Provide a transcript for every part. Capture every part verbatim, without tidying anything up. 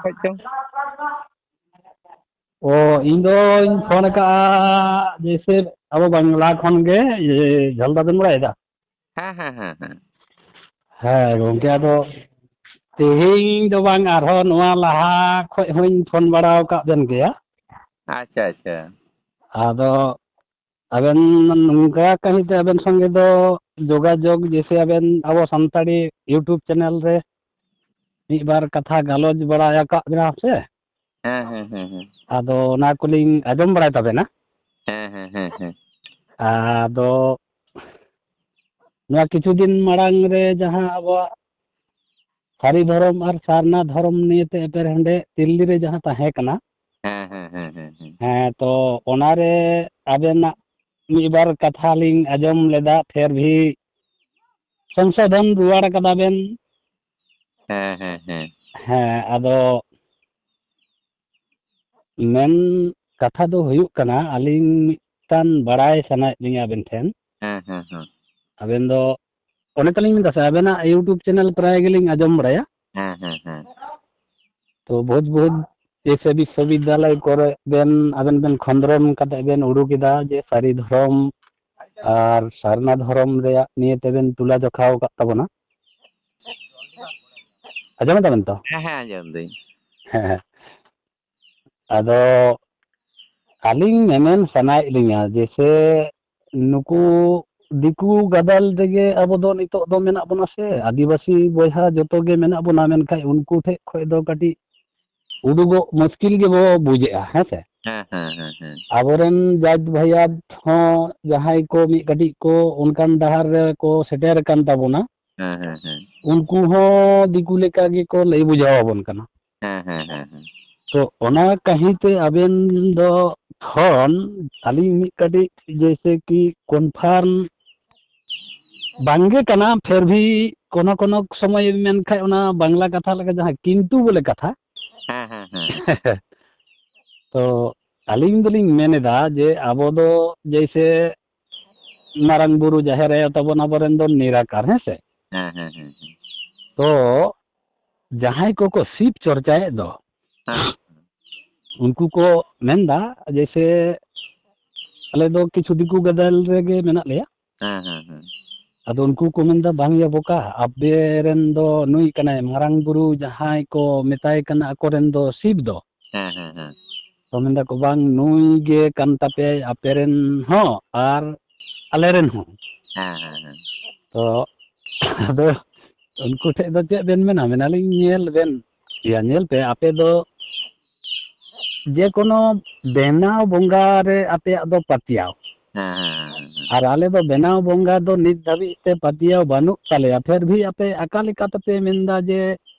ᱠᱷᱚᱡ ᱪᱚᱝ? ᱚ, ᱤᱧ ᱫᱚᱧ ᱯᱷᱳᱱ ᱟᱠᱟᱫᱼᱟ, ᱡᱮᱭᱥᱮ ᱟᱵᱚ ᱵᱟᱝᱞᱟ ᱠᱷᱚᱱ ᱜᱮ, ᱤᱭᱟᱹ, ᱡᱷᱟᱞᱫᱟ ᱵᱮᱱ ᱵᱟᱲᱟᱭᱮᱫᱟ? ᱦᱮᱸ, ᱦᱮᱸ, ᱦᱮᱸ, ᱦᱮᱸ᱾ ᱦᱮᱸ, ᱜᱚᱝᱠᱮ, ᱟᱫᱚ ᱛᱮᱦᱮᱧ ᱫᱚ ᱵᱟᱝ, ᱟᱨᱦᱚᱸ ᱱᱚᱣᱟ ᱞᱟᱦᱟ ᱠᱷᱚᱡ ᱦᱚᱸᱧ ᱯᱷᱳᱱ ᱵᱟᱲᱟ ᱟᱠᱟᱫ ᱵᱮᱱ ᱜᱮᱭᱟ᱾ ᱟᱪᱪᱷᱟ, ᱟᱪᱪᱷᱟ᱾ ᱟᱫᱚ ᱟᱵᱮᱱ ᱱᱚᱝᱠᱟ ᱠᱟᱹᱦᱤᱛᱮ ᱟᱵᱮᱱ ᱥᱚᱸᱜᱮ ᱫᱚ ᱡᱳᱜᱟᱡᱳᱜᱽ, ᱡᱮᱭᱥᱮ ᱟᱵᱮᱱ ᱟᱵᱚ ᱥᱟᱱᱛᱟᱲᱤ YouTube channel ᱨᱮ ᱢᱤᱫ ᱵᱟᱨ ᱠᱟᱛᱷᱟ ᱜᱟᱞᱚᱪ ᱵᱟᱲᱟ ᱟᱠᱟᱫ ᱵᱮᱱᱟ ᱥᱮ? ᱦᱮᱸ, ᱦᱮᱸ, ᱦᱮᱸ, ᱦᱮᱸ᱾ ᱟᱫᱚ ᱚᱱᱟ ᱠᱚᱞᱤᱧ ᱟᱸᱡᱚᱢ ᱵᱟᱲᱟᱭ ᱛᱟᱵᱮᱱᱟ᱾ ᱦᱮᱸ, ᱦᱮᱸ, ᱦᱮᱸ, ᱦᱮᱸ᱾ ᱟᱫᱚ ᱱᱚᱣᱟ ᱠᱤᱪᱷᱩ ᱫᱤᱱ ᱢᱟᱲᱟᱝ ᱨᱮ ᱡᱟᱦᱟᱸ ᱟᱵᱚᱣᱟᱜ ᱥᱟᱹᱨᱤ ᱫᱷᱚᱨᱚᱢ ᱟᱨ ᱥᱟᱨᱱᱟ ᱫᱷᱚᱨᱚᱢ ᱱᱤᱭᱮᱛᱮ ᱮᱯᱮᱨᱦᱮᱸᱰᱮ ᱫᱤᱞᱞᱤ ᱨᱮ ᱡᱟᱦᱟᱸ ᱛᱟᱦᱮᱸ ᱠᱟᱱᱟ, ᱦᱮᱸ, ᱦᱮᱸ, ᱦᱮᱸ, ᱦᱮᱸ, ᱦᱮᱸ᱾ ᱦᱮᱸ, ᱛᱚ ᱚᱱᱟᱨᱮ ᱟᱵᱮᱱᱟᱜ ᱢᱤᱫ ᱵᱟᱨ ᱠᱟᱛᱷᱟ ᱞᱤᱧ ᱟᱸᱡᱚᱢ ᱞᱮᱫᱟ, ᱯᱷᱮᱨ ᱵᱷᱤ ᱥᱚᱝᱥᱳᱫᱷᱚᱱ ᱨᱩᱣᱟᱹᱲ ᱠᱟᱫᱟ ᱵᱮᱱ᱾ ᱦᱮᱸ, ᱦᱮᱸ, ᱦᱮᱸ᱾ ᱦᱮᱸ, ᱟᱫᱚ ᱢᱮᱱ ᱠᱟᱛᱷᱟ ᱫᱚ ᱦᱩᱭᱩᱜ ᱠᱟᱱᱟ, ᱟᱹᱞᱤᱧ ᱢᱤᱫᱴᱟᱝ ᱵᱟᱲᱟᱭ ᱥᱟᱱᱟᱭᱮᱫ ᱞᱤᱧᱟ ᱟᱵᱮᱱ ᱴᱷᱮᱱ᱾ ᱦᱮᱸ, ᱦᱮᱸ, ᱦᱮᱸ᱾ ᱟᱵᱮᱱ ᱫᱚ, ᱚᱱᱮ ᱛᱚᱞᱤᱧ ᱢᱮᱱᱫᱟ ᱥᱮ, ᱟᱵᱮᱱᱟᱜ YouTube channel ᱯᱨᱟᱭ ᱜᱮᱞᱤᱧ ᱟᱸᱡᱚᱢ ᱵᱟᱲᱟᱭᱟ᱾ ᱦᱮᱸ, ᱦᱮᱸ, ᱦᱮᱸ᱾ ᱛᱚ ᱵᱚᱦᱩᱛ ᱵᱚᱦᱩᱛ ᱡᱮᱭᱥᱮ ᱵᱤᱥᱥᱚᱵᱤᱫᱽᱫᱟᱞᱚᱭ ᱠᱚᱨᱮ ᱵᱮᱱ, ᱟᱵᱮᱱ ᱵᱮᱱ ᱠᱷᱚᱸᱫᱽᱨᱚᱱ ᱠᱟᱛᱮ ᱵᱮᱱ ᱩᱰᱩᱠ ᱮᱫᱟ ᱡᱮ ᱥᱟᱹᱨᱤ ᱫᱷᱚᱨᱚᱢ ᱟᱨ ᱥᱟᱨᱱᱟ ᱫᱷᱚᱨᱚᱢ ᱨᱮᱭᱟᱜ ᱱᱤᱭᱮ ᱛᱮᱵᱮᱱ ᱛᱩᱞᱟ ᱡᱚᱠᱷᱟᱣ ᱟᱠᱟᱫ ᱛᱟᱵᱚᱱᱟ᱾ ᱟᱸᱡᱚᱢ ᱮᱫᱟ ᱵᱮᱱ ᱛᱚ? ᱦᱮᱸ, ᱦᱮᱸ, ᱟᱸᱡᱚᱢ ᱫᱟᱹᱧ᱾ ᱦᱮᱸ, ᱦᱮᱸ᱾ ᱟᱫᱚ ᱟᱹᱞᱤᱧ ᱢᱮᱢᱮᱱ ᱥᱟᱱᱟᱭᱮᱫ ᱞᱤᱧᱟ, ᱡᱮᱭᱥᱮ ᱱᱩᱠᱩ ᱫᱤᱠᱩ ᱜᱟᱫᱮᱞ ᱨᱮᱜᱮ ᱟᱵᱚ ᱫᱚ ᱱᱤᱛᱚᱜ ᱫᱚ ᱢᱮᱱᱟᱜ ᱵᱚᱱᱟ ᱥᱮ, ᱟᱹᱫᱤᱵᱟᱹᱥᱤ ᱵᱚᱭᱦᱟ ᱡᱚᱛᱚ ᱜᱮ ᱢᱮᱱᱟᱜ ᱵᱚᱱᱟ, ᱢᱮᱱᱠᱷᱟᱱ ᱩᱱᱠᱩ ᱴᱷᱮᱡ ᱠᱷᱚᱡ ᱫᱚ ᱠᱟᱹᱴᱤᱡ ᱩᱰᱩᱠᱚᱜ ᱢᱩᱥᱠᱤᱞ ᱜᱮᱵᱚ ᱵᱩᱡᱮᱜᱼᱟ, ᱦᱮᱸ ᱥᱮ? ᱦᱮᱸ, ᱦᱮᱸ, ᱦᱮᱸ, ᱦᱮᱸ᱾ ᱟᱵᱚᱨᱮᱱ ᱡᱟᱡᱽ ᱵᱷᱟᱭᱟᱫ ᱦᱚᱸ ᱡᱟᱦᱟᱸᱭ ᱠᱚ ᱢᱤᱫ ᱠᱟᱹᱴᱤᱡ ᱠᱚ ᱚᱱᱠᱟᱱ ᱰᱟᱦᱟᱨ ᱨᱮᱠᱚ ᱥᱮᱴᱮᱨ ᱟᱠᱟᱱ ᱛᱟᱵᱚᱱᱟ, ᱦᱮᱸ, ᱦᱮᱸ, ᱦᱮᱸ᱾ ᱩᱱᱠᱩ ᱦᱚᱸ ᱫᱤᱠᱩ ᱞᱮᱠᱟ ᱜᱮᱠᱚ ᱞᱟᱹᱭ ᱵᱩᱡᱷᱟᱹᱣ ᱟᱵᱚᱱ ᱠᱟᱱᱟ᱾ ᱦᱮᱸ, ᱦᱮᱸ, ᱦᱮᱸ, ᱦᱮᱸ᱾ ᱛᱚ ᱚᱱᱟ ᱠᱟᱹᱦᱤ ᱛᱮ ᱟᱵᱮᱱ ᱫᱚ ᱯᱷᱳᱱ ᱟᱹᱞᱤᱧ ᱢᱤᱫ ᱠᱟᱹᱴᱤᱡ ᱡᱮᱭᱥᱮ ᱠᱤ confirm ᱵᱟᱝᱜᱮ ᱠᱟᱱᱟ, ᱯᱷᱮᱨ ᱵᱷᱤ ᱠᱳᱱᱳ ᱠᱳᱱᱳ ᱥᱚᱢᱚᱭ ᱢᱮᱱᱠᱷᱟᱡ ᱚᱱᱟ ᱵᱟᱝᱞᱟ ᱠᱟᱛᱷᱟ ᱞᱮᱠᱟ ᱡᱟᱦᱟᱸ ᱠᱤᱱᱛᱩ ᱵᱚᱞᱮ ᱠᱟᱛᱷᱟ᱾ ᱦᱮᱸ, ᱦᱮᱸ, ᱦᱮᱸ᱾ ᱛᱚ ᱟᱹᱞᱤᱧ ᱫᱚᱞᱤᱧ ᱢᱮᱱ ᱮᱫᱟ ᱡᱮ ᱟᱵᱚ ᱫᱚ ᱡᱮᱭᱥᱮ ᱢᱟᱨᱟᱝ ᱵᱩᱨᱩ ᱡᱟᱦᱮᱨ ᱟᱭᱳ ᱛᱟᱵᱚᱱ ᱟᱵᱚᱨᱮᱱ ᱫᱚ ᱱᱤᱨᱟᱠᱟᱨ, ᱦᱮᱸ ᱥᱮ? ᱦᱮᱸ, ᱦᱮᱸ, ᱦᱮᱸ, ᱦᱮᱸ᱾ ᱛᱚ ᱡᱟᱦᱟᱸᱭ ᱠᱚᱠᱚ ᱥᱤᱵ ᱪᱚᱨᱪᱟᱭᱮᱫ ᱫᱚ, ᱦᱮᱸ᱾ ᱩᱱᱠᱩ ᱠᱚ ᱢᱮᱱᱫᱟ, ᱡᱮᱭᱥᱮ ᱟᱞᱮ ᱫᱚ ᱠᱤᱪᱷᱩ ᱫᱤᱠᱩ ᱜᱟᱫᱮᱞ ᱨᱮᱜᱮ ᱢᱮᱱᱟᱜ ᱞᱮᱭᱟ᱾ ᱦᱮᱸ, ᱦᱮᱸ, ᱦᱮᱸ᱾ ᱟᱫᱚ ᱩᱱᱠᱩ ᱠᱚ ᱢᱮᱱᱫᱟ, "ᱵᱟᱝ ᱭᱟ ᱵᱚᱠᱟ, ᱟᱯᱮ ᱨᱮᱱ ᱫᱚ ᱱᱩᱭ ᱠᱟᱱᱟᱭ ᱢᱟᱨᱟᱝ ᱵᱩᱨᱩ, ᱡᱟᱦᱟᱸᱭ ᱠᱚ ᱢᱮᱛᱟᱭ ᱠᱟᱱᱟ ᱟᱠᱚ ᱨᱮᱱ ᱫᱚ ᱥᱤᱵ ᱫᱚ᱾" ᱦᱮᱸ, ᱦᱮᱸ, ᱦᱮᱸ᱾ ᱛᱚ ᱢᱮᱱᱫᱟ ᱠᱚ, "ᱵᱟᱝ, ᱱᱩᱭ ᱜᱮ ᱠᱟᱱ ᱛᱟᱯᱮᱭᱟᱭ ᱟᱯᱮ ᱨᱮᱱ ᱦᱚᱸ ᱟᱨ ᱟᱞᱮ ᱨᱮᱱ ᱦᱚᱸ᱾" ᱦᱮᱸ, ᱦᱮᱸ, ᱦᱮᱸ᱾ ᱛᱚ ᱟᱫᱚ ᱩᱱᱠᱩ ᱴᱷᱮᱡ ᱫᱚ ᱪᱮᱫ ᱵᱮᱱ ᱢᱮᱱᱟ? ᱢᱮᱱᱟᱞᱤᱧ, ᱧᱮᱞ ᱵᱮᱱ, ᱭᱟ, ᱧᱮᱞ ᱯᱮ, ᱟᱯᱮ ᱫᱚ ᱡᱮᱠᱳᱱᱳ ᱵᱮᱱᱟᱣ ᱵᱚᱸᱜᱟ ᱨᱮ ᱟᱯᱮᱭᱟᱜ ᱫᱚ ᱯᱟᱹᱛᱭᱟᱹᱣ᱾ ᱦᱮᱸ, ᱦᱮᱸ, ᱦᱮᱸ, ᱦᱮᱸ᱾ ᱟᱨ ᱟᱞᱮ ᱫᱚ ᱵᱮᱱᱟᱣ ᱵᱚᱸᱜᱟ ᱫᱚ ᱱᱤᱛ ᱫᱷᱟᱹᱵᱤᱡ ᱛᱮ ᱯᱟᱹᱛᱭᱟᱹᱣ ᱵᱟᱹᱱᱩᱜ ᱛᱟᱞᱮᱭᱟ᱾ ᱯᱷᱤᱨ ᱵᱷᱤ ᱟᱯᱮ ᱟᱠᱟ ᱞᱮᱠᱟ ᱛᱮᱯᱮ ᱢᱮᱱᱫᱟ ᱡᱮ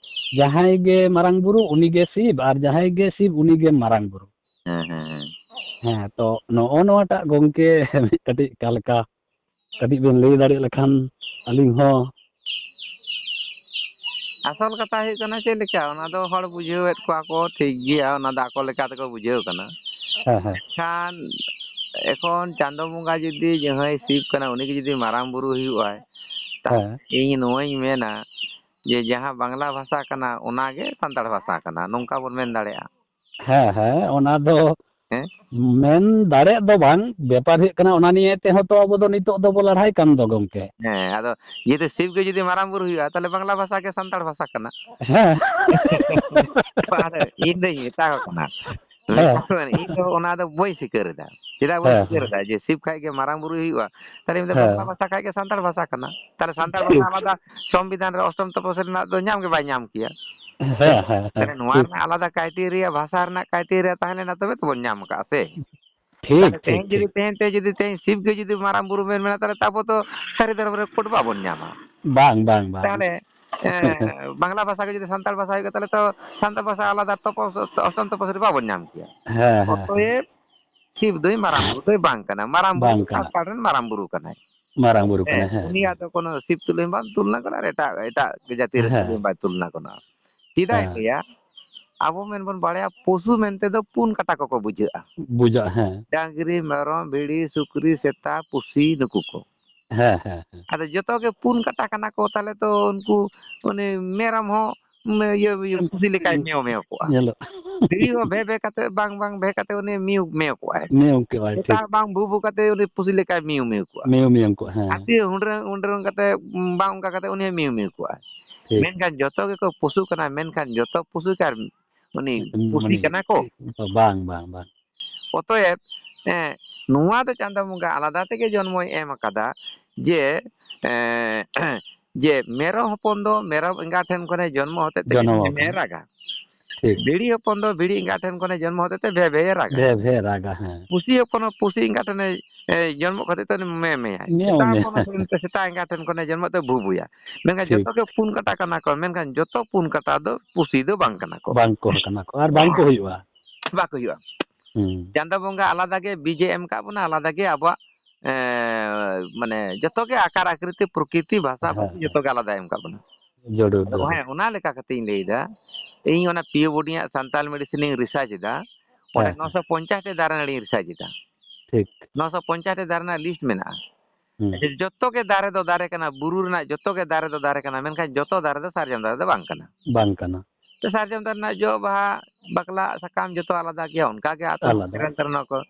ᱡᱟᱦᱟᱸᱭ ᱜᱮ ᱢᱟᱨᱟᱝ ᱵᱩᱨᱩ, ᱩᱱᱤ ᱜᱮ ᱥᱤᱵ, ᱟᱨ ᱡᱟᱦᱟᱸᱭ ᱜᱮ ᱥᱤᱵ, ᱩᱱᱤ ᱜᱮ ᱢᱟᱨᱟᱝ ᱵᱩᱨᱩ? ᱦᱮᱸ, ᱦᱮᱸ, ᱦᱮᱸ᱾ ᱦᱮᱸ, ᱛᱚ ᱱᱚᱜᱼᱚ ᱱᱚᱣᱟᱴᱟᱜ ᱜᱚᱢᱠᱮ ᱢᱤᱫ ᱠᱟᱹᱴᱤᱡ ᱚᱠᱟ ᱞᱮᱠᱟ ᱠᱟᱹᱴᱤᱡ ᱵᱮᱱ ᱞᱟᱹᱭ ᱫᱟᱲᱮᱭᱟᱜ ᱞᱮᱠᱷᱟᱱ ᱟᱹᱞᱤᱧ ᱦᱚᱸ᱾ ᱟᱥᱚᱞ ᱠᱟᱛᱷᱟ ᱦᱩᱭᱩᱜ ᱠᱟᱱᱟ ᱪᱮᱫ ᱞᱮᱠᱟ, ᱚᱱᱟ ᱫᱚ ᱦᱚᱲ ᱵᱩᱡᱷᱟᱹᱣᱮᱫ ᱠᱚᱣᱟ ᱠᱚ, ᱴᱷᱤᱠ ᱜᱮᱭᱟ, ᱚᱱᱟ ᱫᱚ ᱟᱠᱚ ᱞᱮᱠᱟ ᱛᱮᱠᱚ ᱵᱩᱡᱷᱟᱹᱣ ᱠᱟᱱᱟ᱾ ᱦᱮᱸ, ᱦᱮᱸ᱾ ᱢᱮᱱᱠᱷᱟᱱ ᱮᱠᱷᱚᱱ ᱪᱟᱸᱫᱚ ᱵᱚᱸᱜᱟ ᱡᱩᱫᱤ ᱡᱟᱦᱟᱸᱭ ᱥᱤᱵ ᱠᱟᱱᱟ, ᱩᱱᱤ ᱜᱮ ᱡᱩᱫᱤ ᱢᱟᱨᱟᱝ ᱵᱩᱨᱩ ᱦᱩᱭᱩᱜᱼᱟᱭ, ᱛᱟᱦᱞᱮ ᱦᱮᱸ᱾ ᱤᱧ ᱱᱚᱣᱟᱧ ᱢᱮᱱᱟ ᱡᱮ ᱡᱟᱦᱟᱸ ᱵᱟᱝᱞᱟ ᱵᱷᱟᱥᱟ ᱠᱟᱱᱟ, ᱚᱱᱟ ᱜᱮ ᱥᱟᱱᱛᱟᱲ ᱵᱷᱟᱥᱟ ᱠᱟᱱᱟ, ᱱᱚᱝᱠᱟ ᱵᱚᱱ ᱢᱮᱱ ᱫᱟᱲᱮᱭᱟᱜᱼᱟ᱾ ᱦᱮᱸ, ᱦᱮᱸ, ᱚᱱᱟ ᱫᱚ ᱦᱮᱸ? ᱢᱮᱱ ᱫᱟᱲᱮᱭᱟᱜ ᱫᱚ ᱵᱟᱝ, ᱵᱮᱯᱟᱨ ᱦᱩᱭᱩᱜ ᱠᱟᱱᱟ, ᱚᱱᱟ ᱱᱤᱭᱮ ᱛᱮᱦᱚᱸ ᱛᱚ ᱟᱵᱚ ᱫᱚ ᱱᱤᱛᱚᱜ ᱫᱚᱵᱚ ᱞᱟᱲᱦᱟᱭ ᱠᱟᱱ ᱫᱚ, ᱜᱚᱢᱠᱮ᱾ ᱦᱮᱸ, ᱟᱫᱚ ᱡᱩᱫᱤ ᱥᱤᱵ ᱜᱮ ᱡᱩᱫᱤ ᱢᱟᱨᱟᱝ ᱵᱩᱨᱩ ᱦᱩᱭᱩᱜᱼᱟ, ᱛᱟᱦᱞᱮ ᱵᱟᱝᱞᱟ ᱵᱷᱟᱥᱟ ᱜᱮ ᱥᱟᱱᱛᱟᱲ ᱵᱷᱟᱥᱟ ᱠᱟᱱᱟ᱾ ᱦᱮᱸ᱾ ᱟᱫᱚ ᱤᱧ ᱫᱚᱧ ᱢᱮᱛᱟ ᱠᱚ ᱠᱟᱱᱟ, ᱦᱮᱸ᱾ ᱢᱮᱛᱟ ᱠᱚ ᱠᱟᱱᱟ, ᱤᱧ ᱫᱚ ᱚᱱᱟ ᱫᱚ ᱵᱟᱹᱧ ᱥᱤᱠᱟᱹᱨ ᱮᱫᱟ᱾ ᱪᱮᱫᱟᱜ ᱵᱟᱹᱧ ᱦᱮᱸ, ᱥᱤᱠᱟᱹᱨ ᱦᱮᱸ᱾ ᱮᱫᱟ? ᱡᱮ ᱥᱤᱵ ᱠᱷᱟᱡ ᱜᱮ ᱢᱟᱨᱟᱝ ᱵᱩᱨᱩᱭ ᱦᱩᱭᱩᱜᱼᱟ, ᱛᱟᱦᱞᱮ ᱤᱧ ᱫᱚ ᱦᱮᱸ᱾ ᱵᱟᱝᱞᱟ ᱵᱷᱟᱥᱟ ᱠᱷᱟᱡ ᱜᱮ ᱥᱟᱱᱛᱟᱲ ᱵᱷᱟᱥᱟ ᱠᱟᱱᱟ᱾ ᱛᱟᱦᱞᱮ ᱥᱟᱱᱛᱟᱲ ᱵᱷᱟᱥᱟ ᱴᱷᱤᱠ᱾ ᱟᱞᱟᱫᱟ ᱥᱚᱝᱵᱤᱫᱷᱟᱱ ᱨᱮ ᱚᱥᱴᱚᱢ ᱛᱚᱯᱚᱥᱤᱞ ᱨᱮᱱᱟᱜ ᱫᱚ ᱧᱟᱢ ᱜᱮ ᱵᱟᱭ ᱧᱟᱢ ᱠᱮᱭᱟ᱾ ᱦᱮᱸ, ᱦᱮᱸ, ᱦᱮᱸ, ᱛᱟᱦᱞᱮ ᱱᱚᱣᱟ ᱴᱷᱤᱠ᱾ ᱨᱮᱱᱟᱜ ᱟᱞᱟᱫᱟ criteria, ᱵᱷᱟᱥᱟ ᱨᱮᱱᱟᱜ criteria ᱛᱟᱦᱮᱸ ᱞᱮᱱᱟ ᱛᱚᱵᱮ ᱛᱚᱵᱚᱱ ᱧᱟᱢ ᱠᱟᱜᱼᱟ ᱥᱮ᱾ ᱴᱷᱤᱠ, ᱛᱟᱦᱞᱮ ᱴᱷᱤᱠ, ᱛᱮᱦᱮᱧ ᱡᱩᱫᱤ, ᱴᱷᱤᱠ᱾ ᱛᱮᱦᱮᱧ ᱛᱮ ᱡᱩᱫᱤ ᱛᱮᱦᱮᱧ ᱥᱤᱵ ᱜᱮ ᱡᱩᱫᱤ ᱢᱟᱨᱟᱝ ᱵᱩᱨᱩ ᱵᱮᱱ ᱢᱮᱱᱟ, ᱛᱟᱦᱞᱮ ᱛᱚ ᱟᱵᱚ ᱛᱚ ᱥᱟᱹᱨᱤ ᱫᱷᱚᱨᱚᱢ ᱨᱮ code ᱵᱟᱵᱚᱱ ᱧᱟᱢᱟ᱾ ᱵᱟᱝ, ᱵᱟᱝ, ᱵᱟᱝ᱾ ᱛᱟᱦᱞᱮ, ᱮᱸ, ᱵᱟᱝᱞᱟ ᱵᱷᱟᱥᱟ ᱜᱮ ᱡᱩᱫᱤ ᱥᱟᱱᱛᱟᱲ ᱵᱷᱟᱥᱟ ᱦᱩᱭᱩᱜᱼᱟ, ᱛᱟᱦᱞᱮ ᱛᱚ ᱥᱟᱱᱛᱟᱲ ᱵᱷᱟᱥᱟ ᱟᱞᱟᱫᱟ ᱛᱚᱯᱚ-, ᱚᱥᱴᱚᱢ ᱛᱚᱯᱚᱥᱤᱞ ᱵᱟᱵᱚᱱ ᱧᱟᱢ ᱠᱮᱭᱟ᱾ ᱦᱮᱸ, ᱦᱮᱸ, ᱦᱮᱸ᱾ ᱚᱛᱚᱮᱵ ᱥᱤᱵ ᱫᱚᱭ ᱢᱟᱨᱟᱝ ᱵᱩᱨᱩ ᱫᱚᱭ ᱵᱟᱝ ᱠᱟᱱᱟ᱾ ᱢᱟᱨᱟᱝ ᱵᱩᱨᱩ ᱵᱟᱝ ᱫᱚ ᱠᱟᱱᱟ᱾ ᱥᱟᱱᱛᱟᱲ ᱨᱮᱱ ᱢᱟᱨᱟᱝ ᱵᱩᱨᱩ ᱠᱟᱱᱟᱭ᱾ ᱢᱟᱨᱟᱝ ᱵᱩᱨᱩ ᱠᱟᱱᱟᱭ, ᱦᱮᱸ, ᱦᱮᱸ, ᱩᱱᱤᱭᱟᱜ ᱦᱮᱸ᱾ ᱫᱚ ᱠᱳᱱᱳ ᱥᱤᱵ ᱛᱩᱞᱟᱹᱡ ᱵᱟᱝ ᱛᱩᱞᱱᱟ ᱠᱟᱱᱟ ᱟᱨ ᱮᱴᱟᱜ, ᱮᱴᱟᱜ ᱡᱟᱹᱛᱤ ᱨᱮ ᱦᱮᱸ᱾ ᱛᱩᱞᱟᱹᱡ ᱵᱟᱭ ᱛᱩᱞᱱᱟ ᱠᱟᱱᱟ᱾ ᱪᱮᱫᱟᱜ ᱤᱧ ᱦᱮᱸ᱾ ᱞᱟᱹᱭᱟ? ᱟᱵᱚ ᱢᱮᱱ ᱵᱚᱱ ᱵᱟᱲᱟᱭᱟ, ᱯᱚᱥᱩ ᱢᱮᱱᱛᱮ ᱫᱚ ᱯᱩᱱ ᱠᱟᱴᱟ ᱠᱚᱠᱚ ᱵᱩᱡᱷᱟᱹᱜᱼᱟ᱾ ᱵᱩᱡᱷᱟᱹᱜᱼᱟ, ᱦᱮᱸ᱾ ᱰᱟᱝᱨᱤ, ᱢᱮᱨᱚᱢ, ᱵᱷᱤᱲᱤ, ᱥᱩᱠᱨᱤ, ᱥᱮᱛᱟ, ᱯᱩᱥᱤ, ᱱᱩᱠᱩ ᱠᱚ᱾ ᱦᱮᱸ, ᱦᱮᱸ, ᱦᱮᱸ᱾ ᱟᱫᱚ ᱡᱚᱛᱚ ᱜᱮ ᱯᱩᱱ ᱠᱟᱴᱟ ᱠᱟᱱᱟ ᱠᱚ, ᱛᱟᱦᱞᱮ ᱛᱚ ᱩᱱᱠᱩ, ᱩᱱᱤ ᱢᱮᱨᱚᱢ ᱦᱚᱸ ᱩᱢ, ᱤᱭᱟᱹ, ᱤᱭᱟᱹ, ᱯᱩᱥᱤ ᱞᱮᱠᱟᱭ ᱢᱮᱭᱚ ᱢᱮᱭᱚ ᱠᱚᱜᱼᱟ᱾ ᱧᱮᱞᱚᱜ᱾ ᱫᱷᱤᱨᱤ ᱦᱚᱸ ᱵᱷᱮ ᱵᱷᱮ ᱠᱟᱛᱮ ᱵᱟᱝ ᱵᱟᱝ ᱵᱷᱮ ᱠᱟᱛᱮ ᱩᱱᱤ ᱢᱤᱭᱩ ᱢᱮᱭᱚ ᱠᱚᱜᱼᱟᱭ᱾ ᱢᱤᱭᱩ ᱠᱚᱜᱼᱟᱭ, ᱥᱮᱛᱟ ᱴᱷᱤᱠ᱾ ᱵᱟᱝ ᱵᱷᱩ ᱵᱷᱩ ᱠᱟᱛᱮ ᱩᱱᱤ ᱯᱩᱥᱤ ᱞᱮᱠᱟᱭ ᱢᱤᱭᱩ ᱢᱤᱭᱩ ᱠᱚᱜᱼᱟ᱾ ᱢᱤᱭᱩ ᱢᱤᱭᱩ ᱠᱚᱜᱼᱟ, ᱦᱮᱸ᱾ ᱦᱟᱹᱛᱤ ᱦᱩᱰᱨᱟᱹᱝ ᱦᱩᱰᱨᱟᱹᱝ ᱠᱟᱛᱮ, ᱩᱢ, ᱵᱟᱝ ᱚᱱᱠᱟ ᱠᱟᱛᱮ ᱩᱱᱤ ᱦᱚᱸ ᱢᱤᱭᱩ ᱢᱤᱭᱩ ᱠᱚᱜᱼᱟᱭ᱾ ᱴᱷᱤᱠ᱾ ᱢᱮᱱᱠᱷᱟᱱ ᱡᱚᱛᱚ ᱜᱮᱠᱚ ᱯᱚᱥᱩ ᱠᱟᱱᱟ, ᱢᱮᱱᱠᱷᱟᱱ ᱡᱚᱛᱚ ᱯᱚᱥᱩ ᱠᱤ ᱟᱨ ᱩᱱᱤ ᱯᱩᱥᱤ ᱢᱟᱱᱮ, ᱠᱟᱱᱟ ᱠᱚ? ᱵᱟᱝ, ᱵᱟᱝ, ᱵᱟᱝ᱾ ᱚᱛᱚᱮᱵ, ᱮᱸ, ᱱᱚᱣᱟ ᱫᱚ ᱪᱟᱸᱫᱚ ᱵᱚᱸᱜᱟ ᱟᱞᱟᱫᱟ ᱛᱮᱜᱮ ᱡᱚᱱᱢᱚᱭ ᱮᱢ ᱟᱠᱟᱫᱟ ᱡᱮ, ᱮᱸ, ᱡᱮ ᱢᱮᱨᱚᱢ ᱦᱚᱯᱚᱱ ᱫᱚ ᱢᱮᱨᱚᱢ ᱮᱸᱜᱟ ᱴᱷᱮᱱ ᱠᱷᱚᱱᱮ ᱡᱚᱱᱢᱚ ᱦᱚᱛᱮᱡ ᱛᱮ ᱡᱚᱱᱢᱚ ᱢᱮ ᱢᱮ ᱟᱠᱟᱱᱟ᱾ ᱨᱟᱜᱟ᱾ ᱴᱷᱤᱠ᱾ ᱵᱷᱤᱲᱤ ᱦᱚᱯᱚᱱ ᱫᱚ ᱵᱷᱤᱲᱤ ᱮᱸᱜᱟ ᱴᱷᱮᱱ ᱠᱷᱚᱱᱮ ᱡᱚᱱᱢᱚ ᱦᱚᱛᱮᱡ ᱛᱮ ᱵᱷᱮ ᱵᱷᱮ ᱨᱟᱜᱟ᱾ ᱵᱷᱮ ᱵᱷᱮ ᱨᱟᱜᱟ, ᱦᱮᱸ᱾ ᱯᱩᱥᱤ ᱦᱚᱯᱚᱱ ᱦᱚᱸ ᱯᱩᱥᱤ ᱮᱸᱜᱟ ᱴᱷᱮᱱᱮ, ᱮ, ᱡᱚᱱᱢᱚ ᱦᱚᱛᱮᱡ ᱛᱮ ᱩᱱᱤ ᱢᱮ ᱢᱮᱭᱟᱭ᱾ ᱢᱮᱭᱟᱣ ᱥᱮᱛᱟ ᱢᱮ᱾ ᱦᱚᱯᱚᱱ ᱦᱚᱸ ᱥᱮᱛᱟ ᱮᱸᱜᱟ ᱴᱷᱮᱱ ᱠᱷᱚᱱᱮ ᱡᱚᱱᱢᱚ ᱛᱮ ᱵᱷᱩᱵᱩᱭᱟ᱾ ᱢᱮᱱᱠᱷᱟᱱ ᱴᱷᱤᱠ᱾ ᱡᱚᱛᱚ ᱜᱮ ᱯᱩᱱ ᱠᱟᱴᱟ ᱠᱟᱱᱟ ᱠᱚ, ᱢᱮᱱᱠᱷᱟᱱ ᱡᱚᱛᱚ ᱯᱩᱱ ᱠᱟᱴᱟ ᱫᱚ ᱯᱩᱥᱤ ᱫᱚ ᱵᱟᱝ ᱠᱟᱱᱟ ᱠᱚ᱾ ᱵᱟᱝ ᱠᱚ ᱠᱟᱱᱟ ᱠᱚ, ᱟᱨ ᱵᱟᱝ ᱠᱚ ᱦᱩᱭᱩᱜᱼᱟ᱾ ᱵᱟᱠᱚ ᱦᱩᱭᱩᱜᱼᱟ᱾ ᱦᱩᱸ᱾ ᱪᱟᱸᱫᱚ ᱵᱚᱸᱜᱟ ᱟᱞᱟᱫᱟ ᱜᱮ ᱵᱤᱡᱮ ᱮᱢ ᱠᱟᱜ ᱵᱚᱱᱟ, ᱟᱞᱟᱫᱟ ᱜᱮ ᱟᱵᱚᱣᱟᱜ, ᱮ, ᱢᱟᱱᱮ ᱡᱚᱛᱚ ᱜᱮ ᱟᱠᱟᱨ ᱟᱠᱨᱤᱛᱤ, ᱯᱨᱚᱠᱨᱤᱛᱤ, ᱵᱷᱟᱥᱟ, ᱦᱮᱸ, ᱵᱷᱟᱹᱥᱤ ᱦᱮᱸ᱾ ᱡᱚᱛᱚ ᱜᱮ ᱟᱞᱟᱫᱟ ᱮᱢ ᱠᱟᱜ ᱵᱚᱱᱟ᱾ ᱡᱟᱹᱨᱩᱲ ᱟᱫᱚ ᱫᱚ᱾ ᱦᱮᱸ, ᱚᱱᱟ ᱞᱮᱠᱟ ᱠᱟᱛᱮ ᱤᱧ ᱞᱟᱹᱭ ᱮᱫᱟ, ᱤᱧ ᱚᱱᱟ ᱯᱤ ᱳ ᱵᱳᱨᱰ ᱨᱮᱭᱟᱜ ᱥᱟᱱᱛᱟᱞ ᱢᱮᱰᱤᱥᱤᱱ ᱤᱧ ᱨᱤᱥᱟᱨᱪ ᱮᱫᱟ, ᱚᱸᱰᱮ ᱦᱮᱸ, ᱦᱮᱸ᱾ ᱱᱚᱥᱚ ᱯᱚᱧᱪᱟᱥ ᱴᱤ ᱫᱟᱨᱮ ᱱᱟᱹᱲᱤᱧ ᱨᱤᱥᱟᱨᱪ ᱮᱫᱟ᱾ ᱴᱷᱤᱠ᱾ ᱱᱚᱥᱚ ᱯᱚᱧᱪᱟᱥ ᱴᱤ ᱫᱟᱨᱮ ᱨᱮᱱᱟᱜ ᱞᱤᱥᱴ ᱢᱮᱱᱟᱜᱼᱟ᱾ ᱦᱩᱸ᱾ ᱟᱪᱪᱷᱟ, ᱡᱚᱛᱚ ᱜᱮ ᱫᱟᱨᱮ ᱫᱚ ᱫᱟᱨᱮ ᱠᱟᱱᱟ, ᱵᱩᱨᱩ ᱨᱮᱱᱟᱜ ᱡᱚᱛᱚ ᱜᱮ ᱫᱟᱨᱮ ᱫᱚ ᱫᱟᱨᱮ ᱠᱟᱱᱟ, ᱢᱮᱱᱠᱷᱟᱱ ᱡᱚᱛᱚ ᱫᱟᱨᱮ ᱫᱚ ᱥᱟᱨᱡᱚᱢ ᱫᱟᱨᱮ ᱫᱚ ᱵᱟᱝ ᱠᱟᱱᱟ᱾ ᱵᱟᱝ ᱠᱟᱱᱟ᱾ ᱛᱚ, ᱥᱟᱨᱡᱚᱢ ᱫᱟᱨᱮ ᱨᱮᱱᱟᱜ ᱡᱚ, ᱵᱟᱦᱟ, ᱵᱟᱠᱞᱟ, ᱥᱟᱠᱟᱢ ᱡᱚᱛᱚ ᱟᱞᱟᱫᱟ ᱜᱮᱭᱟ, ᱚᱱᱠᱟ ᱜᱮ ᱟᱛᱳ ᱟᱞᱟᱫᱟ᱾ ᱥᱮᱨᱮᱧ ᱛᱟᱨᱮ ᱱᱚᱣᱟ ᱠᱚ,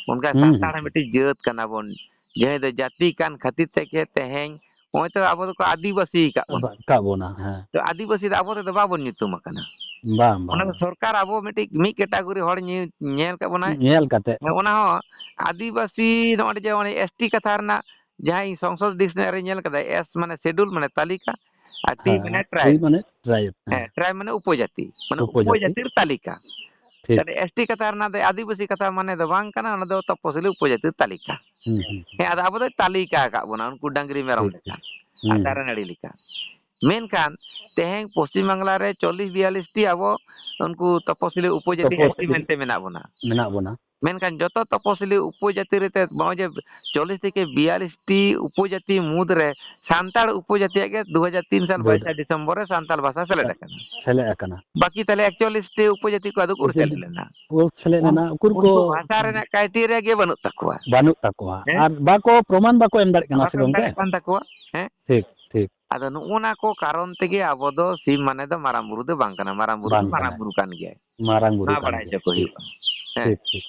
ᱚᱱᱠᱟ ᱦᱩᱸ, ᱥᱟᱱᱛᱟᱲ ᱦᱩᱸ, ᱦᱚᱸ ᱦᱩᱸ᱾ ᱢᱤᱫᱴᱤᱡ ᱡᱟᱹᱛ ᱠᱟᱱᱟ ᱵᱚᱱ, ᱡᱟᱦᱟᱸᱭ ᱫᱚ ᱡᱟᱹᱛᱤ ᱠᱟᱱ ᱠᱷᱟᱹᱛᱤᱨ ᱛᱮᱜᱮ ᱛᱮᱦᱮᱧ ᱱᱚᱜᱼᱚᱭ ᱛᱚ ᱟᱵᱚ ᱫᱚᱠᱚ ᱟᱹᱫᱤᱵᱟᱹᱥᱤ ᱟᱠᱟᱫ ᱵᱚᱱᱟ᱾ ᱟᱠᱟᱫ ᱵᱚᱱᱟ, ᱦᱮᱸ᱾ ᱛᱚ, ᱟᱹᱫᱤᱵᱟᱹᱥᱤ ᱫᱚ ᱟᱵᱚ ᱛᱮᱫᱚ ᱵᱟᱵᱚᱱ ᱧᱩᱛᱩᱢ ᱟᱠᱟᱱᱟ᱾ ᱵᱟᱝ, ᱚᱱᱟ ᱵᱟᱝ, ᱫᱚ ᱵᱟᱝ᱾ ᱥᱚᱨᱠᱟᱨ ᱟᱵᱚ ᱢᱤᱫᱴᱤᱡ, ᱢᱤᱫ ᱠᱮᱴᱟᱜᱚᱨᱤ ᱦᱚᱲ ᱧᱮ-, ᱧᱮᱞ ᱠᱟᱜ ᱵᱚᱱᱟᱭ᱾ ᱧᱮᱞ ᱠᱟᱛᱮ᱾ ᱦᱮᱸ, ᱚᱱᱟ ᱦᱚᱸ ᱟᱹᱫᱤᱵᱟᱹᱥᱤ ᱱᱚᱜᱼᱚᱭ ᱡᱮ ᱚᱱᱮ ᱮᱥ ᱴᱤ ᱠᱟᱛᱷᱟ ᱨᱮᱱᱟᱜ ᱡᱟᱦᱟᱸ ᱤᱧ ᱥᱚᱝᱥᱚᱫ ᱰᱤᱠᱥᱱᱟᱨᱤ ᱧᱮᱞ ᱠᱟᱫᱟ, ᱮᱥ ᱢᱟᱱᱮ ᱥᱤᱰᱩᱞ ᱢᱟᱱᱮ ᱛᱟᱹᱞᱤᱠᱟ, ᱟᱨ ᱴᱤ ᱦᱮᱸ, ᱢᱟᱱᱮ ᱴᱤ ᱴᱨᱟᱭᱤᱵᱽ᱾ ᱢᱟᱱᱮ ᱴᱨᱟᱭᱤᱵᱽ, ᱦᱮᱸ᱾ ᱦᱮᱸ, ᱴᱨᱟᱭᱤᱵᱽ ᱢᱟᱱᱮ ᱩᱯᱚᱡᱟᱹᱛᱤ, ᱢᱟᱱᱮ ᱩᱯᱚᱡᱟᱹᱛᱤ᱾ ᱩᱯᱚᱡᱟᱹᱛᱤᱨ ᱛᱟᱹᱞᱤᱠᱟ᱾ ᱴᱷᱤᱠ᱾ ᱛᱟᱦᱞᱮ ᱮᱥ ᱴᱤ ᱠᱟᱛᱷᱟ ᱨᱮᱱᱟᱜ ᱫᱚ ᱟᱹᱫᱤᱵᱟᱹᱥᱤ ᱠᱟᱛᱷᱟ ᱢᱟᱱᱮ ᱫᱚ ᱵᱟᱝ ᱠᱟᱱᱟ, ᱚᱱᱟ ᱫᱚ ᱛᱚᱯᱚᱥᱤᱞᱤ ᱩᱯᱚᱡᱟᱹᱛᱤ ᱛᱟᱹᱞᱤᱠᱟ᱾ ᱦᱩᱸ, ᱦᱩᱸ, ᱦᱩᱸ᱾ ᱦᱮᱸ, ᱟᱫᱚ ᱟᱵᱚ ᱫᱚᱭ ᱛᱟᱹᱞᱤᱠᱟ ᱟᱠᱟᱫ ᱵᱚᱱᱟ ᱩᱱᱠᱩ ᱰᱟᱝᱨᱤ ᱢᱮᱨᱚᱢ ᱴᱷᱤᱠ, ᱞᱮᱠᱟ, ᱴᱷᱤᱠ᱾ ᱟᱨ ᱦᱩᱸ, ᱫᱟᱨᱮ ᱦᱩᱸ᱾ ᱱᱟᱹᱲᱤ ᱞᱮᱠᱟ᱾ ᱢᱮᱱᱠᱷᱟᱱ ᱛᱮᱦᱮᱧ ᱯᱚᱥᱪᱤᱢ ᱵᱟᱝᱞᱟ ᱨᱮ ᱪᱚᱞᱞᱤᱥ ᱵᱤᱭᱟᱞᱞᱤᱥ ᱴᱤ ᱟᱵᱚ ᱩᱱᱠᱩ ᱛᱚᱯᱚᱥᱤᱞᱤ ᱩᱯᱚᱡᱟᱹᱛᱤ ᱮᱥ ᱴᱤ ᱛᱚᱯᱚᱥᱤᱞᱤ ᱢᱮᱱᱛᱮ ᱢᱮᱱᱟᱜ ᱵᱚᱱᱟ᱾ ᱢᱮᱱᱟᱜ ᱵᱚᱱᱟ᱾ ᱢᱮᱱᱠᱷᱟᱱ ᱡᱚᱛᱚ ᱛᱚᱯᱚᱥᱤᱞᱤ ᱩᱯᱚᱡᱟᱹᱛᱤ ᱨᱮ ᱛᱮ ᱱᱚᱜᱼᱚᱭ ᱡᱮ ᱪᱚᱞᱞᱤᱥ ᱛᱷᱮᱠᱮ ᱵᱤᱭᱟᱞᱞᱤᱥ ᱴᱤ ᱩᱯᱚᱡᱟᱹᱛᱤ ᱢᱩᱫᱽ ᱨᱮ ᱥᱟᱱᱛᱟᱲ ᱩᱯᱚᱡᱟᱹᱛᱤᱭᱟᱜ ᱜᱮ ᱫᱩ ᱦᱟᱡᱟᱨ ᱛᱤᱱ ᱥᱟᱞ ᱫᱩ ᱦᱟᱡᱟᱨ ᱵᱟᱭᱤᱥᱟ ᱰᱤᱥᱮᱢᱵᱚᱨ ᱨᱮ ᱥᱟᱱᱛᱟᱲ ᱵᱷᱟᱥᱟ ᱥᱮᱞᱮᱫ ᱟᱠᱟᱱᱟ᱾ ᱥᱮᱞᱮᱫ ᱟᱠᱟᱱᱟ᱾ ᱵᱟᱹᱠᱤ ᱛᱟᱦᱞᱮ ᱮᱠᱪᱚᱞᱞᱤᱥ ᱴᱤ ᱩᱯᱚᱡᱟᱹᱛᱤ ᱠᱚ ᱟᱫᱚ ᱩᱠᱩᱨ ᱩᱯᱚᱡᱟᱹᱛᱤ ᱥᱮᱞᱮᱫ ᱞᱮᱱᱟ? ᱩᱠᱩᱨ ᱥᱮᱞᱮᱫ ᱩᱱ-, ᱞᱮᱱᱟ? ᱩᱠᱩᱨ ᱩᱱᱠᱩ ᱠᱚ ᱵᱷᱟᱥᱟ ᱨᱮᱱᱟᱜ criteria ᱜᱮ ᱵᱟᱹᱱᱩᱜ ᱛᱟᱠᱚᱣᱟ᱾ ᱵᱟᱹᱱᱩᱜ ᱛᱟᱠᱚᱣᱟ᱾ ᱦᱮᱸ? ᱟᱨ ᱵᱟᱠᱚ ᱯᱨᱚᱢᱟᱱ ᱵᱟᱠᱚ ᱮᱢ ᱫᱟᱲᱮᱭᱟᱜ ᱠᱟᱱᱟ ᱵᱟᱠᱚ ᱥᱮ ᱮᱢ ᱜᱚᱝᱠᱮ? ᱫᱟᱲᱮᱭᱟᱜ ᱠᱟᱱ ᱛᱟᱠᱚᱣᱟ᱾ ᱦᱮᱸ? ᱴᱷᱤᱠ, ᱴᱷᱤᱠ᱾ ᱟᱫᱚ ᱱᱚᱜᱼᱚ ᱱᱟ ᱠᱚ ᱠᱟᱨᱚᱱ ᱛᱮᱜᱮ ᱟᱵᱚ ᱫᱚ ᱥᱤᱢ ᱢᱟᱱᱮ ᱫᱚ ᱢᱟᱨᱟᱝ ᱵᱩᱨᱩ ᱫᱚ ᱵᱟᱝ ᱠᱟᱱᱟ, ᱢᱟᱨᱟᱝ ᱵᱩᱨᱩ ᱫᱚ ᱵᱟᱝ ᱢᱟᱨᱟᱝ ᱠᱟᱱᱟ᱾ ᱵᱩᱨᱩ ᱠᱟᱱ ᱜᱮᱭᱟᱭ᱾ ᱢᱟᱨᱟᱝ ᱵᱩᱨᱩ ᱱᱚᱣᱟ ᱠᱟᱱ ᱵᱟᱲᱟᱭ ᱜᱮᱭᱟ᱾ ᱦᱚᱪᱚ ᱠᱚ ᱴᱷᱤᱠ, ᱦᱩᱭᱩᱜᱼᱟ᱾ ᱦᱮᱸ᱾ ᱴᱷᱤᱠ, ᱴᱷᱤᱠ᱾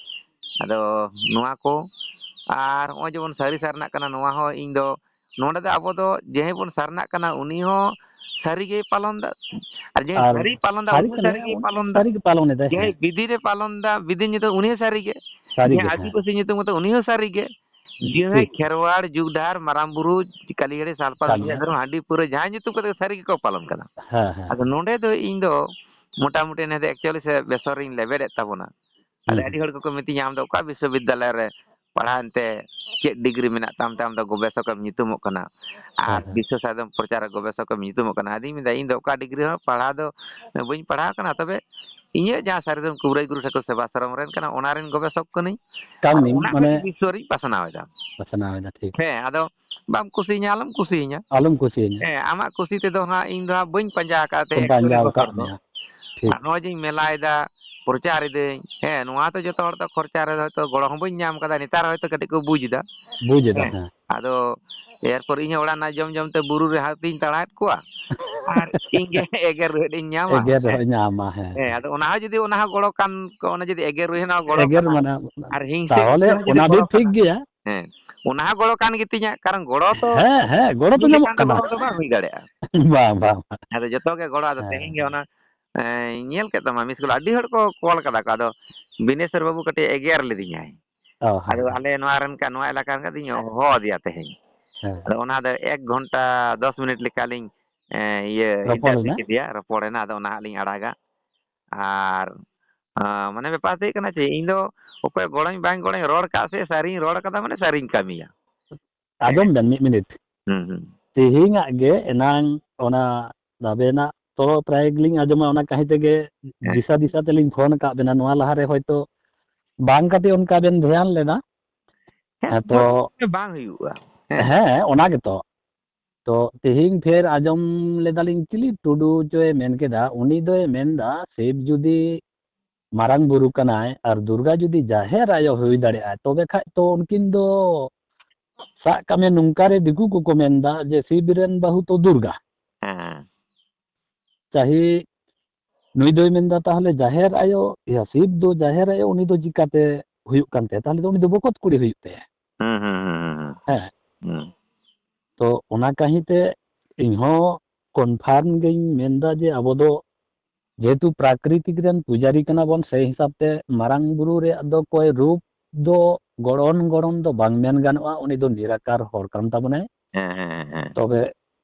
ᱟᱫᱚ ᱱᱚᱣᱟ ᱠᱚ ᱟᱨ ᱱᱚᱜᱼᱚᱭ ᱡᱮᱢᱚᱱ ᱥᱟᱹᱨᱤ ᱥᱟᱨᱱᱟᱜ ᱠᱟᱱᱟ, ᱱᱚᱣᱟ ᱦᱚᱸ ᱤᱧ ᱫᱚ ᱱᱚᱰᱮ ᱫᱚ ᱟᱵᱚ ᱫᱚ ᱡᱟᱦᱟᱸᱭ ᱵᱚᱱ ᱥᱟᱨᱱᱟᱜ ᱠᱟᱱᱟ, ᱩᱱᱤ ᱦᱚᱸ ᱥᱟᱹᱨᱤ ᱜᱮᱭ ᱯᱟᱞᱚᱱ ᱫᱟ᱾ ᱟᱨ ᱡᱟᱦᱟᱸᱭ ᱟᱨ ᱥᱟᱹᱨᱤᱭ ᱯᱟᱞᱚᱱ ᱫᱟ, ᱥᱟᱹᱨᱤ ᱩᱱᱤ ᱦᱚᱸ ᱠᱟᱱᱟᱭ, ᱥᱟᱹᱨᱤ ᱜᱮᱭ ᱯᱟᱞᱚᱱ ᱫᱟ᱾ ᱥᱟᱹᱨᱤ ᱜᱮ ᱯᱟᱞᱚᱱ ᱮᱫᱟᱭ, ᱡᱟᱦᱟᱸᱭ ᱦᱮᱸ᱾ ᱵᱤᱫᱤ ᱨᱮ ᱯᱟᱞᱚᱱ ᱫᱟ, ᱵᱤᱫᱤ ᱧᱩᱛᱩᱢ, ᱩᱱᱤ ᱦᱚᱸ ᱥᱟᱹᱨᱤ ᱜᱮ᱾ ᱥᱟᱹᱨᱤ ᱜᱮ, ᱡᱟᱦᱟᱸᱭ ᱦᱮᱸ᱾ ᱟᱹᱫᱤᱵᱟᱹᱥᱤ ᱧᱩᱛᱩᱢ ᱠᱟᱛᱮ, ᱩᱱᱤ ᱦᱚᱸ ᱥᱟᱹᱨᱤ ᱜᱮ᱾ ᱡᱟᱦᱟᱸᱭ ᱴᱷᱤᱠ᱾ ᱠᱷᱮᱨᱣᱟᱲ, ᱡᱩᱜᱽ ᱰᱟᱦᱟᱨ, ᱢᱟᱨᱟᱝ ᱵᱩᱨᱩ, ᱠᱟᱹᱞᱤ ᱦᱟᱹᱲᱤ, ᱥᱟᱞᱯᱟ, ᱠᱟᱹᱞᱤ ᱵᱤᱫᱤ, ᱦᱟᱹᱲᱤ᱾ ᱫᱷᱚᱨᱚᱢ, ᱦᱟᱺᱰᱤ, ᱯᱟᱹᱣᱨᱟᱹ, ᱡᱟᱦᱟᱸᱭ ᱧᱩᱛᱩᱢ ᱠᱟᱛᱮ ᱜᱮ ᱥᱟᱹᱨᱤ ᱜᱮᱠᱚ ᱯᱟᱞᱚᱱ ᱠᱟᱱᱟ᱾ ᱦᱮᱸ, ᱦᱮᱸ, ᱟᱫᱚ ᱦᱮᱸ᱾ ᱱᱚᱰᱮ ᱫᱚ ᱤᱧ ᱫᱚ ᱢᱚᱴᱟᱢᱩᱴᱤ ᱱᱮᱫ actually ᱥᱮ ᱵᱮᱥᱚᱨ ᱨᱤᱧ ᱞᱮᱵᱮᱫ ᱮᱫ ᱛᱟᱵᱚᱱᱟ᱾ ᱟᱨ ᱦᱩᱸ, ᱟᱹᱰᱤ ᱦᱩᱸ᱾ ᱦᱚᱲ ᱠᱚᱠᱚ ᱢᱤᱛᱟᱹᱧᱟ, "ᱟᱢ ᱫᱚ ᱚᱠᱟ ᱵᱤᱥᱥᱚᱵᱤᱫᱽᱫᱟᱞᱚᱭ ᱨᱮ ᱯᱟᱲᱦᱟᱣ ᱮᱱᱛᱮ ᱪᱮᱫ ᱰᱤᱜᱽᱨᱤ ᱢᱮᱱᱟᱜ ᱛᱟᱢ ᱛᱮ ᱟᱢ ᱫᱚ ᱜᱚᱵᱮᱥᱚᱠ ᱮᱢ ᱧᱩᱛᱩᱢᱚᱜ ᱠᱟᱱᱟ? ᱟᱨ ᱦᱮᱸ, ᱦᱮᱸ᱾ ᱵᱤᱥᱥᱚ ᱥᱟᱭᱫᱚᱢ ᱯᱨᱚᱪᱟᱨ ᱜᱚᱵᱮᱥᱚᱠ ᱮᱢ ᱧᱩᱛᱩᱢᱚᱜ ᱠᱟᱱᱟ?" ᱟᱫᱚᱧ ᱢᱮᱱᱫᱟ, "ᱤᱧ ᱫᱚ ᱚᱠᱟ ᱰᱤᱜᱽᱨᱤ ᱦᱚᱸ ᱯᱟᱲᱦᱟᱣ ᱫᱚ ᱵᱟᱹᱧ ᱯᱟᱲᱦᱟᱣ ᱠᱟᱱᱟ, ᱛᱚᱵᱮ ᱤᱧᱟᱹᱜ ᱡᱟᱦᱟᱸ ᱥᱟᱹᱨᱤ ᱫᱷᱚᱨᱚᱢ ᱠᱩᱵᱨᱟᱹᱭ ᱜᱩᱨᱩ ᱴᱷᱟᱹᱠᱩᱨ ᱥᱮᱵᱟᱥᱨᱚᱢ ᱨᱮᱱ ᱠᱟᱱᱟ, ᱚᱱᱟ ᱨᱮᱱ ᱜᱚᱵᱮᱥᱚᱠ ᱠᱟᱹᱱᱟᱹᱧ᱾ ᱠᱟᱱ ᱟᱨ ᱜᱤᱧ, ᱚᱱᱟ ᱠᱷᱚᱱ ᱢᱟᱱᱮ ᱵᱤᱥᱥᱚ ᱨᱤᱧ ᱯᱟᱥᱱᱟᱣ ᱮᱫᱟ᱾" ᱯᱟᱥᱱᱟᱣ ᱮᱫᱟ, ᱴᱷᱤᱠ᱾ ᱦᱮᱸ, ᱟᱫᱚ ᱵᱟᱢ ᱠᱩᱥᱤᱭᱟᱹᱧᱟ, ᱟᱞᱚᱢ ᱠᱩᱥᱤᱭᱟᱹᱧᱟ᱾ ᱟᱞᱚᱢ ᱠᱩᱥᱤᱭᱟᱹᱧᱟ᱾ ᱦᱮᱸ, ᱟᱢᱟᱜ ᱠᱩᱥᱤ ᱛᱮᱫᱚ ᱦᱟᱸᱜ ᱤᱧ ᱫᱚ ᱦᱟᱸᱜ ᱵᱟᱹᱧ ᱯᱟᱸᱡᱟ ᱟᱠᱟᱫ ᱛᱮ ᱠᱚ ᱯᱟᱸᱡᱟ actually ᱵᱚᱛᱚᱨ ᱟᱠᱟᱫ ᱫᱚ᱾ ᱢᱮᱭᱟ᱾ ᱴᱷᱤᱠ᱾ ᱟᱨ ᱱᱚᱜᱼᱚᱭ ᱡᱮᱧ ᱢᱮᱞᱟᱭᱮᱫᱟ, ᱯᱨᱚᱪᱟᱨ ᱮᱫᱟᱹᱧ, ᱦᱮᱸ, ᱱᱚᱣᱟ ᱛᱚ ᱡᱚᱛᱚ ᱦᱚᱲ ᱛᱚ ᱠᱷᱚᱨᱪᱟ ᱨᱮ ᱦᱚᱭᱛᱳ ᱜᱚᱲᱚ ᱦᱚᱸ ᱵᱟᱹᱧ ᱧᱟᱢ ᱠᱟᱫᱟ, ᱱᱮᱛᱟᱨ ᱦᱚᱭᱛᱳ ᱠᱟᱹᱴᱤᱡ ᱠᱚ ᱵᱩᱡᱽ ᱮᱫᱟ᱾ ᱵᱩᱡᱽ ᱮᱫᱟ, ᱦᱮᱸ, ᱦᱮᱸ᱾ ᱟᱫᱚ ᱮᱨᱯᱚᱨ ᱤᱧ ᱦᱚᱸ ᱚᱲᱟᱜ ᱨᱮᱱᱟᱜ ᱡᱚᱢ ᱡᱚᱢ ᱛᱮ ᱵᱩᱨᱩ ᱨᱮ ᱦᱟᱹᱛᱤᱧ ᱛᱟᱲᱟᱣᱮᱫ ᱠᱚᱣᱟ, ᱟᱨ ᱤᱧ ᱜᱮ ᱮᱜᱮᱨ ᱨᱩᱦᱮᱫ ᱤᱧ ᱧᱟᱢᱟ᱾ ᱮᱜᱮᱨ ᱨᱩᱦᱮᱫ ᱧᱟᱢᱟ, ᱦᱮᱸ, ᱦᱮᱸ, ᱦᱮᱸ᱾ ᱟᱫᱚ ᱚᱱᱟ ᱦᱚᱸ ᱡᱩᱫᱤ ᱚᱱᱟ ᱦᱚᱸ ᱜᱚᱲᱚ ᱠᱟᱱ, ᱚᱱᱟ ᱡᱩᱫᱤ ᱮᱜᱮᱨ ᱨᱩᱦᱮᱫ ᱦᱚᱸ ᱜᱚᱲᱚ ᱮᱜᱮᱨ ᱠᱟᱱᱟ, ᱢᱟᱱᱮ, ᱟᱨ ᱦᱤᱝᱥᱟᱹ ᱛᱟᱦᱚᱞᱮ ᱦᱤᱝᱥᱟᱹ ᱦᱚᱸ ᱡᱩᱫᱤ ᱚᱱᱟ ᱫᱚ ᱜᱚᱲᱚ ᱴᱷᱤᱠ ᱠᱟᱱᱟ, ᱜᱮᱭᱟ᱾ ᱦᱮᱸ, ᱚᱱᱟ ᱦᱚᱸ ᱜᱚᱲᱚ ᱠᱟᱱ ᱜᱮᱛᱤᱧᱟ, ᱠᱟᱨᱚᱱ ᱜᱚᱲᱚ ᱛᱚ ᱦᱮᱸ, ᱦᱮᱸ, ᱜᱚᱲᱚ ᱛᱚ ᱢᱤᱫ ᱧᱟᱢᱚᱜ ᱞᱮᱠᱟᱱ ᱫᱚ ᱠᱟᱱᱟ᱾ ᱜᱚᱲᱚ ᱫᱚ ᱵᱟᱝ ᱦᱩᱭ ᱫᱟᱲᱮᱭᱟᱜᱼᱟ᱾ ᱵᱟᱝ, ᱵᱟᱝ, ᱵᱟᱝ᱾ ᱟᱫᱚ ᱡᱚᱛᱚ ᱜᱮ ᱜᱚᱲᱚ, ᱟᱫᱚ ᱦᱮᱸ, ᱛᱮᱦᱮᱧ ᱜᱮ ᱦᱮᱸ᱾ ᱚᱱᱟ, ᱮᱸ, ᱧᱮᱞ ᱠᱮᱫ ᱛᱟᱢᱟ ᱢᱤᱥ ᱠᱚᱞ, ᱟᱹᱰᱤ ᱦᱚᱲ ᱠᱚ ᱠᱚᱞ ᱠᱟᱫᱟ ᱠᱚ, ᱟᱫᱚ ᱵᱤᱱᱮᱥᱚᱨ ᱵᱟᱹᱵᱩ ᱠᱟᱹᱴᱤᱡ ᱮᱜᱮᱨ ᱞᱤᱫᱤᱧᱟᱭ᱾ ᱚ, ᱦᱮᱸ, ᱟᱫᱚ ᱦᱮᱸ᱾ ᱟᱞᱮ ᱱᱚᱣᱟ ᱨᱮᱱ ᱠᱟ-, ᱱᱚᱣᱟ ᱮᱞᱟᱠᱟ ᱨᱮᱱ ᱠᱟᱹᱴᱤᱡ ᱤᱧ ᱦᱚᱦᱚ ᱟᱫᱮᱭᱟ ᱛᱮᱦᱮᱧ᱾ ᱦᱮᱸ᱾ ᱟᱫᱚ ᱚᱱᱟ ᱫᱚ ᱮᱠ ᱜᱷᱚᱱᱴᱟ ᱫᱚᱥ ᱢᱤᱱᱤᱴ ᱞᱮᱠᱟᱞᱤᱧ, ᱮᱸ, ᱤᱭᱟᱹ, ᱨᱚᱯᱚᱲ interview ᱮᱱᱟ᱾ ᱠᱮᱫᱮᱭᱟ, ᱨᱚᱯᱚᱲ ᱮᱱᱟ, ᱟᱫᱚ ᱚᱱᱟ ᱦᱟᱸᱜ ᱞᱤᱧ ᱟᱲᱟᱜᱟ᱾ ᱟᱨ, ᱟᱸ, ᱢᱟᱱᱮ ᱵᱮᱯᱟᱨ ᱫᱚ ᱦᱩᱭᱩᱜ ᱠᱟᱱᱟ ᱪᱮᱫ, ᱤᱧ ᱫᱚ ᱚᱠᱚᱭ ᱜᱚᱲᱚᱧ ᱵᱟᱝ ᱜᱚᱲᱚᱧ ᱨᱚᱲ ᱠᱟᱜ ᱥᱮ ᱥᱟᱹᱨᱤᱧ ᱨᱚᱲ ᱠᱟᱫᱟ, ᱢᱟᱱᱮ ᱥᱟᱹᱨᱤᱧ ᱠᱟᱹᱢᱤᱭᱟ᱾ ᱦᱮᱸ᱾ ᱟᱸᱡᱚᱢ ᱵᱮᱱ ᱢᱤᱫ ᱢᱤᱱᱤᱴ᱾ ᱦᱩᱸ, ᱦᱩᱸ᱾ ᱛᱮᱦᱮᱧᱟᱜ ᱜᱮ ᱮᱱᱟᱝ ᱚᱱᱟ ᱟᱵᱮᱱᱟᱜ ᱛᱚ ᱯᱨᱟᱭ ᱜᱮᱞᱤᱧ ᱟᱸᱡᱚᱢᱟ, ᱚᱱᱟ ᱠᱟᱹᱦᱤ ᱛᱮᱜᱮ ᱦᱮᱸ᱾ ᱫᱤᱥᱟᱹ ᱫᱤᱥᱟᱹ ᱛᱮᱞᱤᱧ ᱯᱷᱳᱱ ᱟᱠᱟᱫ ᱵᱮᱱᱟ᱾ ᱱᱚᱣᱟ ᱞᱟᱦᱟᱨᱮ ᱦᱚᱭᱛᱳ ᱵᱟᱝ ᱠᱟᱹᱴᱤᱡ ᱚᱱᱠᱟ ᱵᱮᱱ ᱫᱷᱮᱭᱟᱱ ᱞᱮᱱᱟ᱾ ᱦᱮᱸ, ᱦᱮᱸ, ᱛᱚ ᱵᱟᱝ ᱦᱩᱭᱩᱜᱼᱟ᱾ ᱦᱮᱸ᱾ ᱦᱮᱸ, ᱚᱱᱟ ᱜᱮᱛᱚ᱾ ᱛᱚ ᱛᱮᱦᱮᱧ ᱯᱷᱮᱨ ᱟᱸᱡᱚᱢ ᱞᱮᱫᱟᱞᱤᱧ, ᱪᱤᱞᱤ ᱴᱩᱰᱩ ᱪᱚᱭ ᱢᱮᱱ ᱠᱮᱫᱟ, ᱩᱱᱤ ᱫᱚᱭ ᱢᱮᱱᱫᱟ ᱥᱤᱵᱽ ᱡᱩᱫᱤ ᱢᱟᱨᱟᱝ ᱵᱩᱨᱩ ᱠᱟᱱᱟᱭ ᱟᱨ ᱫᱩᱨᱜᱟ ᱡᱩᱫᱤ ᱡᱟᱦᱮᱨ ᱟᱭᱳ ᱦᱩᱭ ᱫᱟᱲᱮᱭᱟᱜᱼᱟ, ᱛᱚᱵᱮ ᱠᱷᱟᱡ ᱛᱚ ᱩᱱᱠᱤᱱ ᱫᱚ ᱥᱟᱵ ᱠᱟᱜ ᱢᱮ, ᱱᱚᱝᱠᱟ ᱨᱮ ᱫᱤᱠᱩ ᱠᱚᱠᱚ ᱢᱮᱱᱫᱟ ᱡᱮ ᱥᱤᱵ ᱨᱮᱱ ᱵᱟᱹᱦᱩ ᱛᱚ ᱫᱩᱨᱜᱟ᱾ ᱦᱮᱸ᱾ ᱪᱟᱦᱮ ᱱᱩᱭ ᱫᱚᱭ ᱢᱮᱱᱫᱟ, ᱛᱟᱦᱚᱞᱮ ᱡᱟᱦᱮᱨ ᱟᱭᱳ, ᱤᱭᱟᱹ, ᱥᱤᱵ ᱫᱚ ᱡᱟᱦᱮᱨ ᱟᱭᱳ, ᱩᱱᱤ ᱫᱚ ᱪᱤᱠᱟᱛᱮ ᱦᱩᱭᱩᱜ ᱠᱟᱱ ᱛᱟᱭᱟ? ᱛᱟᱦᱚᱞᱮ ᱫᱚ ᱩᱱᱤ ᱫᱚ ᱵᱚᱠᱚᱛ ᱠᱩᱲᱤ ᱦᱩᱭᱩᱜ ᱛᱟᱭᱟ᱾ ᱦᱩᱸ, ᱦᱩᱸ, ᱦᱩᱸ, ᱦᱩᱸ, ᱦᱩᱸ᱾ ᱦᱮᱸ᱾ ᱦᱩᱸ᱾ ᱛᱚ ᱚᱱᱟ ᱠᱟᱹᱦᱤ ᱛᱮ ᱤᱧ ᱦᱚᱸ confirm ᱜᱤᱧ ᱢᱮᱱᱫᱟ ᱡᱮ ᱟᱵᱚ ᱫᱚ ᱡᱮᱦᱮᱛᱩ ᱯᱨᱟᱠᱨᱤᱛᱤᱠ ᱨᱮᱱ ᱯᱩᱡᱟᱨᱤ ᱠᱟᱱᱟ ᱵᱚᱱ, ᱥᱮᱭ ᱦᱤᱥᱟᱹᱵ ᱛᱮ ᱢᱟᱨᱟᱝ ᱵᱩᱨᱩ ᱨᱮᱭᱟᱜ ᱫᱚ ᱠᱚᱭ ᱨᱩᱯ ᱫᱚ ᱜᱚᱲᱚᱱ ᱜᱚᱲᱚᱱ ᱫᱚ ᱵᱟᱝ ᱢᱮᱱ ᱜᱟᱱᱚᱜᱼᱟ, ᱩᱱᱤ ᱫᱚ ᱱᱤᱨᱟᱠᱟᱨ ᱦᱚᱲ ᱠᱟᱱ ᱛᱟᱵᱚᱱᱟᱭ᱾ ᱦᱮᱸ, ᱦᱮᱸ, ᱦᱮᱸ, ᱦᱮᱸ᱾ ᱛᱚᱵᱮ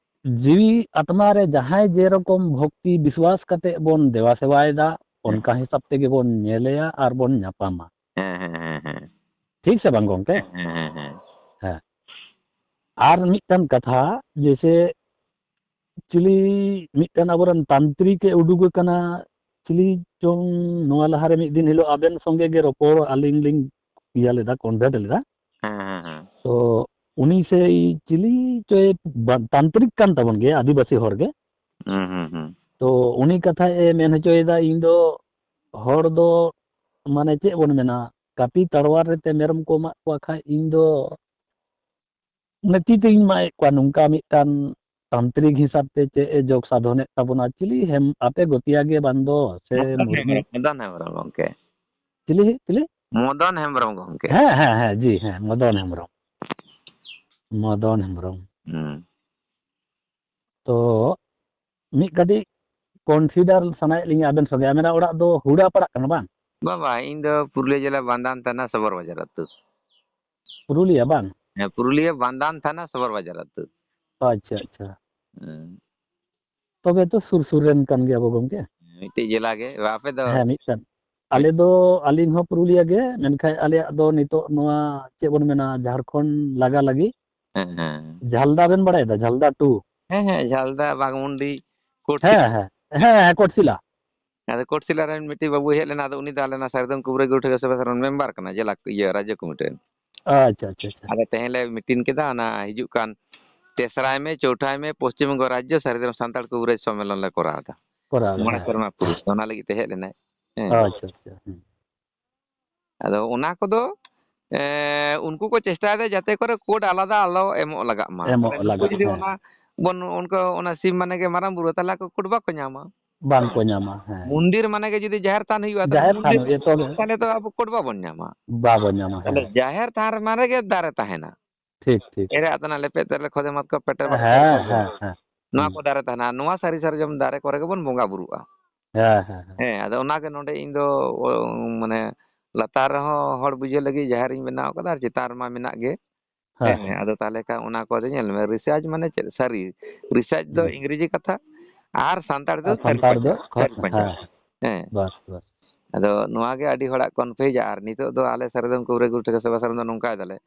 ᱡᱤᱣᱤ ᱟᱛᱢᱟ ᱨᱮ ᱡᱟᱦᱟᱸᱭ ᱡᱮᱨᱚᱠᱚᱢ ᱵᱷᱚᱠᱛᱤ ᱵᱤᱥᱣᱟᱥ ᱠᱟᱛᱮ ᱵᱚᱱ ᱫᱮᱵᱟ ᱥᱮᱵᱟᱭᱮᱫᱟ, ᱦᱮᱸ᱾ ᱚᱱᱠᱟ ᱦᱤᱥᱟᱹᱵ ᱛᱮᱜᱮ ᱵᱚᱱ ᱧᱮᱞᱮᱭᱟ ᱟᱨ ᱵᱚᱱ ᱧᱟᱯᱟᱢᱟ᱾ ᱦᱮᱸ, ᱦᱮᱸ, ᱦᱮᱸ, ᱦᱮᱸ᱾ ᱴᱷᱤᱠ ᱥᱮ ᱵᱟᱝ ᱜᱚᱝᱠᱮ? ᱦᱮᱸ, ᱦᱮᱸ, ᱦᱮᱸ, ᱦᱮᱸ᱾ ᱦᱮᱸ᱾ ᱟᱨ ᱢᱤᱫᱴᱟᱝ ᱠᱟᱛᱷᱟ, ᱡᱮᱭᱥᱮ ᱪᱤᱞᱤ ᱢᱤᱫᱴᱮᱱ ᱟᱵᱚᱨᱮᱱ ᱛᱟᱱᱛᱨᱤᱠ ᱮ ᱩᱰᱩᱠ ᱟᱠᱟᱱᱟ, ᱪᱤᱞᱤ ᱪᱚᱝ, ᱱᱚᱣᱟ ᱞᱟᱦᱟᱨᱮ ᱢᱤᱫ ᱫᱤᱱ ᱦᱤᱞᱳᱜ ᱟᱵᱮᱱ ᱥᱚᱸᱜᱮ ᱜᱮ ᱨᱚᱯᱚᱲ ᱟᱹᱞᱤᱧ ᱞᱤᱧ ᱤᱭᱟᱹ ᱞᱮᱫᱟ, contact ᱞᱮᱫᱟ᱾ ᱦᱮᱸ, ᱦᱮᱸ, ᱦᱮᱸ᱾ ᱛᱚ ᱩᱱᱤ ᱥᱮ ᱪᱤᱞᱤ ᱪᱚᱭ ᱵᱟ-, ᱛᱟᱱᱛᱨᱤᱠ ᱠᱟᱱ ᱛᱟᱵᱚᱱ ᱜᱮᱭᱟ, ᱟᱹᱫᱤᱵᱟᱹᱥᱤ ᱦᱚᱲ ᱜᱮ᱾ ᱦᱩᱸ, ᱦᱩᱸ, ᱦᱩᱸ᱾ ᱛᱚ ᱩᱱᱤ ᱠᱟᱛᱷᱟ ᱮ ᱢᱮᱱ ᱦᱚᱪᱚᱭᱮᱫᱟ, ᱤᱧ ᱫᱚ ᱦᱚᱲ ᱫᱚ ᱢᱟᱱᱮ ᱪᱮᱫ ᱵᱚᱱ ᱢᱮᱱᱟ, ᱠᱟᱹᱯᱤ ᱛᱟᱲᱣᱟᱨ ᱨᱮᱛᱮ ᱢᱮᱨᱚᱢ ᱠᱚ ᱢᱟᱜ ᱠᱚᱣᱟ ᱠᱷᱟᱡ ᱤᱧ ᱫᱚ ᱢᱟᱱᱮ ᱛᱤ ᱛᱮᱧ ᱢᱟᱜ ᱮᱫ ᱠᱚᱣᱟ, ᱱᱚᱝᱠᱟ ᱢᱤᱫᱴᱟᱝ ᱛᱟᱱᱛᱨᱤᱠ ᱦᱤᱥᱟᱹᱵ ᱛᱮ ᱪᱮᱫ ᱮ ᱡᱳᱜᱽ ᱥᱟᱫᱷᱚᱱᱮᱫ ᱛᱟᱵᱚᱱᱟ᱾ ᱪᱤᱞᱤ ᱦᱮᱢ-, ᱟᱯᱮ ᱜᱚᱛᱤᱭᱟ ᱜᱮ ᱵᱟᱝ ᱫᱚ, ᱥᱮ ᱢᱚᱫᱚᱱ ᱢᱩᱨᱢᱩ? ᱦᱮᱢᱵᱨᱚᱢ, ᱢᱚᱫᱚᱱ ᱦᱮᱢᱵᱨᱚᱢ ᱜᱚᱢᱠᱮ᱾ ᱪᱤᱞᱤ, ᱪᱤᱞᱤ? ᱢᱚᱫᱚᱱ ᱦᱮᱢᱵᱨᱚᱢ ᱜᱚᱢᱠᱮ᱾ ᱦᱮᱸ, ᱦᱮᱸ, ᱦᱮᱸ, ᱡᱤ, ᱦᱮᱸ, ᱢᱚᱫᱚᱱ ᱦᱮᱢᱵᱨᱚᱢ᱾ ᱢᱚᱫᱚᱱ ᱦᱮᱢᱵᱨᱚᱢ᱾ ᱦᱩᱸ᱾ ᱛᱚ, ᱢᱤᱫ ᱠᱟᱹᱴᱤᱡ consider ᱥᱟᱱᱟᱭᱮᱫ ᱞᱤᱧᱟ ᱟᱵᱮᱱ ᱥᱚᱸᱜᱮ᱾ ᱟᱵᱮᱱᱟᱜ ᱚᱲᱟᱜ ᱫᱚ ᱦᱩᱲᱟ ᱯᱟᱲᱟᱜ ᱠᱟᱱᱟ ᱵᱟᱝ? ᱵᱟᱝ, ᱵᱟᱝ, ᱤᱧ ᱫᱚ ᱯᱩᱨᱩᱞᱤᱭᱟᱹ ᱡᱮᱞᱟ ᱵᱟᱱᱫᱟᱱ ᱛᱷᱟᱱᱟ ᱥᱚᱵᱚᱨ ᱵᱟᱡᱟᱨ ᱟᱹᱛᱩ᱾ ᱯᱩᱨᱩᱞᱤᱭᱟᱹ ᱵᱟᱝ? ᱦᱮᱸ, ᱯᱩᱨᱩᱞᱤᱭᱟᱹ ᱵᱟᱱᱫᱟᱱ ᱛᱷᱟᱱᱟ ᱥᱚᱵᱚᱨ ᱵᱟᱡᱟᱨ ᱟᱹᱛᱩ᱾ ᱟᱪᱪᱷᱟ, ᱟᱪᱪᱷᱟ᱾ ᱦᱮᱸ᱾ ᱛᱚᱵᱮ ᱛᱚ ᱥᱩᱨ ᱥᱩᱨ ᱨᱮᱱ ᱠᱟᱱ ᱜᱮᱭᱟ ᱵᱚ ᱜᱚᱢᱠᱮ᱾ ᱢᱤᱫᱴᱤᱡ ᱡᱮᱞᱟ ᱜᱮ᱾ ᱟᱯᱮ ᱫᱚ? ᱦᱮᱸ, ᱢᱤᱫᱴᱟᱝ᱾ ᱟᱞᱮ ᱫᱚ, ᱟᱹᱞᱤᱧ ᱦᱚᱸ ᱯᱩᱨᱩᱞᱤᱭᱟᱹ ᱜᱮ, ᱢᱮᱱᱠᱷᱟᱱ ᱟᱞᱮᱭᱟᱜ ᱫᱚ ᱱᱤᱛᱚᱜ ᱱᱚᱣᱟ ᱪᱮᱫ ᱵᱚᱱ ᱢᱮᱱᱟ, ᱡᱷᱟᱲᱠᱷᱚᱸᱰ ᱞᱟᱜᱟ ᱞᱟᱹᱜᱤ᱾ ᱦᱮᱸ, ᱦᱮᱸ᱾ ᱡᱷᱟᱞᱫᱟ ᱵᱮᱱ ᱵᱟᱲᱟᱭᱮᱫᱟ? ᱡᱷᱟᱞᱫᱟ ᱴᱩ᱾ ᱦᱮᱸ, ᱦᱮᱸ, ᱡᱷᱟᱞᱫᱟ, ᱵᱟᱜᱽᱢᱩᱱᱰᱤ, ᱠᱳᱴᱥᱤᱞᱟ᱾ ᱦᱮᱸ, ᱦᱮᱸ, ᱦᱮᱸ, ᱦᱮᱸ, ᱠᱳᱴᱥᱤᱞᱟ᱾ ᱟᱫᱚ ᱠᱳᱴᱥᱤᱞᱟ ᱨᱮᱱ ᱢᱤᱫᱴᱤᱡ ᱵᱟᱹᱵᱩᱭ ᱦᱮᱡ ᱞᱮᱱᱟ, ᱟᱫᱚ ᱩᱱᱤ ᱫᱚ ᱟᱞᱮ ᱚᱱᱟ ᱥᱟᱨᱡᱚᱢ ᱠᱩᱵᱨᱟᱹ ᱜᱩᱴᱷᱟᱹ ᱥᱚᱵᱷᱟ ᱨᱮᱱ ᱢᱮᱢᱵᱟᱨ ᱠᱟᱱᱟᱭ, ᱡᱮᱞᱟ, ᱤᱭᱟᱹ, ᱨᱟᱡᱽᱡᱚ ᱠᱚᱢᱤᱴᱤ ᱨᱮᱱ᱾ ᱟᱪᱪᱷᱟ, ᱟᱪᱪᱷᱟ, ᱟᱪᱪᱷᱟ᱾ ᱟᱫᱚ ᱛᱮᱦᱮᱧ ᱞᱮ ᱢᱤᱴᱤᱝ ᱠᱮᱫᱟ, ᱚᱱᱟ ᱦᱤᱡᱩᱜ ᱠᱟᱱ ᱛᱮᱥᱨᱟᱭ ᱢᱮ, ᱪᱳᱣᱴᱷᱟᱭ ᱢᱮ, ᱯᱚᱥᱪᱤᱢ ᱵᱚᱝᱜᱚ ᱨᱟᱡᱽᱡᱚ ᱥᱟᱹᱨᱤ ᱫᱷᱚᱨᱚᱢ ᱥᱟᱱᱛᱟᱲ ᱠᱚᱵᱨᱮᱡᱽ ᱥᱚᱢᱢᱮᱞᱚᱱ ᱞᱮ ᱠᱚᱨᱟᱣ ᱮᱫᱟ᱾ ᱠᱚᱨᱟᱣ ᱮᱫᱟ, ᱢᱚᱬᱮ ᱦᱮᱸ᱾ ᱥᱮᱨᱢᱟ ᱯᱩᱨᱟᱹᱣ, ᱚᱱᱟ ᱞᱟᱹᱜᱤᱫ ᱛᱮ ᱦᱮᱡ ᱞᱮᱱᱟᱭ᱾ ᱦᱮᱸ᱾ ᱟᱪᱪᱷᱟ, ᱟᱪᱪᱷᱟ, ᱦᱩᱸ᱾ ᱟᱫᱚ ᱚᱱᱟ ᱠᱚᱫᱚ ᱮ, ᱩᱱᱠᱩ ᱠᱚ ᱪᱮᱥᱴᱟᱭᱮᱫᱟ ᱡᱟᱛᱮ ᱠᱚᱨᱮ ᱠᱳᱰ ᱟᱞᱟᱫᱟ ᱟᱞᱚ ᱮᱢᱚᱜ ᱞᱟᱜᱟᱜ ᱢᱟ᱾ ᱮᱢᱚᱜ ᱛᱟᱦᱞᱮ ᱱᱩᱠᱩ ᱞᱟᱜᱟᱜ, ᱡᱩᱫᱤ ᱦᱮᱸ᱾ ᱚᱱᱟ ᱵᱚᱱ, ᱚᱱᱠᱟ ᱚᱱᱟ ᱥᱤᱢ ᱢᱟᱱᱮ ᱜᱮ ᱢᱟᱨᱟᱝ ᱵᱩᱨᱩ, ᱛᱟᱦᱞᱮ ᱟᱠᱚ ᱠᱳᱰ ᱵᱟᱠᱚ ᱧᱟᱢᱟ᱾ ᱵᱟᱝ ᱠᱚ ᱧᱟᱢᱟ, ᱦᱮᱸ᱾ ᱢᱚᱱᱫᱤᱨ ᱢᱟᱱᱮ ᱜᱮ ᱡᱩᱫᱤ ᱡᱟᱦᱮᱨ ᱛᱷᱟᱱ ᱦᱩᱭᱩᱜᱼᱟ, ᱛᱟᱦᱞᱮ ᱡᱟᱦᱮᱨ ᱛᱷᱟᱱ ᱢᱚᱱᱫᱤᱨ ᱦᱩᱭᱩᱜᱼᱟ, ᱛᱚᱵᱮ᱾ ᱛᱟᱦᱞᱮ ᱛᱚ ᱟᱵᱚ ᱠᱳᱰ ᱵᱟᱵᱚᱱ ᱧᱟᱢᱟ᱾ ᱵᱟᱵᱚᱱ ᱧᱟᱢᱟ, ᱛᱟᱦᱞᱮ ᱦᱮᱸ᱾ ᱡᱟᱦᱮᱨ ᱛᱷᱟᱱ ᱨᱮ ᱢᱟᱱᱮ ᱜᱮ ᱫᱟᱨᱮ ᱛᱟᱦᱮᱱᱟ᱾ ᱴᱷᱤᱠ, ᱴᱷᱤᱠ᱾ ᱮᱨᱮ ᱟᱛᱱᱟ ᱞᱮᱯᱮ ᱛᱮᱨᱮ ᱠᱷᱚᱫᱮ ᱢᱟᱛ ᱠᱚ ᱯᱮᱴᱮᱨ ᱢᱟᱛ ᱠᱚ ᱦᱮᱸ, ᱠᱚ᱾ ᱦᱮᱸ, ᱦᱮᱸ᱾ ᱱᱚᱣᱟ ᱦᱩᱸ᱾ ᱠᱚ ᱫᱟᱨᱮ ᱛᱟᱦᱮᱱᱟ, ᱱᱚᱣᱟ ᱥᱟᱹᱨᱤ ᱥᱟᱨᱡᱚᱢ ᱫᱟᱨᱮ ᱠᱚᱨᱮ ᱜᱮᱵᱚᱱ ᱵᱚᱸᱜᱟ ᱵᱩᱨᱩᱜᱼᱟ᱾ ᱦᱮᱸ, ᱦᱮᱸ, ᱦᱮᱸ᱾ ᱦᱮᱸ, ᱟᱫᱚ ᱚᱱᱟᱜᱮ ᱱᱚᱰᱮ ᱤᱧ ᱫᱚ, ᱚ, ᱢᱟᱱᱮ ᱞᱟᱛᱟᱨ ᱨᱮᱦᱚᱸ ᱦᱚᱲ ᱵᱩᱡᱷᱟᱹᱣ ᱞᱟᱹᱜᱤᱫ ᱡᱟᱦᱮᱨ ᱤᱧ ᱵᱮᱱᱟᱣ ᱠᱟᱫᱟ, ᱟᱨ ᱪᱮᱛᱟᱱ ᱨᱮᱢᱟ ᱢᱮᱱᱟᱜ ᱜᱮ᱾ ᱦᱮᱸ, ᱦᱮᱸ, ᱦᱮᱸ᱾ ᱟᱫᱚ ᱛᱟᱦᱞᱮ ᱠᱷᱟᱱ ᱚᱱᱟ ᱠᱚ ᱧᱮᱞ ᱢᱮ, ᱨᱤᱥᱟᱨᱪ ᱢᱟᱱᱮ ᱪᱮᱫ? ᱥᱟᱹᱨᱤ᱾ ᱨᱤᱥᱟᱨᱪ ᱫᱚ ᱦᱩᱸ᱾ ᱤᱝᱨᱮᱡᱤ ᱠᱟᱛᱷᱟ, ᱟᱨ ᱥᱟᱱᱛᱟᱲ ᱫᱚ ᱟᱨ ᱥᱟᱹᱨᱤ ᱥᱟᱱᱛᱟᱲ ᱫᱚ ᱯᱟᱸᱡᱟ, ᱥᱟᱹᱨᱤ ᱠᱷᱚ-, ᱯᱟᱸᱡᱟ᱾ ᱦᱮᱸ, ᱦᱮᱸ᱾ ᱵᱟᱥ, ᱵᱟᱥ᱾ ᱟᱫᱚ ᱱᱚᱣᱟ ᱜᱮ ᱟᱹᱰᱤ ᱦᱚᱲᱟᱜ confuse, ᱟᱨ ᱱᱤᱛᱚᱜ ᱫᱚ ᱟᱞᱮ ᱥᱟᱨᱮᱫᱚᱢ ᱠᱚᱵᱨᱮ ᱜᱩᱨᱩ ᱴᱷᱟᱹᱠᱨᱟᱹ ᱥᱮᱵᱟ ᱥᱟᱨᱮᱫᱚᱢ ᱱᱚᱝᱠᱟᱭ ᱫᱟᱞᱮ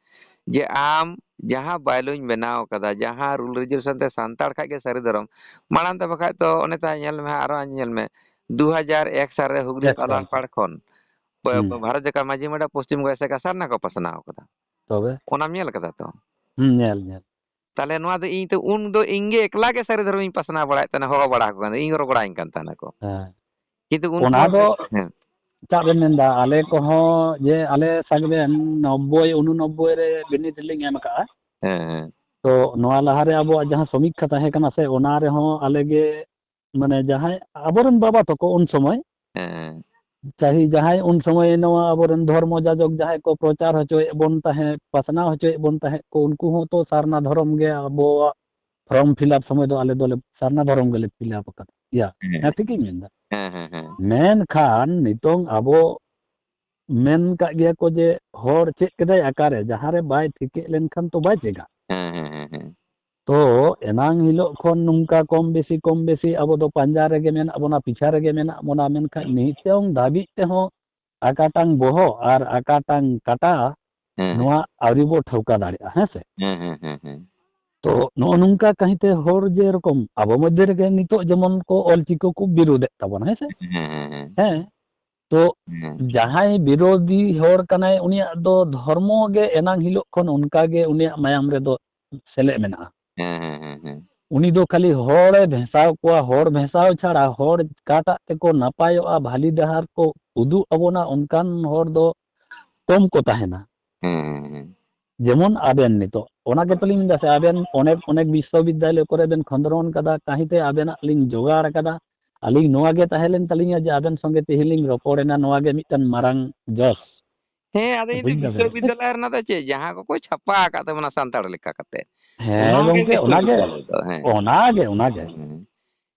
ᱡᱮ ᱟᱢ ᱡᱟᱦᱟᱸ bylaw ᱤᱧ ᱵᱮᱱᱟᱣ ᱠᱟᱫᱟ, ᱡᱟᱦᱟᱸ rule regulation ᱛᱮ ᱥᱟᱱᱛᱟᱲ ᱠᱷᱟᱡ ᱜᱮ ᱥᱟᱹᱨᱤ ᱫᱷᱚᱨᱚᱢ, ᱢᱟᱲᱟᱝ ᱛᱮ ᱵᱟᱠᱷᱟᱡ ᱛᱚ ᱚᱱᱮ ᱛᱟᱦᱮᱸ ᱧᱮᱞ ᱢᱮ ᱦᱟᱸᱜ, ᱟᱨᱚ ᱧᱮᱞ ᱢᱮ, ᱫᱩ ᱦᱟᱡᱟᱨ ᱮᱠ ᱥᱟᱞ ᱨᱮ ᱦᱩᱜᱽᱞᱤ ᱮᱠ ᱥᱟᱞ ᱯᱟᱞᱟᱞ ᱨᱮ᱾ ᱯᱟᱲ ᱠᱷᱚᱱ ᱯ-, ᱦᱩᱸ᱾ ᱵᱷᱟᱨᱚᱛ ᱡᱟᱠᱟᱛ ᱢᱟᱹᱡᱷᱤ ᱢᱚᱦᱰᱟ ᱯᱚᱥᱪᱤᱢ ᱜᱚᱭᱥᱮ ᱠᱟ ᱥᱟᱨᱱᱟ ᱠᱚ ᱯᱟᱥᱱᱟᱣ ᱠᱟᱫᱟ᱾ ᱛᱚᱵᱮ? ᱚᱱᱟᱢ ᱧᱮᱞ ᱠᱟᱫᱟ ᱛᱚ? ᱦᱩᱸ, ᱧᱮᱞ, ᱧᱮᱞ᱾ ᱛᱟᱦᱞᱮ ᱱᱚᱣᱟ ᱫᱚ ᱤᱧ ᱛᱚ ᱩᱱ ᱫᱚ ᱤᱧ ᱜᱮ ᱮᱠᱞᱟ ᱜᱮ ᱥᱟᱹᱨᱤ ᱫᱷᱚᱨᱚᱢᱤᱧ ᱯᱟᱥᱱᱟᱣ ᱵᱟᱲᱟᱭᱮᱫ ᱛᱟᱦᱮᱱᱟ, ᱦᱚᱦᱚ ᱵᱟᱲᱟ ᱟᱠᱚ ᱠᱟᱱ ᱛᱟᱦᱮᱱᱟ, ᱤᱧ ᱨᱚᱜᱚᱲᱟᱧ ᱠᱟᱱ ᱛᱟᱦᱮᱱᱟ ᱠᱚ᱾ ᱦᱮᱸ᱾ ᱠᱤᱱᱛᱩ ᱩᱱ ᱚᱱᱟ ᱥᱚᱢᱚᱭ ᱫᱚ ᱦᱮᱸ᱾ ᱪᱟᱜ ᱵᱮᱱ ᱢᱮᱱᱫᱟ, ᱟᱞᱮ ᱠᱚᱦᱚᱸ ᱡᱮ ᱟᱞᱮ ᱥᱟᱵ ᱵᱮᱱ ᱱᱚᱵᱵᱳᱭ, ᱩᱱᱩᱱᱚᱵᱵᱳᱭ ᱨᱮ ᱵᱤᱱᱤᱰ ᱞᱤᱧ ᱮᱢ ᱟᱠᱟᱜᱼᱟ᱾ ᱦᱮᱸ, ᱦᱮᱸ᱾ ᱛᱚ ᱱᱚᱣᱟ ᱞᱟᱦᱟᱨᱮ ᱟᱵᱚᱣᱟᱜ ᱡᱟᱦᱟᱸ ᱥᱚᱢᱤᱠᱠᱷᱟ ᱛᱟᱦᱮᱸ ᱠᱟᱱᱟ ᱥᱮ, ᱚᱱᱟ ᱨᱮᱦᱚᱸ ᱟᱞᱮ ᱜᱮ, ᱢᱟᱱᱮ ᱡᱟᱦᱟᱸᱭ ᱟᱵᱚᱨᱮᱱ ᱵᱟᱵᱟ ᱛᱟᱠᱚ ᱩᱱ ᱥᱚᱢᱚᱭ, ᱦᱮᱸ᱾ ᱪᱟᱹᱦᱤ ᱡᱟᱦᱟᱸᱭ ᱩᱱ ᱥᱚᱢᱚᱭ ᱱᱚᱣᱟ ᱟᱵᱚᱨᱮᱱ ᱫᱷᱚᱨᱢᱚ ᱡᱟᱡᱚᱠ ᱡᱟᱦᱟᱸᱭ ᱠᱚ ᱯᱨᱚᱪᱟᱨ ᱦᱚᱪᱚᱭᱮᱫ ᱵᱚᱱ ᱛᱟᱦᱮᱸᱫ, ᱯᱟᱥᱱᱟᱣ ᱦᱚᱪᱚᱭᱮᱫ ᱵᱚᱱ ᱛᱟᱦᱮᱸᱫ ᱠᱚ, ᱩᱱᱠᱩ ᱦᱚᱸ ᱛᱚ ᱥᱟᱨᱱᱟ ᱫᱷᱚᱨᱚᱢ ᱜᱮ ᱟᱵᱚᱣᱟᱜ form fill up ᱥᱚᱢᱚᱭ ᱫᱚ ᱟᱞᱮ ᱫᱚᱞᱮ ᱥᱟᱨᱱᱟ ᱫᱷᱚᱨᱚᱢ ᱜᱮᱞᱮ fill up ᱟᱠᱟᱫᱟ᱾ ᱭᱟ, ᱦᱮᱸ᱾ ᱦᱮᱸ, ᱴᱷᱤᱠᱤᱧ ᱢᱮᱱᱫᱟ? ᱦᱮᱸ, ᱦᱮᱸ, ᱦᱮᱸ᱾ ᱢᱮᱱᱠᱷᱟᱱ ᱱᱤᱛᱚᱝ ᱟᱵᱚ ᱢᱮᱱ ᱠᱟᱜ ᱜᱮᱭᱟ ᱠᱚ ᱡᱮ ᱦᱚᱲ ᱪᱮᱫ ᱠᱮᱫᱟᱭ ᱟᱠᱟᱨᱮ, ᱡᱟᱦᱟᱸ ᱨᱮ ᱵᱟᱭ ᱴᱷᱤᱠᱮᱫ ᱞᱮᱱᱠᱷᱟᱱ ᱛᱚ ᱵᱟᱭ ᱪᱮᱫᱟ᱾ ᱦᱮᱸ, ᱦᱮᱸ, ᱦᱮᱸ, ᱦᱮᱸ᱾ ᱛᱚ ᱮᱱᱟᱝ ᱦᱤᱞᱳᱜ ᱠᱷᱚᱱ ᱱᱚᱝᱠᱟ ᱠᱚᱢ ᱵᱮᱥᱤ, ᱠᱚᱢ ᱵᱮᱥᱤ ᱟᱵᱚ ᱫᱚ ᱯᱟᱸᱡᱟ ᱨᱮᱜᱮ ᱢᱮᱱᱟᱜ ᱵᱚᱱᱟ, ᱯᱤᱪᱷᱟ ᱨᱮᱜᱮ ᱢᱮᱱᱟᱜ ᱵᱚᱱᱟ, ᱢᱮᱱᱠᱷᱟᱱ ᱱᱤᱛᱚᱝ ᱫᱷᱟᱹᱵᱤᱡ ᱛᱮᱦᱚᱸ ᱟᱠᱟᱴᱟᱝ ᱵᱚᱦᱚᱜ ᱟᱨ ᱟᱠᱟᱴᱟᱝ ᱠᱟᱴᱟ, ᱦᱮᱸ, ᱦᱮᱸ᱾ ᱱᱚᱣᱟ ᱟᱹᱣᱨᱤ ᱵᱚ ᱴᱷᱟᱹᱣᱠᱟ ᱫᱟᱲᱮᱭᱟᱜᱼᱟ, ᱦᱮᱸ ᱥᱮ? ᱦᱮᱸ, ᱦᱮᱸ, ᱦᱮᱸ, ᱦᱮᱸ᱾ ᱛᱚ ᱱᱚᱜᱼᱚ ᱱᱚᱝᱠᱟ ᱠᱟᱹᱦᱤᱛᱮ ᱦᱚᱲ ᱡᱮᱨᱚᱠᱚᱢ ᱟᱵᱚ ᱢᱚᱫᱽᱫᱷᱮ ᱨᱮᱜᱮ ᱱᱤᱛᱚᱜ ᱡᱮᱢᱚᱱ ᱠᱚ ᱚᱞᱪᱤᱠᱤ ᱠᱚ ᱵᱤᱨᱳᱫᱮᱫ ᱛᱟᱵᱚᱱᱟ, ᱦᱮᱸ ᱥᱮ? ᱦᱮᱸ, ᱦᱮᱸ, ᱦᱮᱸ᱾ ᱦᱮᱸ, ᱛᱚ ᱦᱮᱸ᱾ ᱡᱟᱦᱟᱸᱭ ᱵᱤᱨᱳᱫᱷᱤ ᱦᱚᱲ ᱠᱟᱱᱟᱭ, ᱩᱱᱤᱭᱟᱜ ᱫᱚ ᱫᱷᱚᱨᱢᱚ ᱜᱮ ᱮᱱᱟᱝ ᱦᱤᱞᱳᱜ ᱠᱷᱚᱱ ᱚᱱᱠᱟ ᱜᱮ ᱩᱱᱤᱭᱟᱜ ᱢᱟᱭᱟᱢ ᱨᱮᱫᱚ ᱥᱮᱞᱮᱫ ᱢᱮᱱᱟᱜᱼᱟ᱾ ᱦᱮᱸ, ᱦᱮᱸ, ᱦᱮᱸ, ᱦᱮᱸ᱾ ᱩᱱᱤ ᱫᱚ ᱠᱷᱟᱹᱞᱤ ᱦᱚᱲᱮ ᱵᱷᱮᱥᱟᱣ ᱠᱚᱣᱟ, ᱦᱚᱲ ᱵᱷᱮᱥᱟᱣ ᱪᱷᱟᱲᱟ ᱦᱚᱲ ᱚᱠᱟᱴᱟᱜ ᱛᱮᱠᱚ ᱱᱟᱯᱟᱭᱚᱜᱼᱟ, ᱵᱷᱟᱹᱞᱤ ᱰᱟᱦᱟᱨ ᱠᱚ ᱩᱫᱩᱜ ᱟᱵᱚᱱᱟ, ᱚᱱᱠᱟᱱ ᱦᱚᱲ ᱫᱚ ᱠᱚᱢ ᱠᱚ ᱛᱟᱦᱮᱱᱟ᱾ ᱦᱮᱸ, ᱦᱮᱸ᱾ ᱡᱮᱢᱚᱱ ᱟᱵᱮᱱ ᱱᱤᱛᱚᱜ, ᱚᱱᱟ ᱜᱮᱛᱚᱞᱤᱧ ᱢᱮᱱᱫᱟ ᱥᱮ, ᱟᱵᱮᱱ ᱚᱱᱮᱠ, ᱚᱱᱮᱠ ᱵᱤᱥᱥᱚᱵᱤᱫᱽᱫᱟᱞᱚᱭ ᱠᱚᱨᱮ ᱵᱮᱱ ᱠᱷᱚᱸᱫᱽᱨᱚᱱ ᱠᱟᱫᱟ, ᱠᱟᱹᱦᱤᱛᱮ ᱟᱵᱮᱱᱟᱜ ᱞᱤᱧ ᱡᱚᱜᱟᱲ ᱠᱟᱫᱟ᱾ ᱟᱹᱞᱤᱧ ᱱᱚᱣᱟ ᱜᱮ ᱛᱟᱦᱮᱸ ᱞᱮᱱ ᱛᱟᱹᱞᱤᱧᱟ ᱡᱮ ᱟᱵᱮᱱ ᱥᱚᱸᱜᱮ ᱛᱮᱦᱮᱧ ᱞᱤᱧ ᱨᱚᱯᱚᱲᱮᱱᱟ, ᱱᱚᱣᱟ ᱜᱮ ᱢᱤᱫᱴᱟᱝ ᱢᱟᱨᱟᱝ ᱡᱚᱥ᱾ ᱦᱮᱸ, ᱟᱫᱚ ᱤᱧ ᱫᱚ ᱵᱩᱡᱽ ᱫᱟᱵᱮᱱ? ᱵᱤᱥᱥᱚᱵᱤᱫᱽᱫᱟᱞᱚᱭ ᱨᱮᱱᱟᱜ ᱫᱚ ᱪᱮᱫ, ᱡᱟᱦᱟᱸ ᱠᱚᱠᱚ ᱪᱷᱟᱯᱟ ᱟᱠᱟᱫ ᱛᱟᱵᱚᱱᱟ ᱥᱟᱱᱛᱟᱲ ᱞᱮᱠᱟ ᱠᱟᱛᱮ, ᱦᱮᱸ ᱚᱱᱟ ᱜᱮ ᱜᱚᱢᱠᱮ, ᱵᱤᱥᱥᱚ ᱚᱱᱟ ᱜᱮ, ᱵᱤᱫᱽᱫᱟᱞᱚᱭ ᱫᱚ, ᱦᱮᱸ᱾ ᱚᱱᱟ ᱜᱮ, ᱚᱱᱟ ᱜᱮ᱾ ᱦᱮᱸ᱾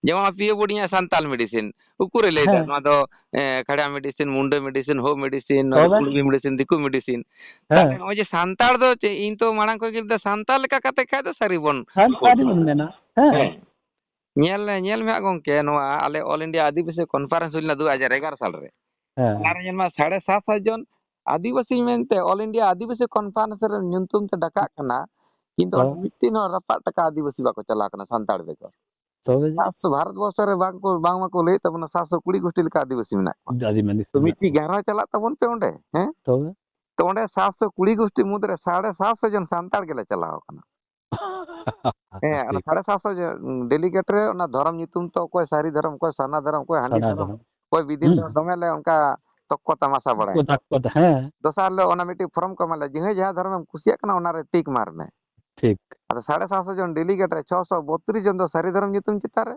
ᱡᱮᱢᱚᱱ ᱯᱤᱭᱳ ᱵᱳᱨᱰᱤᱝ ᱟᱜ ᱥᱟᱱᱛᱟᱞ medicine, ᱩᱠᱩᱨᱮ ᱞᱟᱹᱭ ᱫᱟ ᱦᱮᱸ᱾ ᱱᱚᱣᱟ ᱫᱚ, ᱮ, ᱠᱷᱟᱲᱭᱟ medicine, ᱢᱩᱱᱰᱟᱹ medicine, ᱦᱳ medicine, ᱛᱚᱵᱮ? ᱠᱩᱲᱢᱤ medicine, ᱫᱤᱠᱩ medicine᱾ ᱦᱮᱸ᱾ ᱛᱟᱦᱞᱮ ᱱᱚᱜᱼᱚᱭ ᱡᱮ ᱥᱟᱱᱛᱟᱲ ᱫᱚ ᱪᱮᱫ, ᱤᱧ ᱛᱚ ᱢᱟᱲᱟᱝ ᱠᱷᱚᱱ ᱜᱮ ᱞᱟᱹᱭ ᱫᱟ, ᱥᱟᱱᱛᱟᱲ ᱞᱮᱠᱟ ᱠᱟᱛᱮ ᱠᱷᱟᱡ ᱫᱚ ᱥᱟᱹᱨᱤ ᱵᱚᱱ ᱥᱟᱱᱛᱟᱲ ᱨᱚᱯᱚᱲ ᱵᱚᱱ ᱠᱟᱱᱟ᱾ ᱢᱮᱱᱟ᱾ ᱦᱮᱸ᱾ ᱦᱮᱸ᱾ ᱧᱮᱞ, ᱧᱮᱞ ᱢᱮ ᱦᱟᱸᱜ ᱜᱚᱢᱠᱮ, ᱱᱚᱣᱟ ᱟᱞᱮ All India ᱟᱹᱫᱤᱵᱟᱹᱥᱤ conference ᱦᱩᱭ ᱞᱮᱱᱟ ᱫᱩ ᱦᱟᱡᱟᱨ ᱮᱜᱟᱨᱚ ᱥᱟᱞ ᱨᱮ᱾ ᱦᱮᱸ᱾ ᱚᱱᱟ ᱨᱮ ᱧᱮᱞ ᱢᱮ, ᱥᱟᱲᱮ ᱥᱟᱛ ᱥᱚ ᱡᱚᱱ ᱟᱹᱫᱤᱵᱟᱹᱥᱤ ᱢᱮᱱᱛᱮ All India ᱟᱹᱫᱤᱵᱟᱹᱥᱤ conference ᱨᱮ ᱧᱩᱛᱩᱢ ᱛᱮ ᱰᱟᱠᱟᱜ ᱠᱟᱱᱟ, ᱠᱤᱱᱛᱩ ᱦᱮᱸ᱾ ᱢᱤᱫᱴᱤᱡ ᱦᱚᱸ ᱨᱟᱯᱟᱜ ᱴᱟᱠᱟ ᱟᱹᱫᱤᱵᱟᱹᱥᱤ ᱵᱟᱠᱚ ᱪᱟᱞᱟᱣ ᱠᱟᱱᱟ ᱥᱟᱱᱛᱟᱲ ᱵᱮᱜᱚᱨ᱾ ᱛᱚᱵᱮ? ᱥᱟᱛ ᱥᱚ, ᱵᱷᱟᱨᱚᱛ ᱵᱚᱨᱥᱚ ᱨᱮ ᱵᱟᱝ ᱠᱚ, ᱵᱟᱝ ᱢᱟᱠᱚ ᱞᱟᱹᱭᱮᱫ ᱛᱟᱵᱚᱱᱟ ᱥᱟᱛ ᱥᱚ ᱠᱩᱲᱤ ᱜᱩᱥᱴᱤ ᱞᱮᱠᱟ ᱟᱹᱫᱤᱵᱟᱹᱥᱤ ᱢᱮᱱᱟᱜ ᱠᱚᱣᱟ᱾ ᱟᱹᱫᱤᱵᱟᱹᱥᱤ ᱛᱚ ᱢᱮᱱᱟᱜ ᱢᱤᱫᱴᱤᱡ ᱠᱚᱣᱟ᱾ ᱜᱷᱟᱨᱚᱸᱡᱽ ᱪᱟᱞᱟᱜ ᱛᱟᱵᱚᱱ ᱯᱮ ᱚᱸᱰᱮ, ᱦᱮᱸ? ᱛᱚᱵᱮ? ᱛᱚ ᱚᱸᱰᱮ ᱥᱟᱛ ᱥᱚ ᱠᱩᱲᱤ ᱜᱩᱥᱴᱤ ᱢᱩᱫᱽᱨᱮ ᱥᱟᱲᱮ ᱥᱟᱛ ᱥᱚ ᱡᱚᱱ ᱥᱟᱱᱛᱟᱲ ᱜᱮᱞᱮ ᱪᱟᱞᱟᱣ ᱠᱟᱱᱟ᱾ ᱦᱮᱸ, ᱚᱱᱟ ᱴᱷᱤᱠ᱾ ᱥᱟᱲᱮ ᱥᱟᱛ ᱥᱚ ᱡᱚᱱ delegate ᱨᱮ ᱚᱱᱟ ᱫᱷᱚᱨᱚᱢ ᱧᱩᱛᱩᱢ ᱛᱚ ᱚᱠᱚᱭ ᱥᱟᱹᱨᱤ ᱫᱷᱚᱨᱚᱢ, ᱚᱠᱚᱭ ᱥᱟᱨᱱᱟ ᱫᱷᱚᱨᱚᱢ, ᱚᱠᱚᱭ ᱦᱟᱺᱰᱤ ᱥᱟᱨᱱᱟ ᱫᱷᱚᱨᱚᱢ, ᱫᱷᱚᱨᱚᱢ᱾ ᱚᱠᱚᱭ ᱵᱤᱫᱤᱱ ᱦᱩᱸ᱾ ᱫᱷᱚᱨᱚᱢ, ᱫᱚᱢᱮ ᱞᱮ ᱚᱱᱠᱟ ᱛᱚᱠᱠᱚ ᱛᱟᱢᱟᱥᱟ ᱵᱟᱲᱟᱭᱟ᱾ ᱛᱚᱠᱠᱚ ᱛᱟᱠᱚ, ᱦᱮᱸ᱾ ᱫᱚᱥᱟᱨ ᱦᱤᱞᱳᱜ ᱚᱱᱟ ᱢᱤᱫᱴᱤᱡ form ᱠᱚ ᱮᱢᱟ ᱞᱮᱭᱟ, ᱡᱟᱦᱟᱸᱭ ᱡᱟᱦᱟᱸ ᱫᱷᱚᱨᱚᱢᱮᱢ ᱠᱩᱥᱤᱭᱟᱜ ᱠᱟᱱᱟ ᱚᱱᱟᱨᱮ tick ᱢᱟᱨ ᱢᱮ᱾ ᱴᱷᱤᱠ᱾ ᱟᱫᱚ ᱥᱟᱲᱮ ᱥᱟᱛ ᱥᱚ ᱡᱚᱱ delegate ᱨᱮ ᱪᱷᱚᱥᱚ ᱵᱚᱛᱨᱤᱥ ᱡᱚᱱ ᱫᱚ ᱥᱟᱹᱨᱤ ᱫᱷᱚᱨᱚᱢ ᱧᱩᱛᱩᱢ ᱪᱮᱛᱟᱱ ᱨᱮ,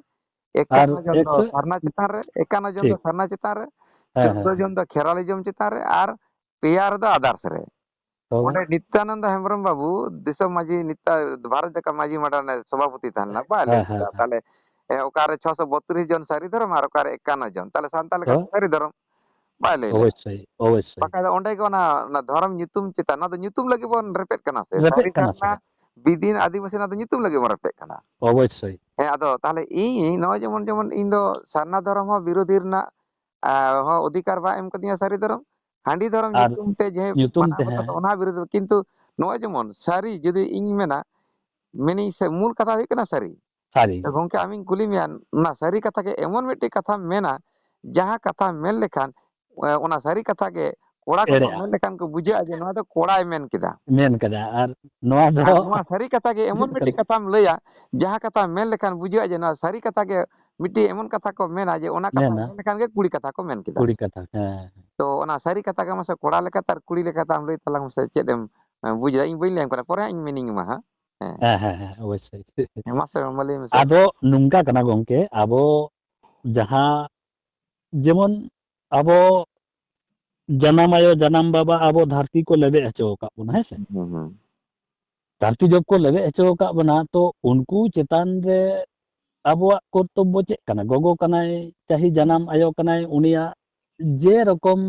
ᱟᱨ ᱮᱠᱟᱱᱱᱚ ᱡᱚᱱ ᱫᱚ ᱮᱠᱥᱚ ᱥᱟᱨᱱᱟ ᱪᱮᱛᱟᱱ ᱨᱮ, ᱮᱠᱟᱱᱱᱚ ᱡᱚᱱ ᱫᱚ ᱴᱷᱤᱠ᱾ ᱥᱟᱨᱱᱟ ᱪᱮᱛᱟᱱ ᱨᱮ, ᱦᱮᱸ, ᱪᱳᱫᱽᱫᱳ ᱦᱮᱸ᱾ ᱡᱚᱱ ᱫᱚ ᱠᱷᱮᱨᱣᱟᱞᱤᱡᱚᱢ ᱪᱮᱛᱟᱱ ᱨᱮ, ᱟᱨ ᱯᱮᱭᱟ ᱨᱮᱫᱚ others ᱨᱮ᱾ ᱛᱚᱵᱮ? ᱚᱸᱰᱮ ᱱᱤᱛᱭᱟᱱᱚᱱᱫᱚ ᱦᱮᱢᱵᱨᱚᱢ ᱵᱟᱹᱵᱩ, ᱫᱤᱥᱚᱢ ᱢᱟᱹᱡᱷᱤ, ᱱᱤᱛᱟ-, ᱵᱷᱟᱨᱚᱛ ᱡᱟᱠᱟᱛ ᱢᱟᱹᱡᱷᱤ ᱢᱟᱰᱣᱟ ᱨᱮᱱ ᱥᱚᱵᱷᱟᱯᱚᱛᱤ ᱛᱟᱦᱮᱸ ᱞᱮᱱᱟ, ᱵᱟᱭ ᱞᱟᱹᱭ ᱦᱮᱸ, ᱦᱮᱸ, ᱞᱮᱫᱟ᱾ ᱦᱮᱸ᱾ ᱛᱟᱦᱞᱮ, ᱮ, ᱚᱠᱟᱨᱮ ᱪᱷᱚᱥᱚ ᱵᱚᱛᱨᱤᱥ ᱡᱚᱱ ᱥᱟᱹᱨᱤ ᱫᱷᱚᱨᱚᱢ ᱟᱨ ᱚᱠᱟᱨᱮ ᱮᱠᱟᱱᱱᱚ ᱡᱚᱱ? ᱛᱟᱦᱞᱮ ᱥᱟᱱᱛᱟᱲ ᱞᱮᱠᱟ ᱛᱚᱵᱮ? ᱥᱟᱹᱨᱤ ᱫᱷᱚᱨᱚᱢ? ᱵᱟᱭ ᱞᱟᱹᱭ ᱞᱮᱫᱟ᱾ ᱚᱵᱚᱥᱥᱳᱭ, ᱚᱵᱚᱥᱥᱳᱭ᱾ ᱵᱟᱠᱷᱟᱡ ᱫᱚ ᱚᱸᱰᱮ ᱜᱮ ᱚᱱᱟ, ᱚᱱᱟ ᱫᱷᱚᱨᱚᱢ ᱧᱩᱛᱩᱢ ᱪᱮᱛᱟᱱ, ᱱᱚᱣᱟ ᱫᱚ ᱧᱩᱛᱩᱢ ᱞᱟᱹᱜᱤᱫ ᱵᱚᱱ ᱨᱮᱯᱮᱫ ᱠᱟᱱᱟ ᱥᱮ? ᱨᱮᱯᱮᱫ ᱥᱟᱹᱨᱤ ᱠᱟᱱᱟ ᱥᱮ? ᱥᱟᱨᱱᱟ, ᱵᱤᱫᱤᱱ, ᱟᱹᱫᱤᱵᱟᱹᱥᱤ, ᱱᱚᱣᱟ ᱫᱚ ᱧᱩᱛᱩᱢ ᱞᱟᱹᱜᱤᱫ ᱵᱚᱱ ᱨᱮᱯᱮᱫ ᱠᱟᱱᱟ᱾ ᱚᱵᱚᱥᱥᱳᱭ᱾ ᱦᱮᱸ, ᱟᱫᱚ ᱛᱟᱦᱞᱮ ᱤᱧ ᱱᱚᱜᱼᱚᱭ ᱡᱮᱢᱚᱱ, ᱡᱮᱢᱚᱱ ᱤᱧ ᱫᱚ ᱥᱟᱨᱱᱟ ᱫᱷᱚᱨᱚᱢ ᱦᱚᱸ ᱵᱤᱨᱳᱫᱷᱤ ᱨᱮᱱᱟᱜ, ᱟ, ᱦᱚᱸ ᱚᱫᱷᱤᱠᱟᱨ ᱵᱟᱭ ᱮᱢ ᱠᱟᱫᱤᱧᱟ ᱥᱟᱹᱨᱤ ᱫᱷᱚᱨᱚᱢ᱾ ᱦᱟᱺᱰᱤ ᱫᱷᱚᱨᱚᱢ ᱟᱨ ᱧᱩᱛᱩᱢ ᱛᱮ ᱡᱮ ᱧᱩᱛᱩᱢ ᱢᱟᱱᱟᱣ ᱛᱮ, ᱠᱟᱛᱮ ᱦᱮᱸ᱾ ᱚᱱᱟ ᱵᱤᱨᱩᱫᱷ ᱨᱮ, ᱠᱤᱱᱛᱩ ᱱᱚᱜᱼᱚᱭ ᱡᱮᱢᱚᱱ ᱥᱟᱹᱨᱤ ᱡᱩᱫᱤ ᱤᱧ ᱢᱮᱱᱟ, ᱢᱮᱱᱤᱧ ᱥᱮ ᱢᱩᱞ ᱠᱟᱛᱷᱟ ᱦᱩᱭᱩᱜ ᱠᱟᱱᱟ ᱥᱟᱹᱨᱤ᱾ ᱥᱟᱹᱨᱤ᱾ ᱛᱚ ᱜᱚᱢᱠᱮ, ᱟᱢᱤᱧ ᱠᱩᱞᱤ ᱢᱮᱭᱟ, ᱚᱱᱟ ᱥᱟᱹᱨᱤ ᱠᱟᱛᱷᱟ ᱜᱮ ᱮᱢᱚᱱ ᱢᱤᱫᱴᱮᱡ ᱠᱟᱛᱷᱟᱢ ᱢᱮᱱᱟ, ᱡᱟᱦᱟᱸ ᱠᱟᱛᱷᱟᱢ ᱢᱮᱱ ᱞᱮᱠᱷᱟᱱ, ᱮ, ᱚᱱᱟ ᱥᱟᱹᱨᱤ ᱠᱟᱛᱷᱟ ᱜᱮ ᱠᱚᱲᱟ ᱠᱚᱠᱚ ᱮᱲᱮᱜᱼᱟ᱾ ᱢᱮᱱ ᱞᱮᱠᱷᱟᱱ ᱠᱚ ᱵᱩᱡᱷᱟᱹᱜᱼᱟ ᱡᱮ ᱱᱚᱣᱟ ᱫᱚ ᱠᱚᱲᱟᱭ ᱢᱮᱱ ᱠᱮᱫᱟ᱾ ᱢᱮᱱ ᱠᱟᱫᱟ᱾ ᱟᱨ ᱱᱚᱣᱟ ᱫᱚ ᱟᱨ ᱱᱚᱣᱟ ᱥᱟᱹᱨᱤ ᱠᱟᱛᱷᱟ ᱜᱮ ᱮᱢᱚᱱ ᱢᱤᱫᱴᱮᱡ ᱠᱟᱛᱷᱟᱢ ᱞᱟᱹᱭᱟ, ᱡᱟᱦᱟᱸ ᱠᱟᱛᱷᱟ ᱢᱮᱱ ᱞᱮᱠᱷᱟᱱ ᱵᱩᱡᱷᱟᱹᱜᱼᱟ ᱡᱮ ᱱᱚᱣᱟ ᱥᱟᱹᱨᱤ ᱠᱟᱛᱷᱟ ᱜᱮ ᱢᱤᱫᱴᱤᱡ ᱮᱢᱚᱱ ᱠᱟᱛᱷᱟ ᱠᱚ ᱢᱮᱱᱟ ᱡᱮ ᱚᱱᱟ ᱠᱟᱛᱷᱟ ᱢᱮᱱᱟ᱾ ᱢᱮᱱ ᱞᱮᱠᱷᱟᱱ ᱜᱮ ᱠᱩᱲᱤ ᱠᱟᱛᱷᱟ ᱠᱚ ᱢᱮᱱ ᱠᱮᱫᱟ᱾ ᱠᱩᱲᱤ ᱠᱟᱛᱷᱟ, ᱦᱮᱸ᱾ ᱛᱚ ᱚᱱᱟ ᱥᱟᱹᱨᱤ ᱠᱟᱛᱷᱟ ᱜᱮ ᱢᱟᱥᱮ ᱠᱚᱲᱟ ᱞᱮᱠᱟᱛᱮ ᱟᱨ ᱠᱩᱲᱤ ᱞᱮᱠᱟᱛᱮ ᱟᱢ ᱞᱟᱹᱭ ᱛᱟᱞᱟᱝ ᱢᱮᱥᱮ, ᱪᱮᱫ ᱮᱢ, ᱮ, ᱵᱩᱡᱽ ᱮᱫᱟ? ᱤᱧ ᱵᱟᱹᱧ ᱞᱟᱹᱭᱟᱢ ᱠᱟᱱᱟ, ᱯᱚᱨᱮ ᱦᱟᱸᱜ ᱤᱧ ᱢᱮᱱᱤᱧ ᱮᱢᱟ ᱦᱟᱸᱜ᱾ ᱦᱮᱸ᱾ ᱦᱮᱸ, ᱦᱮᱸ, ᱦᱮᱸ, ᱚᱵᱚᱥᱥᱳᱭ᱾ ᱦᱮᱸ, ᱢᱟᱥᱮ ᱢᱟ ᱞᱟᱹᱭ ᱢᱮᱥᱮ᱾ ᱟᱫᱚ ᱱᱚᱝᱠᱟ ᱠᱟᱱᱟ ᱜᱚᱝᱠᱮ, ᱟᱵᱚ ᱡᱟᱦᱟᱸ ᱡᱮᱢᱚᱱ ᱟᱵᱚ ᱡᱟᱱᱟᱢ ᱟᱭᱳ, ᱡᱟᱱᱟᱢ ᱵᱟᱵᱟ ᱟᱵᱚ ᱫᱷᱟᱹᱨᱛᱤ ᱠᱚ ᱞᱮᱵᱮᱫ ᱦᱚᱪᱚ ᱟᱠᱟᱫ ᱵᱚᱱᱟ, ᱦᱮᱸ ᱥᱮ? ᱦᱩᱸ, ᱦᱩᱸ᱾ ᱫᱷᱟᱹᱨᱛᱤ ᱡᱚᱵ ᱠᱚ ᱞᱮᱵᱮᱫ ᱦᱚᱪᱚ ᱟᱠᱟᱫ ᱵᱚᱱᱟ, ᱛᱚ ᱩᱱᱠᱩ ᱪᱮᱛᱟᱱ ᱨᱮ ᱟᱵᱚᱣᱟᱜ ᱠᱚᱨᱛᱚᱵᱵᱚ ᱪᱮᱫ ᱠᱟᱱᱟ? ᱜᱚᱜᱚ ᱠᱟᱱᱟᱭ, ᱪᱟᱹᱦᱤ ᱡᱟᱱᱟᱢ ᱟᱭᱳ ᱠᱟᱱᱟᱭ, ᱩᱱᱤᱭᱟᱜ ᱡᱮ ᱨᱚᱠᱚᱢ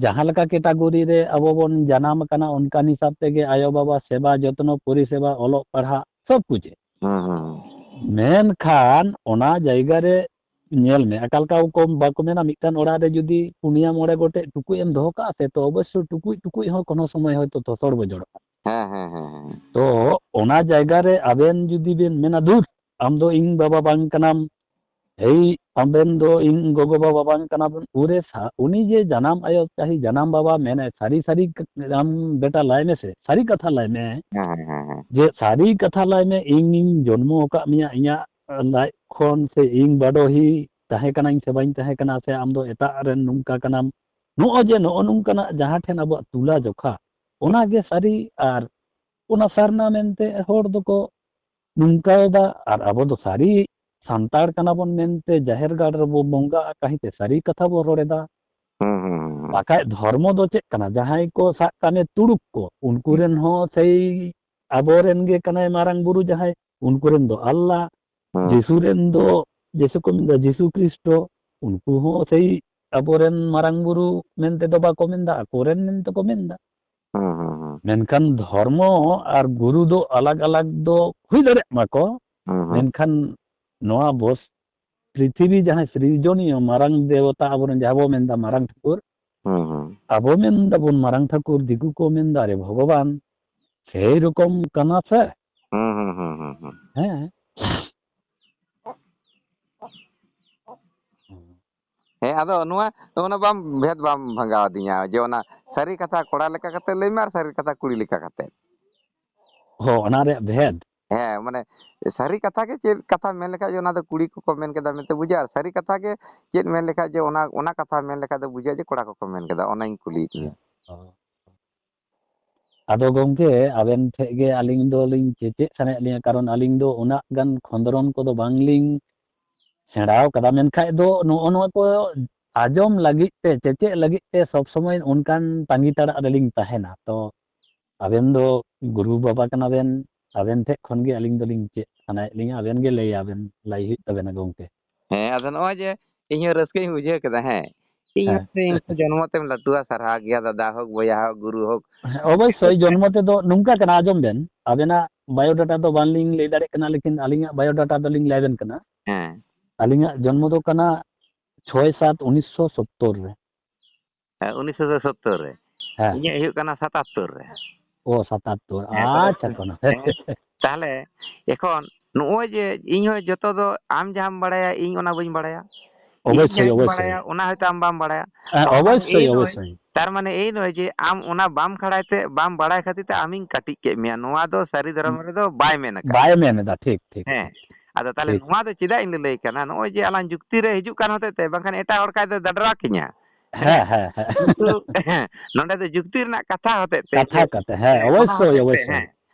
ᱡᱟᱦᱟᱸ ᱞᱮᱠᱟ category ᱨᱮ ᱟᱵᱚ ᱵᱚᱱ ᱡᱟᱱᱟᱢ ᱟᱠᱟᱱᱟ, ᱚᱱᱠᱟᱱ ᱦᱤᱥᱟᱹᱵ ᱛᱮᱜᱮ ᱟᱭᱳ ᱵᱟᱵᱟ ᱥᱮᱵᱟ, ᱡᱚᱛᱱᱚ, ᱯᱚᱨᱤᱥᱮᱵᱟ, ᱚᱞᱚᱜ ᱯᱟᱲᱦᱟᱜ, ᱥᱚᱵ ᱠᱤᱪᱷᱩ᱾ ᱦᱩᱸ, ᱦᱩᱸ᱾ ᱢᱮᱱᱠᱷᱟᱱ ᱚᱱᱟ ᱡᱟᱭᱜᱟ ᱨᱮ ᱧᱮᱞ ᱢᱮ, ᱟᱠᱟ ᱞᱮᱠᱟ ᱠᱚ ᱵᱟᱠᱚ ᱢᱮᱱᱟ, ᱢᱤᱫᱴᱟᱝ ᱚᱲᱟᱜ ᱨᱮ ᱡᱩᱫᱤ ᱯᱩᱱᱭᱟ ᱢᱚᱬᱮ ᱜᱚᱴᱮᱡ ᱴᱩᱠᱩᱡ ᱮᱢ ᱫᱚᱦᱚ ᱠᱟᱜᱼᱟ ᱥᱮ, ᱛᱚ ᱚᱵᱚᱥᱥᱳᱭ ᱴᱩᱠᱩᱡ ᱴᱩᱠᱩᱡ ᱦᱚᱸ ᱠᱳᱱᱳ ᱥᱚᱢᱚᱭ ᱦᱚᱭᱛᱳ ᱛᱚᱥᱚᱲ ᱵᱚᱡᱚᱲᱚᱜᱼᱟ᱾ ᱦᱮᱸ, ᱦᱮᱸ, ᱦᱮᱸ, ᱦᱮᱸ᱾ ᱛᱚ ᱚᱱᱟ ᱡᱟᱭᱜᱟ ᱨᱮ ᱟᱵᱮᱱ ᱡᱩᱫᱤ ᱵᱮᱱ ᱢᱮᱱᱟ, "ᱫᱩᱨ, ᱟᱢ ᱫᱚ ᱤᱧ ᱵᱟᱵᱟ ᱵᱟᱝ ᱠᱟᱱᱟᱢ, ᱮᱭ ᱟᱵᱮᱱ ᱫᱚ ᱤᱧ ᱜᱚᱜᱚ ᱵᱟᱵᱟ ᱵᱟᱝ ᱠᱟᱱᱟ ᱵᱮᱱ", ᱩᱱᱨᱮ ᱥᱟ-, ᱩᱱᱤ ᱡᱮ ᱡᱟᱱᱟᱢ ᱟᱭᱳ ᱪᱟᱦᱮ ᱡᱟᱱᱟᱢ ᱵᱟᱵᱟ ᱢᱮᱱᱟᱭ, "ᱥᱟᱹᱨᱤ ᱥᱟᱹᱨᱤ ᱠ-, ᱟᱢ ᱵᱮᱴᱟ ᱞᱟᱹᱭ ᱢᱮᱥᱮ, ᱥᱟᱹᱨᱤ ᱠᱟᱛᱷᱟ ᱞᱟᱹᱭ ᱢᱮ, ᱦᱮᱸ, ᱦᱮᱸ, ᱦᱮᱸ, ᱦᱮᱸ᱾ ᱡᱮ ᱥᱟᱹᱨᱤ ᱠᱟᱛᱷᱟ ᱞᱟᱹᱭ ᱢᱮ, ᱤᱧᱤᱧ ᱡᱚᱱᱢᱚ ᱟᱠᱟᱫ ᱢᱮᱭᱟ, ᱤᱧᱟᱹᱜ ᱞᱟᱡ ᱠᱷᱚᱱ ᱥᱮ ᱤᱧ ᱵᱟᱰᱚᱦᱤ ᱛᱟᱦᱮᱸ ᱠᱟᱱᱟᱧ ᱥᱮ ᱵᱟᱹᱧ ᱛᱟᱦᱮᱸ ᱠᱟᱱᱟ, ᱥᱮ ᱟᱢ ᱫᱚ ᱮᱴᱟᱜ ᱨᱮᱱ ᱱᱚᱝᱠᱟ ᱠᱟᱱᱟᱢ?" ᱱᱚᱜᱼᱚᱭ ᱡᱮ ᱱᱚᱜᱼᱚ ᱱᱚᱝᱠᱟᱱᱟᱜ ᱡᱟᱦᱟᱸ ᱴᱷᱮᱱ ᱟᱵᱚᱣᱟᱜ ᱛᱩᱞᱟ ᱡᱚᱠᱷᱟ, ᱚᱱᱟ ᱜᱮ ᱥᱟᱹᱨᱤ᱾ ᱟᱨ ᱚᱱᱟ ᱥᱟᱨᱱᱟ ᱢᱮᱱᱛᱮ ᱦᱚᱲ ᱫᱚᱠᱚ ᱱᱚᱝᱠᱟᱭᱮᱫᱟ᱾ ᱟᱨ ᱟᱵᱚ ᱫᱚ ᱥᱟᱹᱨᱤ ᱥᱟᱱᱛᱟᱲ ᱠᱟᱱᱟ ᱵᱚᱱ ᱢᱮᱱᱛᱮ ᱡᱟᱦᱮᱨ ᱜᱟᱲ ᱨᱮᱵᱚ ᱵᱚᱸᱜᱟᱜᱼᱟ, ᱠᱟᱹᱦᱤ ᱛᱮ ᱥᱟᱹᱨᱤ ᱠᱟᱛᱷᱟ ᱵᱚ ᱨᱚᱲ ᱮᱫᱟ᱾ ᱦᱩᱸ, ᱦᱩᱸ, ᱦᱩᱸ, ᱦᱩᱸ᱾ ᱵᱟᱠᱷᱟᱡ ᱫᱷᱚᱨᱢᱚ ᱫᱚ ᱪᱮᱫ ᱠᱟᱱᱟ? ᱡᱟᱦᱟᱸᱭ ᱠᱚ ᱥᱟᱵ ᱠᱟᱜ ᱢᱮ ᱛᱩᱲᱩᱠ ᱠᱚ, ᱩᱱᱠᱩ ᱦᱩᱸ᱾ ᱨᱮᱱ ᱦᱚᱸ ᱥᱮᱭ ᱟᱵᱚᱨᱮᱱ ᱜᱮ ᱠᱟᱱᱟᱭ ᱢᱟᱨᱟᱝ ᱵᱩᱨᱩ ᱡᱟᱦᱟᱸᱭ, ᱩᱱᱠᱩ ᱨᱮᱱ ᱫᱚ ᱟᱞᱞᱟ, ᱦᱩᱸ᱾ ᱡᱤᱥᱩ ᱨᱮᱱ ᱫᱚ, ᱡᱤᱥᱩ ᱠᱚ ᱢᱮᱱᱫᱟ ᱡᱤᱥᱩ ᱠᱨᱤᱥᱴᱚ, ᱩᱱᱠᱩ ᱦᱚᱸ ᱥᱮᱭ ᱟᱵᱚᱨᱮᱱ ᱢᱟᱨᱟᱝ ᱵᱩᱨᱩ ᱢᱮᱱᱛᱮ ᱫᱚ ᱵᱟᱠᱚ ᱢᱮᱱᱫᱟ, ᱟᱠᱚᱨᱮᱱ ᱢᱮᱱᱛᱮ ᱠᱚ ᱢᱮᱱᱫᱟ᱾ ᱦᱩᱸ, ᱦᱩᱸ, ᱦᱩᱸ᱾ ᱢᱮᱱᱠᱷᱟᱱ ᱫᱷᱚᱨᱢᱚ ᱟᱨ ᱜᱩᱨᱩ ᱫᱚ ᱟᱞᱟᱜᱽ ᱟᱞᱟᱜᱽ ᱫᱚ ᱦᱩᱭ ᱫᱟᱲᱮᱭᱟᱜ ᱢᱟᱠᱚ, ᱦᱩᱸ, ᱦᱩᱸ᱾ ᱢᱮᱱᱠᱷᱟᱱ ᱱᱚᱣᱟ ᱵᱚᱥ-, ᱯᱨᱤᱛᱷᱤᱵᱤ ᱡᱟᱦᱟᱸᱭ ᱥᱤᱨᱡᱚᱱᱤᱭᱟᱹ ᱢᱟᱨᱟᱝ ᱫᱮᱵᱚᱛᱟ ᱟᱵᱚᱨᱮᱱ ᱡᱟᱦᱟᱸ ᱵᱚ ᱢᱮᱱᱫᱟ ᱢᱟᱨᱟᱝ ᱴᱷᱟᱹᱠᱩᱨ, ᱦᱩᱸ, ᱦᱩᱸ᱾ ᱟᱵᱚ ᱢᱮᱱᱫᱟᱵᱚᱱ ᱢᱟᱨᱟᱝ ᱴᱷᱟᱹᱠᱩᱨ, ᱫᱤᱠᱩ ᱠᱚ ᱢᱮᱱᱫᱟ ᱟᱨᱮ ᱵᱷᱚᱜᱚᱵᱟᱱ, ᱥᱮᱭ ᱨᱚᱠᱚᱢ ᱠᱟᱱᱟ ᱥᱮ? ᱦᱩᱸ, ᱦᱩᱸ, ᱦᱩᱸ, ᱦᱩᱸ, ᱦᱩᱸ᱾ ᱦᱮᱸ᱾ ᱦᱮᱸ, ᱟᱫᱚ ᱱᱚᱣᱟ, ᱱᱚᱜᱼᱚ ᱱᱟ ᱵᱟᱢ, ᱵᱷᱮᱫᱽ ᱵᱟᱢ ᱵᱷᱟᱸᱜᱟᱣ ᱟᱹᱫᱤᱧᱟ, ᱡᱮ ᱚᱱᱟ ᱥᱟᱹᱨᱤ ᱠᱟᱛᱷᱟ ᱠᱚᱲᱟ ᱞᱮᱠᱟ ᱠᱟᱛᱮ ᱞᱟᱹᱭ ᱢᱮ ᱟᱨ ᱥᱟᱹᱨᱤ ᱠᱟᱛᱷᱟ ᱠᱩᱲᱤ ᱞᱮᱠᱟ ᱠᱟᱛᱮ᱾ ᱦᱚᱸ, ᱚᱱᱟ ᱨᱮᱭᱟᱜ ᱵᱷᱮᱫᱽ᱾ ᱦᱮᱸ, ᱢᱟᱱᱮ ᱥᱟᱹᱨᱤ ᱠᱟᱛᱷᱟ ᱜᱮ ᱪᱮᱫ ᱠᱟᱛᱷᱟ ᱢᱮᱱ ᱞᱮᱠᱷᱟᱡ ᱡᱮ ᱚᱱᱟ ᱫᱚ ᱠᱩᱲᱤ ᱠᱚᱠᱚ ᱢᱮᱱ ᱠᱮᱫᱟ ᱢᱮᱱᱛᱮ ᱵᱩᱡᱷᱟᱹᱜᱼᱟ, ᱟᱨ ᱥᱟᱹᱨᱤ ᱠᱟᱛᱷᱟ ᱜᱮ ᱪᱮᱫ ᱢᱮᱱ ᱞᱮᱠᱷᱟᱡ ᱡᱮ ᱚᱱᱟ, ᱚᱱᱟ ᱠᱟᱛᱷᱟ ᱢᱮᱱ ᱞᱮᱠᱷᱟᱡ ᱫᱚ ᱵᱩᱡᱷᱟᱹᱜᱼᱟ ᱡᱮ ᱠᱚᱲᱟ ᱠᱚᱠᱚ ᱢᱮᱱ ᱠᱮᱫᱟ, ᱚᱱᱟᱧ ᱠᱩᱞᱤᱭᱮᱫ ᱢᱮᱭᱟ᱾ ᱚ᱾ ᱟᱫᱚ ᱜᱚᱢᱠᱮ, ᱟᱵᱮᱱ ᱴᱷᱮᱡ ᱜᱮ ᱟᱹᱞᱤᱧ ᱫᱚᱞᱤᱧ ᱪᱮᱪᱮᱫ ᱥᱟᱱᱟᱭᱮᱫ ᱞᱤᱧᱟ, ᱠᱟᱨᱚᱱ ᱟᱹᱞᱤᱧ ᱫᱚ ᱩᱱᱟᱹᱜ ᱜᱟᱱ ᱠᱷᱚᱸᱫᱽᱨᱚᱱ ᱠᱚᱫᱚ ᱵᱟᱝᱞᱤᱧ ᱥᱮᱬᱟᱣ ᱠᱟᱫᱟ, ᱢᱮᱱᱠᱷᱟᱡ ᱫᱚ ᱱᱚᱜᱼᱚ ᱱᱚᱣᱟ ᱠᱚ ᱟᱸᱡᱚᱢ ᱞᱟᱹᱜᱤᱫ ᱛᱮ, ᱪᱮᱪᱮᱫ ᱞᱟᱹᱜᱤᱫ ᱛᱮ ᱥᱚᱵᱽ ᱥᱚᱢᱚᱭ ᱚᱱᱠᱟᱱ ᱛᱟᱺᱜᱤ ᱛᱟᱲᱟᱜ ᱨᱮᱞᱤᱧ ᱛᱟᱦᱮᱱᱟ᱾ ᱛᱚ ᱟᱵᱮᱱ ᱫᱚ ᱜᱩᱨᱩ ᱵᱟᱵᱟ ᱠᱟᱱᱟ ᱵᱮᱱ, ᱟᱵᱮᱱ ᱴᱷᱮᱡ ᱠᱷᱚᱱ ᱜᱮ ᱟᱹᱞᱤᱧ ᱫᱚᱞᱤᱧ ᱪᱮᱫ ᱥᱟᱱᱟᱭᱮᱫ ᱞᱤᱧᱟ, ᱟᱵᱮᱱ ᱜᱮ ᱞᱟᱹᱭ ᱟᱵᱮᱱ, ᱞᱟᱹᱭ ᱦᱩᱭᱩᱜ ᱛᱟᱵᱮᱱᱟ ᱜᱚᱢᱠᱮ᱾ ᱦᱮᱸ, ᱟᱫᱚ ᱱᱚᱜᱼᱚᱭ ᱡᱮ ᱤᱧ ᱦᱚᱸ ᱨᱟᱹᱥᱠᱟᱹᱧ ᱵᱩᱡᱷᱟᱹᱣ ᱠᱮᱫᱟ, ᱦᱮᱸ᱾ ᱤᱧ ᱦᱮᱸ᱾ ᱦᱚᱸ ᱤᱧ ᱦᱚᱸ ᱡᱚᱱᱢᱚ ᱛᱮᱢ ᱞᱟᱹᱴᱩᱣᱟ, ᱥᱟᱨᱦᱟᱣ ᱜᱮᱭᱟ, ᱫᱟᱫᱟ ᱦᱳᱠ, ᱵᱚᱭᱦᱟ ᱦᱳᱠ, ᱜᱩᱨᱩ ᱦᱳᱠ᱾ ᱦᱮᱸ, ᱚᱵᱚᱥᱥᱳᱭ, ᱡᱚᱱᱢᱚ ᱛᱮᱫᱚ ᱱᱚᱝᱠᱟ ᱠᱟᱱᱟ, ᱟᱸᱡᱚᱢ ᱵᱮᱱ, ᱟᱵᱮᱱᱟᱜ ᱵᱟᱭᱳᱰᱟᱴᱟ ᱫᱚ ᱵᱟᱝᱞᱤᱧ ᱞᱟᱹᱭ ᱫᱟᱲᱮᱭᱟᱜ ᱠᱟᱱᱟ, ᱞᱮᱠᱤᱱ ᱟᱹᱞᱤᱧᱟᱜ ᱵᱟᱭᱳᱰᱟᱴᱟ ᱫᱚᱞᱤᱧ ᱞᱟᱹᱭ ᱟᱵᱮᱱ ᱠᱟᱱᱟ᱾ ᱦᱮᱸ᱾ ᱟᱹᱞᱤᱧᱟᱜ ᱡᱚᱱᱢᱚ ᱫᱚ ᱠᱟᱱᱟ ᱪᱷᱚᱭ ᱥᱟᱛ ᱩᱱᱤᱥᱥᱚ ᱥᱚᱛᱛᱚᱨ ᱨᱮ᱾ ᱦᱮᱸ, ᱩᱱᱤᱥᱥᱚ ᱥᱚᱛᱛᱚᱨ ᱨᱮ᱾ ᱦᱮᱸ᱾ ᱤᱧᱟᱹᱜ ᱦᱩᱭᱩᱜ ᱠᱟᱱᱟ ᱥᱟᱛᱟᱛᱛᱚᱨ ᱨᱮ᱾ ᱚ, ᱥᱟᱛᱟᱛᱛᱚᱨ᱾ ᱦᱮᱸ, ᱛᱟᱦᱞᱮ, ᱟᱪᱪᱷᱟ, ᱠᱳᱱᱳ᱾ ᱦᱮᱸ, ᱛᱟᱦᱞᱮ ᱮᱠᱷᱚᱱ ᱱᱚᱜᱼᱚᱭ ᱡᱮ ᱤᱧ ᱦᱚᱸ ᱡᱚᱛᱚ ᱫᱚ ᱟᱢ ᱡᱟᱦᱟᱸᱢ ᱵᱟᱲᱟᱭᱟ, ᱤᱧ ᱚᱱᱟ ᱵᱟᱹᱧ ᱵᱟᱲᱟᱭᱟ᱾ ᱤᱧ ᱚᱵᱚᱥᱥᱳᱭ, ᱡᱟᱦᱟᱸᱧ ᱚᱵᱚᱥᱥᱳᱭ᱾ ᱵᱟᱲᱟᱭᱟ, ᱚᱱᱟ ᱦᱚᱭᱛᱳ ᱟᱢ ᱵᱟᱢ ᱵᱟᱲᱟᱭᱟ᱾ ᱦᱮᱸ, ᱛᱟᱨ ᱢᱟᱱᱮ ᱚᱵᱚᱥᱥᱳᱭ, ᱮᱭ ᱱᱚᱭ, ᱚᱵᱚᱥᱥᱳᱭ᱾ ᱛᱟᱨ ᱢᱟᱱᱮ ᱮᱭ ᱱᱚᱭ ᱡᱮ ᱟᱢ ᱚᱱᱟ ᱵᱟᱢ ᱠᱷᱟᱲᱟᱭ ᱛᱮ, ᱵᱟᱢ ᱵᱟᱲᱟᱭ ᱠᱷᱟᱹᱛᱤᱨ ᱛᱮ ᱟᱢᱤᱧ ᱠᱟᱹᱴᱤᱡ ᱠᱮᱫ ᱢᱮᱭᱟ, ᱱᱚᱣᱟ ᱫᱚ ᱥᱟᱹᱨᱤ ᱫᱷᱚᱨᱚᱢ ᱨᱮᱫᱚ ᱵᱟᱭ ᱢᱮᱱ ᱟᱠᱟᱫ᱾ ᱵᱟᱭ ᱢᱮᱱ ᱮᱫᱟ, ᱴᱷᱤᱠ, ᱴᱷᱤᱠ, ᱦᱮᱸ᱾ ᱴᱷᱤᱠ᱾ ᱟᱫᱚ ᱛᱟᱦᱞᱮ ᱴᱷᱤᱠ᱾ ᱱᱚᱣᱟ ᱫᱚ ᱪᱮᱫᱟᱜ ᱤᱧ ᱞᱟᱹᱞᱟᱹᱭ ᱠᱟᱱᱟ? ᱱᱚᱜᱼᱚᱭ ᱡᱮ ᱟᱞᱟᱝ ᱡᱩᱠᱛᱤ ᱨᱮ ᱦᱤᱡᱩᱜ ᱠᱟᱱ ᱦᱚᱛᱮᱡ ᱛᱮ, ᱵᱟᱝᱠᱷᱟᱱ ᱮᱴᱟᱜ ᱦᱚᱲ ᱠᱷᱟᱡ ᱫᱚ ᱰᱟᱰᱨᱟ ᱠᱤᱧᱟ᱾ ᱦᱮᱸ, ᱦᱮᱸ, ᱦᱮᱸ᱾ ᱠᱤᱱᱛᱩ ᱱᱚᱰᱮ ᱫᱚ ᱡᱩᱠᱛᱤ ᱨᱮᱱᱟᱜ ᱠᱟᱛᱷᱟ ᱦᱚᱛᱮᱡ ᱛᱮ, ᱠᱟᱛᱷᱟ ᱡᱮ, ᱠᱟᱛᱮ, ᱦᱮᱸ, ᱦᱮᱸ, ᱚᱱᱟ ᱚᱵᱚᱥᱥᱳᱭ, ᱦᱚᱛᱮᱡ ᱛᱮ, ᱚᱵᱚᱥᱥᱳᱭ᱾ ᱦᱮᱸ᱾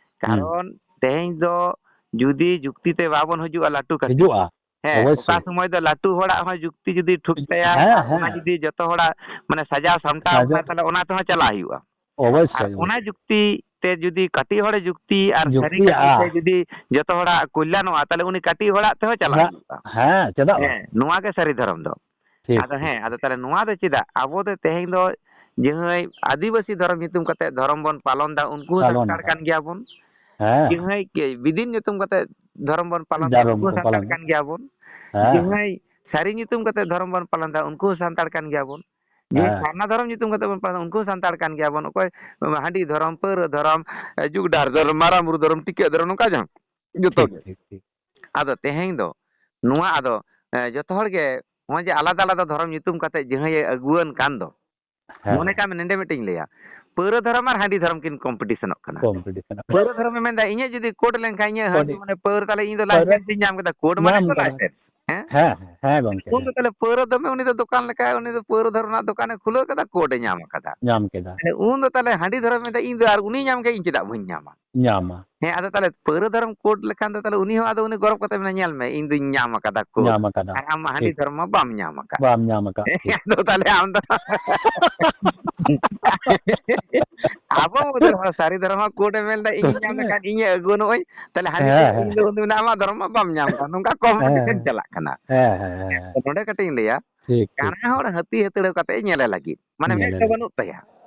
ᱦᱩᱸ᱾ ᱠᱟᱨᱚᱱ ᱛᱮᱦᱮᱧ ᱫᱚ ᱡᱩᱫᱤ ᱡᱩᱠᱛᱤ ᱛᱮ ᱵᱟᱵᱚᱱ ᱦᱤᱡᱩᱜᱼᱟ ᱞᱟᱹᱴᱩ ᱠᱟᱹᱴᱤᱡ, ᱦᱤᱡᱩᱜᱼᱟ, ᱦᱮᱸ, ᱚᱵᱚᱥᱥᱳᱭ᱾ ᱚᱠᱟ ᱥᱚᱢᱚᱭ ᱫᱚ ᱞᱟᱹᱴᱩ ᱦᱚᱲᱟᱜ ᱦᱚᱸ ᱡᱩᱠᱛᱤ ᱡᱩᱫᱤ ᱴᱷᱩᱠ ᱛᱟᱭᱟ, ᱦᱮᱸ, ᱟᱨ ᱚᱱᱟ ᱦᱮᱸ᱾ ᱡᱩᱫᱤ ᱡᱚᱛᱚ ᱦᱚᱲᱟᱜ ᱢᱟᱱᱮ ᱥᱟᱡᱟᱣ ᱥᱟᱢᱴᱟᱣ ᱥᱟᱡᱟᱣ ᱠᱟᱱᱟ, ᱛᱟᱦᱞᱮ ᱚᱱᱟ ᱛᱮᱦᱚᱸ ᱪᱟᱞᱟᱜ ᱦᱩᱭᱩᱜᱼᱟ᱾ ᱚᱵᱚᱥᱥᱳᱭ, ᱟᱨ ᱚᱱᱟ ᱚᱵᱚᱥᱥᱳᱭ᱾ ᱡᱩᱠᱛᱤ ᱛᱮ ᱡᱩᱫᱤ ᱠᱟᱹᱴᱤᱡ ᱦᱚᱲᱮ ᱡᱩᱠᱛᱤᱭᱟ ᱟᱨ ᱥᱟᱹᱨᱤ ᱡᱩᱠᱛᱤᱭᱟ᱾ ᱠᱟᱛᱷᱟ ᱛᱮ ᱡᱩᱫᱤ ᱡᱚᱛᱚ ᱦᱚᱲᱟᱜ ᱠᱚᱞᱭᱟᱱᱚᱜᱼᱟ, ᱛᱟᱦᱞᱮ ᱩᱱᱤ ᱠᱟᱹᱴᱤᱡ ᱦᱚᱲᱟᱜ ᱛᱮᱦᱚᱸ ᱪᱟᱞᱟᱜ ᱦᱮᱸ, ᱦᱩᱭᱩᱜᱼᱟ᱾ ᱦᱮᱸ, ᱪᱮᱫᱟᱜ ᱵᱟᱝ? ᱦᱮᱸ, ᱱᱚᱣᱟ ᱜᱮ ᱥᱟᱹᱨᱤ ᱫᱷᱚᱨᱚᱢ ᱫᱚ᱾ ᱴᱷᱤᱠ, ᱟᱫᱚ ᱴᱷᱤᱠ, ᱦᱮᱸ, ᱟᱫᱚ ᱴᱷᱤᱠ᱾ ᱛᱟᱦᱞᱮ ᱱᱚᱣᱟ ᱫᱚ ᱪᱮᱫᱟᱜ? ᱟᱵᱚ ᱫᱚ ᱛᱮᱦᱮᱧ ᱫᱚ ᱡᱟᱦᱟᱸᱭ ᱟᱹᱫᱤᱵᱟᱹᱥᱤ ᱫᱷᱚᱨᱚᱢ ᱧᱩᱛᱩᱢ ᱠᱟᱛᱮ ᱫᱷᱚᱨᱚᱢ ᱵᱚᱱ ᱯᱟᱞᱚᱱ ᱫᱟ, ᱩᱱᱠᱩ ᱦᱚᱸ ᱯᱟᱞᱚᱱ ᱥᱟᱱᱛᱟᱲ ᱫᱟ᱾ ᱠᱟᱱ ᱜᱮᱭᱟ ᱵᱚᱱ᱾ ᱦᱮᱸ᱾ ᱡᱟᱦᱟᱸᱭ ᱠᱮ ᱵᱤᱫᱤᱱ ᱧᱩᱛᱩᱢ ᱠᱟᱛᱮ ᱫᱷᱚᱨᱚᱢ ᱵᱚᱱ ᱯᱟᱞᱚᱱ ᱫᱟ, ᱫᱷᱚᱨᱚᱢ ᱩᱱᱠᱩ ᱠᱚ ᱦᱚᱸ ᱯᱟᱞᱚᱱ ᱥᱟᱱᱛᱟᱲ ᱫᱟ᱾ ᱠᱟᱱ ᱜᱮᱭᱟ ᱵᱚᱱ᱾ ᱦᱮᱸ᱾ ᱡᱟᱦᱟᱸᱭ ᱥᱟᱹᱨᱤ ᱧᱩᱛᱩᱢ ᱠᱟᱛᱮ ᱫᱷᱚᱨᱚᱢ ᱵᱚᱱ ᱯᱟᱞᱚᱱ ᱫᱟ, ᱩᱱᱠᱩ ᱦᱚᱸ ᱥᱟᱱᱛᱟᱲ ᱠᱟᱱ ᱜᱮᱭᱟ ᱵᱚᱱ᱾ ᱡᱟᱦᱟᱸᱭ ᱦᱮᱸ᱾ ᱥᱟᱨᱱᱟ ᱫᱷᱚᱨᱚᱢ ᱧᱩᱛᱩᱢ ᱠᱟᱛᱮ ᱵᱚᱱ ᱯᱟᱞᱚᱱ ᱫᱟ, ᱩᱱᱠᱩ ᱦᱚᱸ ᱥᱟᱱᱛᱟᱲ ᱠᱟᱱ ᱜᱮᱭᱟ ᱵᱚᱱ᱾ ᱚᱠᱚᱭ ᱦᱟᱺᱰᱤ ᱫᱷᱚᱨᱚᱢ, ᱯᱟᱹᱣᱨᱟᱹ ᱫᱷᱚᱨᱚᱢ, ᱡᱩᱜᱽ ᱰᱟᱦᱟᱨ ᱫᱷᱚᱨᱚᱢ, ᱢᱟᱨᱟᱝ ᱵᱩᱨᱩ ᱫᱷᱚᱨᱚᱢ, ᱴᱤᱠᱟᱹᱜ ᱫᱷᱚᱨᱚᱢ, ᱱᱚᱝᱠᱟ ᱡᱟᱦᱟᱸ ᱡᱚᱛᱚ ᱴᱷᱤᱠ, ᱜᱮ᱾ ᱴᱷᱤᱠ, ᱴᱷᱤᱠ᱾ ᱟᱫᱚ ᱛᱮᱦᱮᱧ ᱫᱚ ᱱᱚᱣᱟ ᱟᱫᱚ, ᱮ, ᱡᱚᱛᱚ ᱦᱚᱲ ᱜᱮ ᱱᱚᱜᱼᱚᱭ ᱡᱮ ᱟᱞᱟᱫᱟ ᱟᱞᱟᱫᱟ ᱫᱷᱚᱨᱚᱢ ᱧᱩᱛᱩᱢ ᱠᱟᱛᱮ ᱡᱟᱦᱟᱸᱭ ᱮ ᱟᱹᱜᱩᱣᱟᱹᱱ ᱠᱟᱱ ᱫᱚ, ᱦᱮᱸ᱾ ᱢᱚᱱᱮ ᱠᱟᱜ ᱢᱮ ᱱᱚᱸᱰᱮ ᱢᱤᱫᱴᱮᱱ ᱤᱧ ᱞᱟᱹᱭᱟ, ᱯᱟᱹᱣᱨᱟᱹ ᱫᱷᱚᱨᱚᱢ ᱟᱨ ᱦᱟᱺᱰᱤ ᱫᱷᱚᱨᱚᱢ ᱠᱤᱱ ᱠᱚᱢᱯᱤᱴᱤᱥᱚᱱᱚᱜ ᱠᱟᱱᱟ᱾ ᱠᱚᱢᱯᱤᱴᱤᱥᱚᱱᱚᱜ ᱠᱟᱱᱟ᱾ ᱯᱟᱹᱣᱨᱟᱹ ᱫᱷᱚᱨᱚᱢᱮ ᱢᱮᱱᱫᱟ, "ᱤᱧᱟᱹᱜ ᱡᱩᱫᱤ ᱠᱳᱰ ᱞᱮᱱᱠᱷᱟᱱ ᱤᱧᱟᱹᱜ ᱦᱟᱺᱰᱤ ᱠᱳᱰ᱾ ᱢᱟᱱᱮ ᱯᱟᱹᱣᱨᱟᱹ, ᱛᱟᱦᱞᱮ ᱤᱧ ᱫᱚ ᱧᱟᱢ ᱞᱟᱭᱥᱮᱱᱥ ᱤᱧ ᱠᱟᱫᱟ᱾ ᱧᱟᱢ ᱠᱟᱫᱟ᱾ ᱞᱟᱭᱥᱮᱱᱥ᱾ ᱦᱮᱸ? ᱦᱮᱸ, ᱦᱮᱸ, ᱦᱮᱸ, ᱜᱚᱝᱠᱮ, ᱩᱱ ᱫᱚ ᱦᱮᱸ᱾ ᱛᱟᱦᱞᱮ ᱯᱟᱹᱣᱨᱟᱹ ᱫᱷᱚᱨᱚᱢ ᱨᱮᱱᱟᱜ ᱫᱚᱠᱟᱱᱮ ᱠᱷᱩᱞᱟᱹᱣ ᱠᱟᱫᱟ, ᱠᱳᱰ ᱮ ᱧᱟᱢ ᱟᱠᱟᱫᱟ᱾ ᱧᱟᱢ ᱠᱮᱫᱟ᱾ ᱛᱟᱦᱞᱮ ᱩᱱ ᱫᱚ ᱛᱟᱦᱞᱮ ᱦᱟᱺᱰᱤ ᱫᱷᱚᱨᱚᱢ ᱢᱮᱱᱫᱟ, "ᱤᱧ ᱫᱚ ᱟᱨ ᱩᱱᱤ ᱧᱟᱢ ᱠᱮᱫ, ᱤᱧ ᱪᱮᱫᱟᱜ ᱵᱟᱹᱧ ᱧᱟᱢᱟ?" ᱧᱟᱢᱟ᱾ ᱦᱮᱸ, ᱟᱫᱚ ᱛᱟᱦᱞᱮ ᱯᱟᱹᱣᱨᱟᱹ ᱫᱷᱚᱨᱚᱢ ᱠᱳᱰ ᱞᱮᱠᱷᱟᱱ ᱫᱚ ᱛᱟᱦᱞᱮ ᱩᱱᱤ ᱦᱚᱸ ᱟᱫᱚ ᱩᱱᱤ ᱜᱚᱨᱚᱵ ᱠᱟᱛᱮ ᱢᱮᱱᱟ, "ᱧᱮᱞ ᱢᱮ, ᱤᱧ ᱫᱩᱧ ᱧᱟᱢ ᱟᱠᱟᱫᱟ ᱠᱳᱰ᱾ ᱧᱟᱢ ᱟᱠᱟᱫᱟ᱾ ᱟᱨ ᱟᱢ ᱢᱟ ᱦᱟᱺᱰᱤ ᱴᱷᱤᱠ᱾ ᱫᱷᱚᱨᱚᱢ ᱢᱟ ᱵᱟᱢ ᱧᱟᱢ ᱟᱠᱟᱫ᱾" ᱵᱟᱢ ᱧᱟᱢ ᱟᱠᱟᱫ᱾ ᱦᱮᱸ, ᱴᱷᱤᱠ᱾ ᱟᱫᱚ ᱛᱟᱦᱞᱮ ᱟᱢ ᱫᱚ ᱟᱵᱚ ᱢᱩᱫᱽ ᱨᱮᱦᱚᱸ ᱥᱟᱹᱨᱤ ᱫᱷᱚᱨᱚᱢ ᱠᱳᱰ ᱮ ᱢᱮᱱ ᱮᱫᱟ, "ᱤᱧ ᱧᱟᱢ ᱞᱮᱠᱷᱟᱱ ᱤᱧᱮ ᱟᱹᱜᱩ ᱱᱚᱜᱼᱚᱭ, ᱛᱟᱦᱞᱮ ᱦᱟᱺᱰᱤ ᱦᱮᱸ, ᱫᱚ ᱦᱮᱸ, ᱤᱧ ᱫᱚ ᱦᱮᱸ᱾ ᱩᱱ ᱫᱚ ᱢᱮᱱᱟ ᱟᱢᱟᱜ ᱫᱷᱚᱨᱚᱢ ᱢᱟ ᱵᱟᱢ ᱧᱟᱢ ᱟᱠᱟᱫ᱾" ᱱᱚᱝᱠᱟ ᱠᱚᱢᱯᱤᱴᱤᱥᱚᱱ ᱦᱮᱸ᱾ ᱪᱟᱞᱟᱜ ᱠᱟᱱᱟ᱾ ᱦᱮᱸ, ᱦᱮᱸ, ᱦᱮᱸ᱾ ᱛᱚ ᱱᱚᱰᱮ ᱠᱟᱹᱴᱤᱡ ᱤᱧ ᱞᱟᱹᱭᱟ, ᱴᱷᱤᱠ, ᱴᱷᱤᱠ, ᱠᱟᱬᱟ ᱴᱷᱤᱠ᱾ ᱦᱚᱲ ᱦᱟᱹᱛᱤ ᱦᱟᱹᱛᱲᱟᱹᱣ ᱠᱟᱛᱮ ᱧᱮᱞᱮ ᱞᱟᱹᱜᱤᱫ, ᱢᱟᱱᱮ ᱢᱮᱫ ᱧᱮᱞᱮ ᱫᱚ ᱞᱟᱹᱜᱤᱫ᱾ ᱵᱟᱹᱱᱩᱜ ᱛᱟᱭᱟ᱾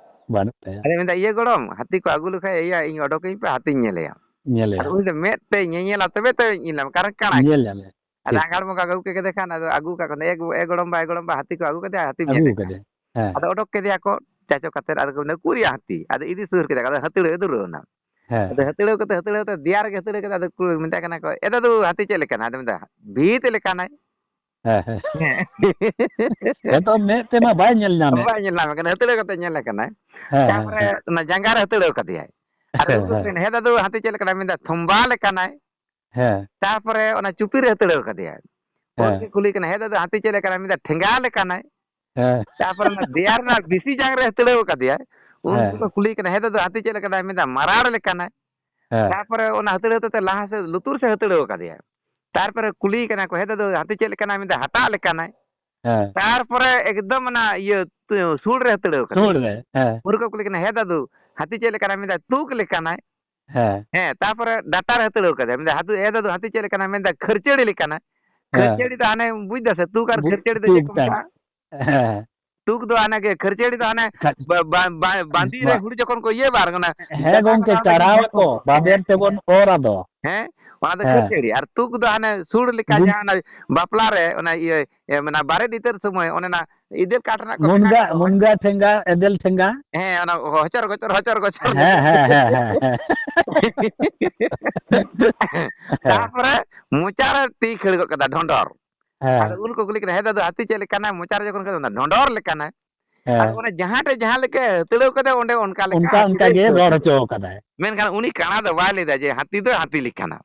ᱵᱟᱹᱱᱩᱜ ᱛᱟᱭᱟ᱾ ᱟᱫᱚ ᱢᱮᱱᱫᱟ, "ᱤᱭᱟᱹ ᱜᱚᱲᱚᱢ, ᱦᱟᱹᱛᱤ ᱠᱚ ᱟᱹᱜᱩ ᱞᱮᱠᱷᱟᱡ, ᱮᱭᱟ, ᱤᱧ ᱚᱰᱚᱠᱟᱹᱧ ᱯᱮ, ᱦᱟᱹᱛᱤᱧ ᱧᱮᱞᱮᱭᱟ᱾" ᱧᱮᱞᱮᱭᱟ᱾ ᱟᱫᱚ ᱩᱱᱤ ᱫᱚ ᱢᱮᱫ ᱛᱮ ᱧᱮᱧᱮᱞᱟ, ᱛᱚᱵᱮ ᱛᱚ ᱧᱮᱞ ᱧᱟᱢᱟ, ᱠᱟᱨᱚᱱ ᱠᱟᱬᱟ ᱜᱮᱭᱟ᱾ ᱧᱮᱞ ᱧᱟᱢᱮ᱾ ᱟᱫᱚ ᱴᱷᱤᱠ᱾ ᱟᱸᱜᱷᱟᱲ ᱵᱚᱸᱜᱟ ᱠᱚ ᱟᱹᱜᱩ ᱠᱮᱫᱮ ᱠᱷᱟᱱ, ᱟᱫᱚ ᱟᱹᱜᱩ ᱠᱟᱜ ᱠᱚ, "ᱮ ᱜᱚ-, ᱮ ᱜᱚᱲᱚᱢ ᱵᱟ, ᱮ ᱜᱚᱲᱚᱢ ᱵᱟ, ᱦᱟᱹᱛᱤ ᱠᱚ ᱟᱹᱜᱩ ᱠᱟᱫᱮᱭᱟ, ᱦᱟᱹᱛᱤ ᱧᱮᱞᱮ ᱟᱹᱜᱩ ᱠᱟᱱᱟ᱾" ᱠᱟᱫᱮᱭᱟ᱾ ᱦᱮᱸ᱾ ᱟᱫᱚ ᱚᱰᱚᱠ ᱠᱮᱫᱮᱭᱟ ᱠᱚ ᱪᱟᱪᱚ ᱠᱟᱛᱮᱫ, ᱟᱫᱚ ᱠᱚ ᱢᱮᱱᱫᱟ, "ᱩᱠᱩᱨᱭᱟ ᱦᱟᱹᱛᱤ?" ᱟᱫᱚ ᱤᱫᱤ ᱥᱩᱨ ᱠᱮᱫᱮᱭᱟ ᱠᱚ, ᱟᱫᱚ ᱦᱟᱹᱛᱲᱟᱹᱣ ᱮ ᱫᱷᱩᱨᱟᱹᱣ ᱮᱱᱟ᱾ ᱦᱮᱸ᱾ ᱟᱫᱚ ᱦᱟᱹᱛᱲᱟᱹᱣ ᱠᱟᱛᱮ, ᱦᱟᱹᱛᱲᱟᱹᱣ ᱠᱟᱛᱮ ᱫᱮᱭᱟ ᱨᱮᱜᱮ ᱦᱟᱹᱛᱲᱟᱹᱣ ᱠᱟᱛᱮ, ᱟᱫᱚ ᱠᱚ ᱢᱮᱛᱟᱭ ᱠᱟᱱᱟ ᱠᱚ, "ᱮ ᱫᱟᱫᱩ, ᱦᱟᱹᱛᱤ ᱪᱮᱫ ᱞᱮᱠᱟᱱᱟ?" ᱟᱫᱚ ᱢᱮᱱᱫᱟ, "ᱵᱷᱤᱛ ᱞᱮᱠᱟᱱᱟᱭ᱾" ᱦᱮᱸ, ᱦᱮᱸ᱾ ᱦᱮᱸ᱾ ᱦᱮᱸ ᱛᱚ, ᱢᱮᱫ ᱛᱮᱢᱟ ᱵᱟᱭ ᱧᱮᱞ ᱧᱟᱢᱮᱫ᱾ ᱵᱟᱭ ᱧᱮᱞ ᱧᱟᱢᱮ ᱠᱟᱱᱟ, ᱦᱟᱹᱛᱲᱟᱹᱣ ᱠᱟᱛᱮ ᱧᱮᱞᱮ ᱠᱟᱱᱟᱭ᱾ ᱦᱮᱸ, ᱦᱮᱸ, ᱛᱟᱯᱚᱨᱮ ᱦᱮᱸ᱾ ᱚᱱᱟ ᱡᱟᱸᱜᱟ ᱨᱮ ᱦᱟᱹᱛᱲᱟᱹᱣ ᱠᱟᱫᱮᱭᱟᱭ᱾ ᱟᱫᱚ ᱦᱮᱸ, ᱩᱱᱠᱩ ᱦᱮᱸ᱾ ᱠᱚ ᱢᱮᱱᱟ, "ᱦᱮᱸ ᱫᱟᱫᱩ, ᱦᱟᱹᱛᱤ ᱪᱮᱫ ᱞᱮᱠᱟᱱᱟᱭ?" ᱢᱮᱱᱫᱟ, "ᱛᱷᱚᱢᱵᱟ ᱞᱮᱠᱟᱱᱟᱭ᱾" ᱦᱮᱸ᱾ ᱛᱟᱯᱚᱨᱮ ᱚᱱᱟ ᱪᱩᱯᱤ ᱨᱮ ᱦᱟᱹᱛᱲᱟᱹᱣ ᱠᱟᱫᱮᱭᱟᱭ᱾ ᱩᱱᱠᱩ ᱦᱮᱸ᱾ ᱠᱩᱞᱤ ᱠᱟᱱᱟ, "ᱦᱮᱸ ᱫᱟᱫᱩ, ᱦᱟᱹᱛᱤ ᱪᱮᱫ ᱞᱮᱠᱟᱱᱟᱭ?" ᱢᱮᱱᱫᱟ, "ᱴᱷᱮᱸᱜᱟ ᱞᱮᱠᱟᱱᱟᱭ᱾" ᱦᱮᱸ᱾ ᱛᱟᱯᱚᱨᱮ ᱚᱱᱟ ᱫᱮᱭᱟ ᱨᱮᱱᱟᱜ ᱵᱤᱥᱤ ᱡᱟᱝ ᱨᱮ ᱦᱟᱹᱛᱲᱟᱹᱣ ᱠᱟᱫᱮᱭᱟᱭ᱾ ᱩᱱᱠᱩ ᱦᱮᱸ᱾ ᱠᱚ ᱠᱩᱞᱤ ᱠᱟᱱᱟ, "ᱦᱮᱸ ᱫᱟᱫᱩ, ᱦᱟᱹᱛᱤ ᱪᱮᱫ ᱞᱮᱠᱟᱱᱟᱭ?" ᱢᱮᱱᱫᱟ, "ᱢᱟᱨᱟᱲ ᱞᱮᱠᱟᱱᱟᱭ᱾" ᱦᱮᱸ᱾ ᱛᱟᱯᱚᱨᱮ ᱚᱱᱟ ᱦᱟᱹᱛᱲᱟᱹᱣ ᱛᱮ ᱞᱟᱦᱟ ᱥᱮᱫ ᱞᱩᱛᱩᱨ ᱥᱮᱫ ᱦᱟᱹᱛᱲᱟᱹᱣ ᱠᱟᱫᱮᱭᱟᱭ᱾ ᱛᱟᱨᱯᱚᱨᱮ ᱠᱩᱞᱤ ᱠᱟᱱᱟ ᱠᱚ, "ᱦᱮᱸ ᱫᱟᱫᱩ, ᱦᱟᱹᱛᱤ ᱪᱮᱫ ᱞᱮᱠᱟᱱᱟᱭ?" ᱢᱮᱱᱫᱟ, "ᱦᱟᱴᱟᱜ ᱞᱮᱠᱟᱱᱟᱭ᱾" ᱦᱮᱸ᱾ ᱛᱟᱨᱯᱚᱨᱮ ᱮᱠᱫᱚᱢ ᱚᱱᱟ ᱤᱭᱟᱹ ᱛᱩ-, ᱥᱩᱲ ᱨᱮ ᱦᱟᱹᱛᱲᱟᱹᱣ ᱠᱟᱫᱮᱭᱟ᱾ ᱥᱩᱲ ᱨᱮ, ᱦᱮᱸ᱾ ᱩᱱ ᱨᱮᱠᱚ ᱠᱩᱞᱤ ᱠᱟᱱᱟ, "ᱦᱮᱸ ᱫᱟᱫᱩ, ᱦᱟᱹᱛᱤ ᱪᱮᱫ ᱞᱮᱠᱟᱱᱟᱭ?" ᱢᱮᱱᱫᱟ, "ᱛᱩᱠ ᱞᱮᱠᱟᱱᱟᱭ᱾" ᱦᱮᱸ᱾ ᱦᱮᱸ, ᱛᱟᱨᱯᱚᱨᱮ ᱰᱟᱴᱟ ᱨᱮ ᱦᱟᱹᱛᱲᱟᱹᱣ ᱠᱟᱫᱮᱭᱟ᱾ ᱢᱮᱱᱫᱟ, "ᱦᱟᱹᱛᱤ, ᱮ ᱫᱟᱫᱩ, ᱦᱟᱹᱛᱤ ᱪᱮᱫ ᱞᱮᱠᱟᱱᱟᱭ?" ᱢᱮᱱᱫᱟ, "ᱠᱷᱟᱹᱨᱪᱟᱹᱲᱤ ᱞᱮᱠᱟᱱᱟᱭ᱾" ᱦᱮᱸ᱾ ᱠᱷᱟᱹᱨᱪᱟᱹᱲᱤ ᱫᱚ ᱦᱟᱱᱮ ᱵᱩᱡᱽ ᱫᱟ ᱥᱮ, ᱛᱩᱠ ᱟᱨ ᱵᱩ-, ᱠᱷᱟᱹᱨᱪᱟᱹᱲᱤ ᱫᱚ ᱪᱮᱫ ᱛᱩᱠ ᱠᱚ ᱠᱟᱱ᱾ ᱢᱮᱛᱟᱜᱼᱟ? ᱦᱮᱸ᱾ ᱛᱩᱠ ᱫᱚ ᱦᱟᱱᱮ ᱜᱮ, ᱠᱷᱟᱹᱨᱪᱟᱹᱲᱤ ᱫᱚ ᱦᱟᱱᱮ ᱠᱷᱟᱹ- ᱵᱟ-, ᱵᱟ-, ᱵᱟ-, ᱵᱟᱸᱫᱤ ᱨᱮ ᱵᱟ-, ᱦᱩᱲᱩ ᱡᱚᱠᱷᱚᱱ ᱠᱚ ᱤᱭᱟᱹ ᱵᱟᱨ ᱚᱱᱟ ᱦᱮᱸ ᱡᱟᱝ ᱜᱚᱝᱠᱮ, ᱚᱱᱟ ᱚᱱᱟ ᱪᱟᱲᱟᱣ ᱡᱟᱝ ᱟᱠᱚ, ᱠᱚ᱾ ᱵᱟᱵᱮᱨ ᱛᱮᱵᱚᱱ ᱚᱨ ᱟᱫᱚ᱾ ᱦᱮᱸ, ᱚᱱᱟ ᱫᱚ ᱦᱮᱸ᱾ ᱠᱷᱟᱹᱨᱪᱟᱹᱲᱤ᱾ ᱟᱨ ᱛᱩᱠ ᱫᱚ ᱦᱟᱱᱮ ᱥᱩᱲ ᱞᱮᱠᱟ ᱵᱩᱡ- ᱡᱟᱦᱟᱸ ᱚᱱᱟ ᱵᱟᱯᱞᱟ ᱨᱮ ᱚᱱᱟ ᱤᱭᱟᱹ, ᱤᱭᱟᱹ, ᱢᱟᱱᱮ ᱵᱟᱨᱮᱛ ᱤᱛᱟᱹᱫ ᱥᱚᱢᱚᱭ ᱚᱱᱮ ᱚᱱᱟ ᱤᱫᱟᱹᱞ ᱠᱟᱴ ᱨᱮᱱᱟᱜ ᱠᱚ ᱢᱩᱱᱜᱟ, ᱴᱷᱮᱸᱜᱟ ᱠᱚ᱾ ᱢᱩᱱᱜᱟ ᱴᱷᱮᱸᱜᱟ, ᱮᱫᱮᱞ ᱴᱷᱮᱸᱜᱟ᱾ ᱦᱮᱸ, ᱚᱱᱟ ᱦᱚᱪᱚᱨ ᱜᱚᱪᱚᱨ, ᱦᱚᱪᱚᱨ ᱜᱚᱪᱚᱨ᱾ ᱦᱮᱸ, ᱦᱮᱸ, ᱦᱮᱸ, ᱦᱮᱸ, ᱦᱮᱸ᱾ ᱛᱟᱨᱯᱚᱨᱮ ᱢᱚᱪᱟ ᱨᱮ ᱛᱤ ᱠᱷᱟᱹᱲ ᱜᱚᱫ ᱠᱟᱫᱟ, ᱰᱷᱚᱸᱰᱚᱨ᱾ ᱦᱮᱸ᱾ ᱟᱫᱚ ᱩᱱ ᱠᱚ ᱠᱩᱞᱤ ᱠᱟᱱᱟ, "ᱦᱮᱸ ᱫᱟᱫᱩ, ᱦᱟᱹᱛᱤ ᱪᱮᱫ ᱞᱮᱠᱟᱱᱟᱭ?" ᱢᱚᱪᱟ ᱨᱮ ᱡᱚᱠᱷᱚᱱ ᱠᱷᱟᱹᱲ ᱜᱚᱫ ᱮᱱᱟ, ᱰᱷᱚᱸᱰᱚᱨ ᱞᱮᱠᱟᱱᱟᱭ᱾ ᱦᱮᱸ᱾ ᱟᱫᱚ ᱚᱱᱟ ᱡᱟᱦᱟᱸ ᱴᱷᱮᱱ ᱡᱟᱦᱟᱸ ᱞᱮᱠᱟ ᱦᱟᱹᱛᱲᱟᱹᱣ ᱠᱟᱫᱟ, ᱚᱸᱰᱮ ᱚᱱᱠᱟ ᱞᱮᱠᱟ ᱚᱱᱠᱟ, ᱦᱟᱹᱛᱲᱟᱹᱣ ᱚᱱᱠᱟ ᱜᱮ ᱦᱚᱪᱚ ᱨᱚᱲ ᱠᱟᱫᱟ᱾ ᱦᱚᱪᱚ ᱠᱟᱫᱟᱭ᱾ ᱢᱮᱱᱠᱷᱟᱱ ᱩᱱᱤ ᱠᱟᱬᱟ ᱫᱚ ᱵᱟᱭ ᱞᱟᱹᱭᱫᱟ ᱡᱮ ᱦᱟᱹᱛᱤ ᱫᱚ ᱦᱟᱹᱛᱤ ᱞᱮᱠᱟᱱᱟ᱾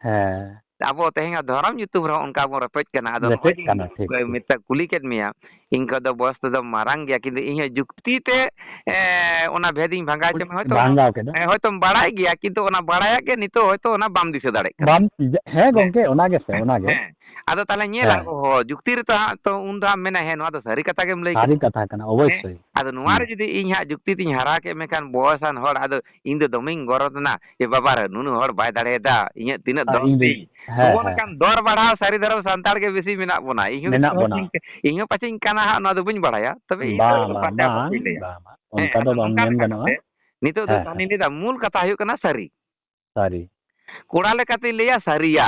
ᱦᱮᱸ᱾ ᱟᱵᱚ ᱛᱮᱦᱮᱧ ᱫᱷᱚᱨᱚᱢ ᱧᱩᱛᱩᱢ ᱨᱮᱦᱚᱸ ᱚᱱᱠᱟ ᱵᱚᱱ ᱨᱮᱯᱮᱡ ᱠᱟᱱᱟ᱾ ᱟᱫᱚ ᱱᱚᱜᱼᱚᱭ ᱨᱮᱯᱮᱡ ᱡᱮᱧ ᱠᱟᱱᱟ, ᱴᱷᱤᱠ, ᱴᱷᱤᱠ᱾ ᱢᱮᱛᱟ-, ᱠᱩᱞᱤ ᱠᱮᱫ ᱢᱮᱭᱟ, ᱤᱧ ᱠᱷᱚᱱ ᱫᱚ ᱵᱚᱭᱚᱥ ᱛᱮᱫᱚ ᱢᱟᱨᱟᱝ ᱜᱮᱭᱟ, ᱠᱤᱱᱛᱩ ᱤᱧ ᱦᱚᱸ ᱡᱩᱠᱛᱤ ᱛᱮ, ᱮ, ᱚᱱᱟ ᱵᱷᱮᱫ ᱤᱧ ᱵᱷᱟᱸᱜᱟᱣ ᱦᱚᱪᱚ ᱢᱮᱭᱟ᱾ ᱦᱚᱭᱛᱳ ᱵᱷᱟᱸᱜᱟᱣ ᱠᱮᱫᱟ᱾ ᱦᱮᱸ, ᱦᱚᱭᱛᱳᱢ ᱵᱟᱲᱟᱭ ᱜᱮᱭᱟ, ᱠᱤᱱᱛᱩ ᱚᱱᱟ ᱵᱟᱲᱟᱭᱟᱜ ᱜᱮ ᱱᱤᱛᱚᱜ ᱦᱚᱭᱛᱳ ᱚᱱᱟ ᱵᱟᱢ ᱫᱤᱥᱟᱹ ᱫᱟᱲᱮᱭᱟᱜ ᱠᱟᱱᱟ᱾ ᱵᱟᱢ, ᱦᱮᱸ ᱦᱮᱸ᱾ ᱜᱚᱝᱠᱮ, ᱚᱱᱟ ᱜᱮᱥᱮ, ᱚᱱᱟ ᱜᱮ᱾ ᱦᱮᱸ᱾ ᱟᱫᱚ ᱛᱟᱦᱞᱮ ᱧᱮᱞᱟ, ᱦᱮᱸ᱾ ᱚᱦᱚ, ᱡᱩᱠᱛᱤ ᱨᱮᱛᱚ ᱦᱟᱸᱜ ᱛᱚ ᱩᱱ ᱫᱚ ᱦᱟᱸᱜ ᱢᱮᱱᱟ, ᱦᱮᱸ, ᱱᱚᱣᱟ ᱫᱚ ᱥᱟᱹᱨᱤ ᱠᱟᱛᱷᱟ ᱜᱮᱢ ᱞᱟᱹᱭ ᱥᱟᱹᱨᱤ ᱠᱟᱱᱟ᱾ ᱠᱟᱛᱷᱟ ᱠᱟᱱᱟ, ᱚᱵᱚᱥᱥᱳᱭ᱾ ᱦᱮᱸ᱾ ᱟᱫᱚ ᱱᱚᱣᱟ ᱨᱮ ᱦᱩᱸ᱾ ᱡᱩᱫᱤ ᱤᱧ ᱦᱟᱸᱜ ᱡᱩᱠᱛᱤ ᱛᱤᱧ ᱦᱟᱨᱟ ᱠᱮᱫ ᱢᱮᱠᱷᱟᱱ ᱵᱚᱭᱚᱥᱟᱱ ᱦᱚᱲ, ᱟᱫᱚ ᱤᱧ ᱫᱚ ᱫᱚᱢᱮᱧ ᱜᱚᱨᱚᱵᱽ ᱮᱱᱟ, ᱮ ᱵᱟᱵᱟ ᱨᱮ, ᱱᱩᱱᱟᱹᱜ ᱦᱚᱲ ᱵᱟᱭ ᱫᱟᱲᱮᱭᱟᱫᱟ, ᱤᱧᱟᱹᱜ ᱛᱤᱱᱟᱹᱜ ᱟᱨ ᱫᱚᱨ ᱤᱧ ᱫᱚᱧ, ᱛᱤᱧ᱾ ᱦᱮᱸ, ᱱᱚᱜᱼᱚ ᱦᱮᱸ, ᱱᱚᱝᱠᱟᱱ ᱦᱮᱸ᱾ ᱫᱚᱨ ᱵᱟᱲᱦᱟᱣ ᱥᱟᱹᱨᱤ ᱫᱷᱚᱨᱚᱢ ᱥᱟᱱᱛᱟᱲ ᱜᱮ ᱵᱮᱥᱤ ᱢᱮᱱᱟᱜ ᱵᱚᱱᱟ᱾ ᱤᱧ ᱦᱚᱸ ᱢᱮᱱᱟᱜ ᱵᱚᱱᱟ᱾ ᱤᱧ ᱦᱚᱸ ᱯᱟᱪᱮᱧ ᱠᱟᱱᱟ ᱦᱟᱸᱜ, ᱱᱚᱣᱟ ᱫᱚ ᱵᱟᱹᱧ ᱵᱟᱲᱟᱭᱟ᱾ ᱛᱚᱵᱮ ᱤᱧ ᱫᱚ ᱵᱟᱝ, ᱵᱟᱝ, ᱯᱟᱨᱪᱟᱣ ᱵᱟᱝ, ᱠᱟᱛᱮᱧ ᱞᱟᱹᱭᱟ᱾ ᱵᱟᱝ, ᱵᱟᱝ᱾ ᱦᱮᱸ, ᱚᱱᱠᱟ ᱟᱫᱚ ᱫᱚ ᱵᱟᱢ ᱚᱱᱠᱟ ᱢᱮᱱ ᱞᱮᱠᱟ ᱜᱟᱱᱚᱜᱼᱟ᱾ ᱠᱟᱛᱮ ᱱᱤᱛᱚᱜ ᱫᱚ ᱦᱮᱸ, ᱛᱟᱦᱞᱮ ᱦᱮᱸ᱾ ᱞᱟᱹᱭᱫᱟ, ᱢᱩᱞ ᱠᱟᱛᱷᱟ ᱦᱩᱭᱩᱜ ᱠᱟᱱᱟ ᱥᱟᱹᱨᱤ᱾ ᱥᱟᱹᱨᱤ᱾ ᱠᱚᱲᱟ ᱞᱮᱠᱟᱛᱤᱧ ᱞᱟᱹᱭᱟ ᱥᱟᱹᱨᱤᱭᱟ᱾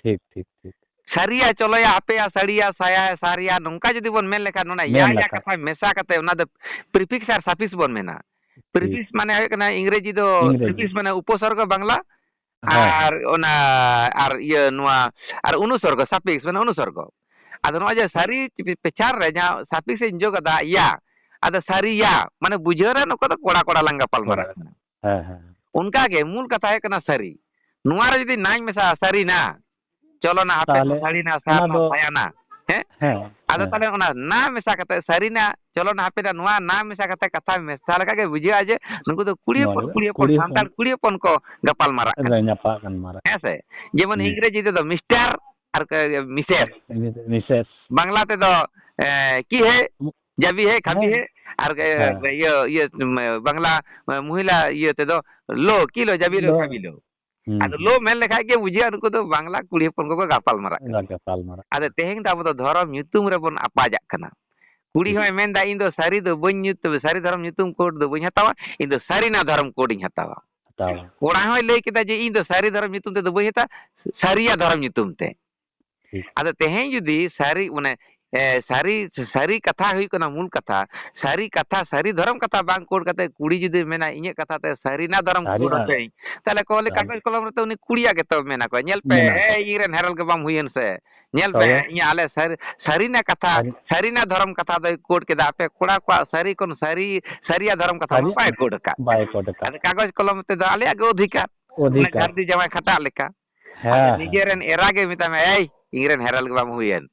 ᱴᱷᱤᱠ, ᱴᱷᱤᱠ, ᱴᱷᱤᱠ᱾ ᱥᱟᱹᱨᱤᱭᱟ, ᱪᱚᱞᱚᱭᱟ, ᱦᱟᱯᱮᱭᱟ, ᱥᱟᱹᱲᱤᱭᱟ, ᱥᱟᱭᱟ, ᱥᱟᱨᱤᱭᱟ, ᱱᱚᱝᱠᱟ ᱡᱩᱫᱤ ᱵᱚᱱ ᱢᱮᱱ ᱞᱮᱠᱷᱟᱱ, ᱚᱱᱟ ᱭᱟ, ᱢᱮᱱ ᱭᱟ ᱞᱮᱠᱷᱟᱱ᱾ ᱠᱟᱛᱷᱟ ᱢᱮᱥᱟ ᱠᱟᱛᱮ, ᱚᱱᱟ ᱫᱚ prefix ᱟᱨ suffix ᱵᱚᱱ ᱢᱮᱱᱟ᱾ ᱴᱷᱤᱠ᱾ Prefix ᱢᱟᱱᱮ ᱦᱩᱭᱩᱜ ᱠᱟᱱᱟ ᱤᱝᱨᱮᱡᱤ ᱫᱚ, ᱤᱝᱨᱮᱡᱤ᱾ Prefix ᱢᱟᱱᱮ ᱩᱯᱚᱥᱚᱨᱜᱚ ᱵᱟᱝᱞᱟ, ᱦᱮᱸ, ᱟᱨ ᱦᱮᱸ᱾ ᱚᱱᱟ, ᱟᱨ ᱤᱭᱟᱹ ᱱᱚᱣᱟ, ᱟᱨ ᱚᱱᱩᱥᱚᱨᱜᱚ, suffix ᱢᱟᱱᱮ ᱚᱱᱩᱥᱚᱨᱜᱚ᱾ ᱟᱫᱚ ᱱᱚᱜᱼᱚᱭ ᱡᱮ ᱥᱟᱹᱨᱤ ᱯᱮᱪᱷᱟᱱ ᱨᱮ ᱡᱟᱦᱟᱸ suffix ᱤᱧ ᱡᱳᱜ ᱟᱫᱟ, ᱭᱟ, ᱟᱫᱚ ᱥᱟᱹᱨᱤᱭᱟ, ᱢᱟᱱᱮ ᱵᱩᱡᱷᱟᱹᱣ ᱨᱮ ᱱᱚᱝᱠᱟ ᱫᱚ ᱠᱚᱲᱟ ᱠᱚᱲᱟ ᱞᱟᱝ ᱜᱟᱯᱟᱞ ᱢᱟᱨᱟᱜ ᱠᱚᱲᱟ᱾ ᱠᱟᱱᱟ᱾ ᱦᱮᱸ, ᱦᱮᱸ᱾ ᱚᱱᱠᱟ ᱜᱮ ᱢᱩᱞ ᱠᱟᱛᱷᱟ ᱦᱩᱭᱩᱜ ᱠᱟᱱᱟ ᱥᱟᱹᱨᱤ᱾ ᱱᱚᱣᱟ ᱨᱮ ᱡᱩᱫᱤ ᱱᱟᱧ ᱢᱮᱥᱟᱜᱼᱟ, ᱥᱟᱹᱨᱤᱱᱟ, ᱪᱚᱞᱚᱱᱟ, ᱦᱟᱯᱮ, ᱛᱟᱦᱞᱮ ᱥᱟᱹᱨᱤᱱᱟ, ᱚᱱᱟ ᱥᱟᱨᱱᱟ, ᱫᱚ ᱥᱟᱭᱟᱱᱟ, ᱦᱮᱸ? ᱦᱮᱸ, ᱟᱫᱚ ᱦᱮᱸ᱾ ᱛᱟᱦᱞᱮ ᱚᱱᱟ ᱱᱟ ᱢᱮᱥᱟ ᱠᱟᱛᱮ ᱥᱟᱹᱨᱤᱱᱟ, ᱪᱚᱞᱚᱱᱟ, ᱦᱟᱯᱮᱱᱟ, ᱱᱚᱣᱟ ᱱᱟ ᱢᱮᱥᱟ ᱠᱟᱛᱮ ᱠᱟᱛᱷᱟ ᱢᱮᱥᱟ ᱞᱮᱠᱟ ᱜᱮ ᱵᱩᱡᱷᱟᱹᱜᱼᱟ ᱡᱮ ᱱᱩᱠᱩ ᱫᱚ ᱠᱩᱲᱤ ᱱᱚᱣᱟ ᱦᱚᱯᱚᱱ, ᱫᱚ ᱠᱩᱲᱤ ᱦᱚᱯᱚᱱ, ᱠᱩᱲᱤ ᱥᱟᱱᱛᱟᱲ ᱦᱚᱯᱚᱱ ᱠᱩᱲᱤ ᱦᱚᱯᱚᱱ ᱠᱚ ᱜᱟᱯᱟᱞ ᱢᱟᱨᱟᱜ ᱠᱟᱱᱟ᱾ ᱨᱮ ᱧᱟᱯᱟᱢ ᱠᱟᱱ ᱢᱟᱨᱟᱜ᱾ ᱦᱮᱸ ᱥᱮ? ᱡᱮᱢᱚᱱ ᱦᱩᱸ᱾ ᱤᱝᱨᱮᱡᱤ ᱛᱮᱫᱚ Mister ᱟᱨ ᱠᱮ-, Missus᱾ Missus᱾ ᱵᱟᱝᱞᱟ ᱛᱮᱫᱚ, ᱮ, ᱠᱤ ᱦᱮ, ᱡᱟᱵᱤ ᱦᱮ, ᱠᱷᱟᱵᱤ ᱦᱮᱸ᱾ ᱦᱮ, ᱟᱨ, ᱮ, ᱦᱮᱸ᱾ ᱤᱭᱟᱹ, ᱤᱭᱟᱹ, ᱵᱟᱝᱞᱟ, ᱢᱚᱦᱤᱞᱟ ᱤᱭᱟᱹ ᱛᱮᱫᱚ ᱞᱳ, ᱠᱤ ᱞᱳ, ᱡᱟᱵᱤ ᱞᱳ, ᱞᱳ᱾ ᱠᱷᱟᱵᱤ ᱞᱳ᱾ ᱦᱩᱸ, ᱟᱫᱚ ᱦᱩᱸ᱾ ᱞᱳ ᱢᱮᱱ ᱞᱮᱠᱷᱟᱡ ᱜᱮ ᱵᱩᱡᱷᱟᱹᱜᱼᱟ, ᱱᱩᱠᱩ ᱫᱚ ᱵᱟᱝᱞᱟ ᱠᱩᱲᱤ ᱦᱚᱯᱚᱱ ᱠᱚᱠᱚ ᱜᱟᱯᱟᱞ ᱢᱟᱨᱟᱜ ᱠᱟᱱᱟ᱾ ᱜᱟᱯᱟᱞ ᱢᱟᱨᱟᱜ ᱟᱫᱚ ᱠᱟᱱᱟ᱾ ᱛᱮᱦᱮᱧ ᱫᱚ ᱟᱵᱚ ᱫᱚ ᱫᱷᱚᱨᱚᱢ ᱧᱩᱛᱩᱢ ᱨᱮᱵᱚᱱ ᱟᱯᱟᱡᱟᱜ ᱠᱟᱱᱟ᱾ ᱠᱩᱲᱤ ᱴᱷᱤᱠ᱾ ᱦᱚᱸᱭ ᱢᱮᱱᱫᱟ, "ᱤᱧ ᱫᱚ ᱥᱟᱹᱨᱤ ᱫᱚ ᱵᱟᱹᱧ ᱧᱩᱛ-, ᱥᱟᱹᱨᱤ ᱫᱷᱚᱨᱚᱢ ᱧᱩᱛᱩᱢ code ᱫᱚ ᱵᱟᱹᱧ ᱦᱟᱛᱟᱣᱟ, ᱤᱧ ᱫᱚ ᱥᱟᱹᱨᱤᱱᱟ ᱫᱷᱚᱨᱚᱢ code ᱤᱧ ᱦᱟᱛᱟᱣᱟ᱾" ᱦᱟᱛᱟᱣᱟ᱾ ᱠᱚᱲᱟ ᱦᱚᱸᱭ ᱞᱟᱹᱭ ᱠᱮᱫᱟ ᱡᱮ, "ᱤᱧ ᱫᱚ ᱥᱟᱹᱨᱤ ᱫᱷᱚᱨᱚᱢ ᱧᱩᱛᱩᱢ ᱛᱮᱫᱚ ᱵᱟᱹᱧ ᱦᱟᱛᱟᱣᱟ, ᱥᱟᱹᱨᱤᱭᱟ ᱫᱷᱚᱨᱚᱢ ᱧᱩᱛᱩᱢ ᱛᱮ᱾" ᱴᱷᱤᱠ᱾ ᱟᱫᱚ ᱛᱮᱦᱮᱧ ᱡᱩᱫᱤ ᱥᱟᱹᱨᱤ, ᱢᱟᱱᱮ, ᱮ, ᱥᱟᱹᱨᱤ, ᱥᱟᱹᱨᱤ ᱠᱟᱛᱷᱟ ᱦᱩᱭᱩᱜ ᱠᱟᱱᱟ ᱢᱩᱞ ᱠᱟᱛᱷᱟ, ᱥᱟᱹᱨᱤ ᱠᱟᱛᱷᱟ, ᱥᱟᱹᱨᱤ ᱫᱷᱚᱨᱚᱢ ᱠᱟᱛᱷᱟ ᱵᱟᱝ code ᱠᱟᱛᱮ ᱠᱩᱲᱤ ᱡᱩᱫᱤ ᱢᱮᱱᱟ, "ᱤᱧᱟᱹᱜ ᱠᱟᱛᱷᱟ ᱛᱮ ᱥᱟᱹᱨᱤᱱᱟ ᱫᱷᱚᱨᱚᱢ code ᱥᱟᱹᱨᱤᱱᱟ᱾ ᱦᱚᱪᱚᱭᱟᱹᱧ", ᱛᱟᱦᱞᱮ ᱠᱚ ᱞᱟᱹᱭ, ᱛᱟᱦᱞᱮ ᱠᱟᱜᱚᱡᱽ ᱠᱚᱞᱚᱢ ᱨᱮᱛᱚ ᱩᱱᱤ ᱠᱩᱲᱤᱭᱟᱜ ᱜᱮᱛᱚ ᱢᱮᱱᱟ ᱠᱚ, "ᱧᱮᱞ ᱯᱮ, ᱢᱮᱱᱟ ᱠᱚ᱾ ᱦᱮᱸ, ᱤᱧ ᱨᱮᱱ ᱦᱮᱨᱮᱞ ᱜᱮ ᱵᱟᱢ ᱦᱩᱭᱮᱱ ᱥᱮ, ᱧᱮᱞ ᱯᱮ, ᱛᱚᱵᱮ? ᱤᱧᱟᱹᱜ ᱟᱞᱮ ᱥᱟᱹᱨᱤ, ᱥᱟᱹᱨᱤᱱᱟᱜ ᱠᱟᱛᱷᱟ, ᱥᱟᱹᱨᱤ ᱥᱟᱹᱨᱤᱱᱟᱜ ᱫᱷᱚᱨᱚᱢ ᱠᱟᱛᱷᱟ ᱫᱚᱭ ᱠᱳᱰ ᱠᱮᱫᱟ᱾ ᱟᱯᱮ ᱠᱚᱲᱟ ᱠᱚᱣᱟᱜ ᱥᱟᱹᱨᱤ ᱠᱷᱚᱱ ᱥᱟᱹᱨᱤ, ᱥᱟᱹᱨᱤᱭᱟᱜ ᱫᱷᱚᱨᱚᱢ ᱠᱟᱛᱷᱟ ᱢᱟ ᱥᱟᱹᱨᱤ ᱵᱟᱭ ᱠᱳᱰ ᱟᱠᱟᱫ᱾ ᱵᱟᱭ ᱠᱳᱰ ᱟᱠᱟᱫ᱾ ᱟᱫᱚ ᱠᱟᱜᱚᱡᱽ ᱠᱚᱞᱚᱢ ᱛᱮᱫᱚ ᱟᱞᱮᱭᱟᱜ ᱜᱮ ᱚᱫᱷᱤᱠᱟᱨ᱾ ᱚᱱᱮ ᱚᱫᱷᱤᱠᱟᱨ᱾ ᱜᱷᱟᱨᱫᱤ ᱡᱟᱶᱟᱭ ᱠᱷᱟᱴᱟᱜ ᱞᱮᱠᱟ᱾ ᱦᱮᱸ, ᱟᱫᱚ ᱦᱮᱸ᱾ ᱱᱤᱡᱮᱨᱮᱱ ᱮᱨᱟ ᱜᱮ ᱢᱮᱛᱟᱢᱟ, "ᱮᱭ, ᱤᱧᱨᱮᱱ ᱦᱮᱨᱮᱞ ᱜᱮ ᱵᱟᱢ ᱦᱩᱭᱮᱱ᱾"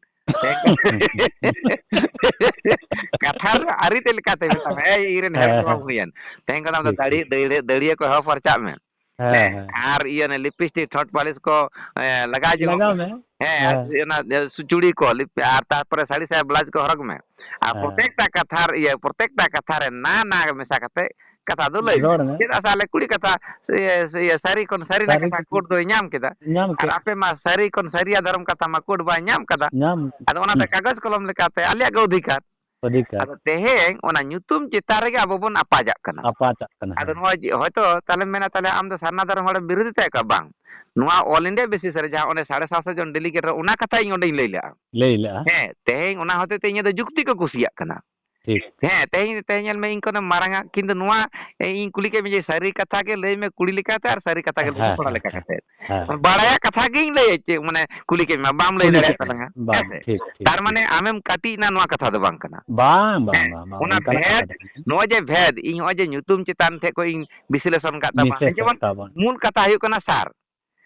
ᱠᱟᱛᱷᱟ ᱨᱮ ᱟᱹᱨᱤᱛᱮ ᱞᱮᱠᱟᱛᱮ ᱢᱮᱛᱟᱢᱟ, "ᱮᱭ, ᱤᱧᱨᱮᱱ ᱦᱮᱨᱮᱞ ᱦᱮᱸ, ᱜᱮ ᱵᱟᱢ ᱦᱮᱸ᱾ ᱦᱩᱭᱮᱱ᱾" ᱛᱮᱦᱮᱧ ᱠᱷᱚᱱ ᱟᱢ ᱫᱚ ᱴᱷᱤᱠ, ᱫᱟᱲᱤ-, ᱴᱷᱤᱠ᱾ ᱫᱟᱹᱲᱤ-, ᱫᱟᱹᱲᱤᱭᱟᱹ ᱠᱚ ᱮᱦᱚᱵ ᱯᱟᱨᱪᱟᱜ ᱢᱮ᱾ ᱦᱮᱸ, ᱦᱮᱸ᱾ ᱟᱨ ᱤᱭᱟᱹ ᱚᱱᱮ ᱞᱤᱯᱤᱥᱴᱤᱠ, ᱴᱷᱚᱴ ᱯᱟᱞᱤᱥ ᱠᱚ, ᱮ, ᱞᱟᱜᱟᱣ ᱡᱚᱝ ᱞᱟᱜᱟᱣ ᱢᱮ᱾ ᱢᱮ᱾ ᱦᱮᱸ, ᱟᱨ ᱦᱮᱸ᱾ ᱚᱱᱟ, ᱮ, ᱥᱩ-, ᱪᱩᱲᱤ ᱠᱚ, ᱞᱤᱯ-, ᱟᱨ ᱛᱟᱨᱯᱚᱨᱮ ᱥᱟᱹᱲᱤ ᱥᱟᱭᱟ ᱵᱞᱟᱣᱩᱡᱽ ᱠᱚ ᱦᱚᱨᱚᱜᱽ ᱢᱮ᱾ ᱟᱨ ᱦᱮᱸ᱾ ᱯᱨᱚᱛᱮᱠᱴᱟ ᱠᱟᱛᱷᱟ ᱨᱮ, ᱤᱭᱟᱹ, ᱯᱨᱚᱛᱮᱠᱴᱟ ᱠᱟᱛᱷᱟ ᱨᱮ ᱱᱟ, ᱱᱟ ᱢᱮᱥᱟ ᱠᱟᱛᱮ ᱠᱟᱛᱷᱟ ᱫᱚ ᱞᱟᱹᱭ ᱢᱮ᱾ ᱨᱚᱲ ᱢᱮ᱾ ᱪᱮᱫᱟᱜ ᱥᱮ ᱟᱞᱮ ᱠᱩᱲᱤ ᱠᱟᱛᱷᱟ, ᱥᱮ, ᱥᱮ, ᱤᱭᱟᱹ, ᱥᱟᱹᱨᱤ ᱠᱷᱚᱱ ᱥᱟᱹᱨᱤᱱᱟᱜ ᱥᱟᱹᱨᱤ ᱠᱟᱛᱷᱟ ᱠᱚ ᱠᱳᱰ ᱫᱚᱭ ᱧᱟᱢ ᱠᱮᱫᱟ᱾ ᱧᱟᱢ ᱟᱨ ᱠᱮᱫ᱾ ᱟᱯᱮ ᱢᱟ ᱥᱟᱹᱨᱤ ᱠᱷᱚᱱ ᱥᱟᱹᱨᱤᱭᱟᱜ ᱫᱷᱚᱨᱚᱢ ᱠᱟᱛᱷᱟ ᱢᱟ ᱠᱳᱰ ᱵᱟᱭ ᱧᱟᱢ ᱠᱟᱫᱟ᱾ ᱧᱟᱢ᱾ ᱟᱫᱚ ᱚᱱᱟᱛᱮ ᱦᱩᱸ᱾ ᱠᱟᱜᱚᱡᱽ ᱠᱚᱞᱚᱢ ᱞᱮᱠᱟᱛᱮ ᱟᱞᱮᱭᱟᱜ ᱜᱮ ᱚᱫᱷᱤᱠᱟᱨ᱾ ᱚᱫᱷᱤᱠᱟᱨ᱾ ᱟᱫᱚ ᱛᱮᱦᱮᱧ ᱚᱱᱟ ᱧᱩᱛᱩᱢ ᱪᱮᱛᱟᱱ ᱨᱮᱜᱮ ᱟᱵᱚ ᱵᱚᱱ ᱟᱯᱟᱪᱟᱜ ᱠᱟᱱᱟ᱾ ᱟᱯᱟᱪᱟᱜ ᱠᱟᱱᱟ, ᱟᱫᱚ ᱦᱮᱸ᱾ ᱱᱚᱣᱟ ᱡᱮ, ᱦᱚᱭᱛᱚ ᱛᱟᱦᱞᱮᱢ ᱢᱮᱱᱟ, "ᱛᱟᱦᱞᱮ ᱟᱢ ᱫᱚ ᱥᱟᱨᱱᱟ ᱫᱷᱚᱨᱚᱢ ᱦᱚᱲᱮᱢ ᱵᱤᱨᱳᱫᱷᱤ ᱛᱟᱭ ᱠᱚᱣᱟ?" ᱵᱟᱝ, ᱱᱚᱣᱟ all India basis ᱨᱮ ᱡᱟᱦᱟᱸ ᱚᱸᱰᱮ ᱥᱟᱲᱮ ᱥᱟᱛᱥᱚ ᱡᱚᱱ delegate ᱨᱮ ᱚᱱᱟ ᱠᱟᱛᱷᱟ ᱤᱧ ᱚᱸᱰᱮᱧ ᱞᱟᱹᱭ ᱞᱮᱜᱼᱟ᱾ ᱞᱟᱹᱭ ᱞᱮᱜᱼᱟ᱾ ᱦᱮᱸ, ᱛᱮᱦᱮᱧ ᱚᱱᱟ ᱦᱚᱛᱮᱡ ᱛᱮ ᱤᱧᱟᱹᱜ ᱫᱚ ᱡᱩᱠᱛᱤ ᱠᱚ ᱠᱩᱥᱤᱭᱟᱜ ᱠᱟᱱᱟ᱾ ᱴᱷᱤᱠ᱾ ᱦᱮᱸ, ᱛᱮᱦᱮᱧ, ᱛᱮᱦᱮᱧ ᱧᱮᱞ ᱢᱮ, ᱤᱧ ᱠᱷᱚᱱᱮᱢ ᱢᱟᱨᱟᱝᱟ, ᱠᱤᱱᱛᱩ ᱱᱚᱣᱟ, ᱮ, ᱤᱧ ᱠᱩᱞᱤ ᱠᱮᱫ ᱢᱮᱭᱟ ᱡᱮ, ᱥᱟᱹᱨᱤ ᱠᱟᱛᱷᱟ ᱜᱮ ᱞᱟᱹᱭ ᱢᱮ ᱠᱩᱲᱤ ᱞᱮᱠᱟᱛᱮ ᱟᱨ ᱥᱟᱹᱨᱤ ᱠᱟᱛᱷᱟ ᱜᱮ ᱞᱟᱹᱭ ᱢᱮ ᱦᱮᱸ, ᱠᱚᱲᱟ ᱦᱮᱸ, ᱞᱮᱠᱟ ᱦᱮᱸ, ᱠᱟᱛᱮ᱾ ᱦᱮᱸ᱾ ᱵᱟᱲᱟᱭᱟᱜ ᱠᱟᱛᱷᱟ ᱜᱤᱧ ᱞᱟᱹᱭᱮᱫ ᱪᱮᱫ, ᱢᱟᱱᱮ, ᱠᱩᱞᱤ ᱠᱮᱫ ᱢᱮᱭᱟ, ᱵᱟᱢ ᱞᱟᱹᱭ ᱠᱩᱞᱤ ᱫᱟᱲᱮᱭᱟᱜ ᱠᱮᱫ ᱢᱮᱭᱟ᱾ ᱛᱟᱞᱟᱝᱟ, ᱦᱮᱸ ᱵᱟᱝ, ᱥᱮ? ᱴᱷᱤᱠ, ᱴᱷᱤᱠ, ᱛᱟᱨ ᱢᱟᱱᱮ ᱴᱷᱤᱠ᱾ ᱟᱢᱮᱢ ᱠᱟᱹᱴᱤᱡ ᱮᱱᱟ, ᱱᱚᱣᱟ ᱠᱟᱛᱷᱟ ᱫᱚ ᱵᱟᱝ ᱠᱟᱱᱟ᱾ ᱵᱟᱝ, ᱵᱟᱝ, ᱦᱮᱸ, ᱵᱟᱝ, ᱚᱱᱟ ᱚᱱᱠᱟᱱᱟᱜ ᱠᱟᱛᱷᱟ ᱵᱷᱮᱫᱽ, ᱫᱚ ᱵᱟᱝ ᱠᱟᱱᱟ᱾ ᱱᱚᱜᱼᱚᱭ ᱡᱮ ᱵᱷᱮᱫᱽ, ᱤᱧ ᱱᱚᱜᱼᱚᱭ ᱡᱮ ᱧᱩᱛᱩᱢ ᱪᱮᱛᱟᱱ ᱴᱷᱮᱡ ᱠᱷᱚᱡ ᱤᱧ ᱵᱤᱥᱞᱮᱥᱚᱱ ᱠᱟᱫ ᱛᱟᱢᱟ, ᱱᱤᱥᱮᱥ ᱡᱮᱢᱚᱱ ᱛᱟᱵᱚᱱ᱾ ᱢᱩᱞ ᱠᱟᱛᱷᱟ ᱦᱩᱭᱩᱜ ᱠᱟᱱᱟ ᱥᱟᱨ᱾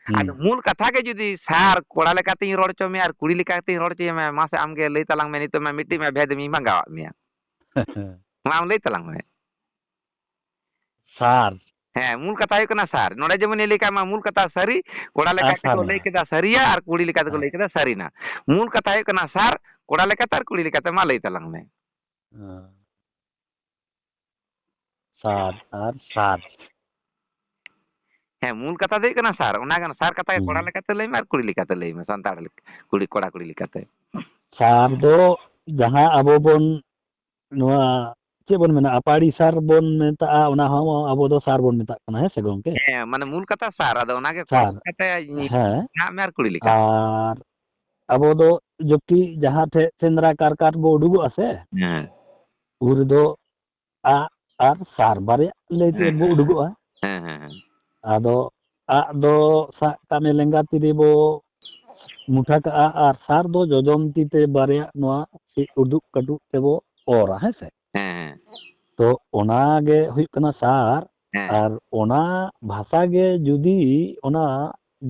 ᱦᱩᱸ᱾ ᱟᱫᱚ ᱢᱩᱞ ᱠᱟᱛᱷᱟ ᱜᱮ ᱡᱩᱫᱤ ᱥᱟᱨ ᱠᱚᱲᱟ ᱞᱮᱠᱟᱛᱤᱧ ᱨᱚᱲ ᱦᱚᱪᱚ ᱢᱮᱭᱟ ᱟᱨ ᱠᱩᱲᱤ ᱞᱮᱠᱟᱛᱤᱧ ᱨᱚᱲ ᱦᱚᱪᱚᱭᱟ, ᱢᱟᱥᱮ ᱟᱢ ᱜᱮ ᱞᱟᱹᱭ ᱛᱟᱞᱟᱝ ᱢᱮ, ᱱᱤᱛᱚᱜ ᱢᱟ ᱢᱤᱫᱴᱤᱡ ᱢᱟ ᱵᱷᱮᱫᱽ ᱤᱧ ᱵᱷᱟᱸᱜᱟᱣᱟᱫ ᱢᱮᱭᱟ᱾ ᱢᱟ ᱟᱢ ᱞᱟᱹᱭ ᱛᱟᱞᱟᱝ ᱢᱮ᱾ ᱥᱟᱨ᱾ ᱦᱮᱸ, ᱢᱩᱞ ᱠᱟᱛᱷᱟ ᱦᱩᱭᱩᱜ ᱠᱟᱱᱟ ᱥᱟᱨ᱾ ᱱᱚᱰᱮ ᱡᱮᱢᱚᱱᱤᱧ ᱞᱟᱹᱭ ᱠᱟᱜ ᱢᱟ, ᱢᱩᱞ ᱠᱟᱛᱷᱟ ᱥᱟᱹᱨᱤ, ᱠᱚᱲᱟ ᱞᱮᱠᱟ ᱟᱨ ᱛᱮᱠᱚ ᱞᱟᱹᱭ ᱥᱟᱨᱱᱟ᱾ ᱠᱮᱫᱟ ᱥᱟᱹᱨᱤᱭᱟ, ᱟᱨ ᱠᱩᱲᱤ ᱞᱮᱠᱟ ᱛᱮᱠᱚ ᱦᱮᱸ᱾ ᱞᱟᱹᱭ ᱠᱮᱫᱟ ᱥᱟᱹᱨᱤᱱᱟ᱾ ᱢᱩᱞ ᱠᱟᱛᱷᱟ ᱦᱩᱭᱩᱜ ᱠᱟᱱᱟ ᱥᱟᱨ, ᱠᱚᱲᱟ ᱞᱮᱠᱟᱛᱮ ᱟᱨ ᱠᱩᱲᱤ ᱞᱮᱠᱟᱛᱮ, ᱢᱟ ᱞᱟᱹᱭ ᱛᱟᱞᱟᱝ ᱢᱮ᱾ ᱦᱮᱸ᱾ ᱥᱟᱨ ᱟᱨ ᱥᱟᱨ᱾ ᱦᱮᱸ, ᱢᱩᱞ ᱠᱟᱛᱷᱟ ᱫᱚ ᱦᱩᱭᱩᱜ ᱠᱟᱱᱟ ᱥᱟᱨ᱾ ᱚᱱᱟ ᱜᱮ, ᱥᱟᱨ ᱠᱟᱛᱷᱟ ᱜᱮ ᱠᱚᱲᱟ ᱦᱩᱸ᱾ ᱞᱮᱠᱟᱛᱮ ᱞᱟᱹᱭ ᱢᱮ ᱟᱨ ᱠᱩᱲᱤ ᱞᱮᱠᱟᱛᱮ ᱞᱟᱹᱭ ᱢᱮ, ᱥᱟᱱᱛᱟᱲ ᱞᱮᱠᱟ, ᱠᱩᱲᱤ, ᱠᱚᱲᱟ ᱠᱩᱲᱤ ᱞᱮᱠᱟᱛᱮ᱾ ᱥᱟᱨ ᱫᱚ ᱡᱟᱦᱟᱸ ᱟᱵᱚ ᱵᱚᱱ, ᱱᱚᱣᱟ ᱪᱮᱫ ᱵᱚᱱ ᱢᱮᱱᱟ, ᱟᱯᱟᱲᱤ ᱥᱟᱨ ᱵᱚᱱ ᱢᱮᱛᱟᱜᱼᱟ, ᱚᱱᱟ ᱦᱚᱸ ᱟᱵᱚ ᱫᱚ ᱥᱟᱨ ᱵᱚᱱ ᱢᱮᱛᱟᱜ ᱠᱟᱱᱟ, ᱦᱮᱸ ᱥᱮ ᱜᱚᱝᱠᱮ? ᱦᱮᱸ, ᱢᱟᱱᱮ ᱢᱩᱞ ᱠᱟᱛᱷᱟ ᱥᱟᱨ, ᱟᱫᱚ ᱚᱱᱟ ᱜᱮ ᱠᱚᱲᱟ ᱥᱟᱨ᱾ ᱞᱮᱠᱟᱛᱮ ᱦᱮᱸ᱾ ᱢᱮᱱᱟᱜ ᱢᱮ ᱟᱨ ᱠᱩᱲᱤ ᱞᱮᱠᱟᱛᱮ᱾ ᱟᱨ ᱟᱵᱚ ᱫᱚ ᱡᱚᱠᱷᱤ ᱡᱟᱦᱟᱸ ᱴᱷᱮᱡ ᱥᱮᱸᱫᱽᱨᱟ ᱠᱟᱨᱠᱟᱴ ᱵᱚ ᱩᱰᱩᱠᱚᱜᱼᱟ ᱥᱮ, ᱦᱮᱸ᱾ ᱩᱱ ᱨᱮᱫᱚ ᱟᱜ ᱟᱨ ᱥᱟᱨ ᱵᱟᱨᱭᱟ ᱞᱟᱹᱭ ᱛᱮ ᱦᱮᱸ, ᱵᱚ ᱦᱮᱸ᱾ ᱩᱰᱩᱠᱚᱜᱼᱟ᱾ ᱦᱮᱸ, ᱦᱮᱸ, ᱦᱮᱸ᱾ ᱟᱫᱚ ᱟᱜ ᱫᱚ ᱥᱟᱵ ᱠᱟᱜ ᱢᱮ ᱞᱮᱸᱜᱟ ᱛᱤ ᱨᱮᱵᱚ ᱢᱩᱴᱷᱟ ᱠᱟᱜᱼᱟ, ᱟᱨ ᱥᱟᱨ ᱫᱚ ᱡᱚᱡᱚᱢ ᱛᱤ ᱛᱮ ᱵᱟᱨᱭᱟ ᱱᱚᱣᱟ ᱪᱮᱫ ᱩᱫᱩᱜ ᱠᱟᱹᱴᱩᱵ ᱛᱮᱵᱚ ᱚᱨᱟ, ᱦᱮᱸ ᱥᱮ? ᱦᱮᱸ, ᱦᱮᱸ᱾ ᱛᱚ ᱚᱱᱟ ᱜᱮ ᱦᱩᱭᱩᱜ ᱠᱟᱱᱟ ᱥᱟᱨ᱾ ᱦᱮᱸ᱾ ᱟᱨ ᱚᱱᱟ ᱵᱷᱟᱥᱟ ᱜᱮ ᱡᱩᱫᱤ ᱚᱱᱟ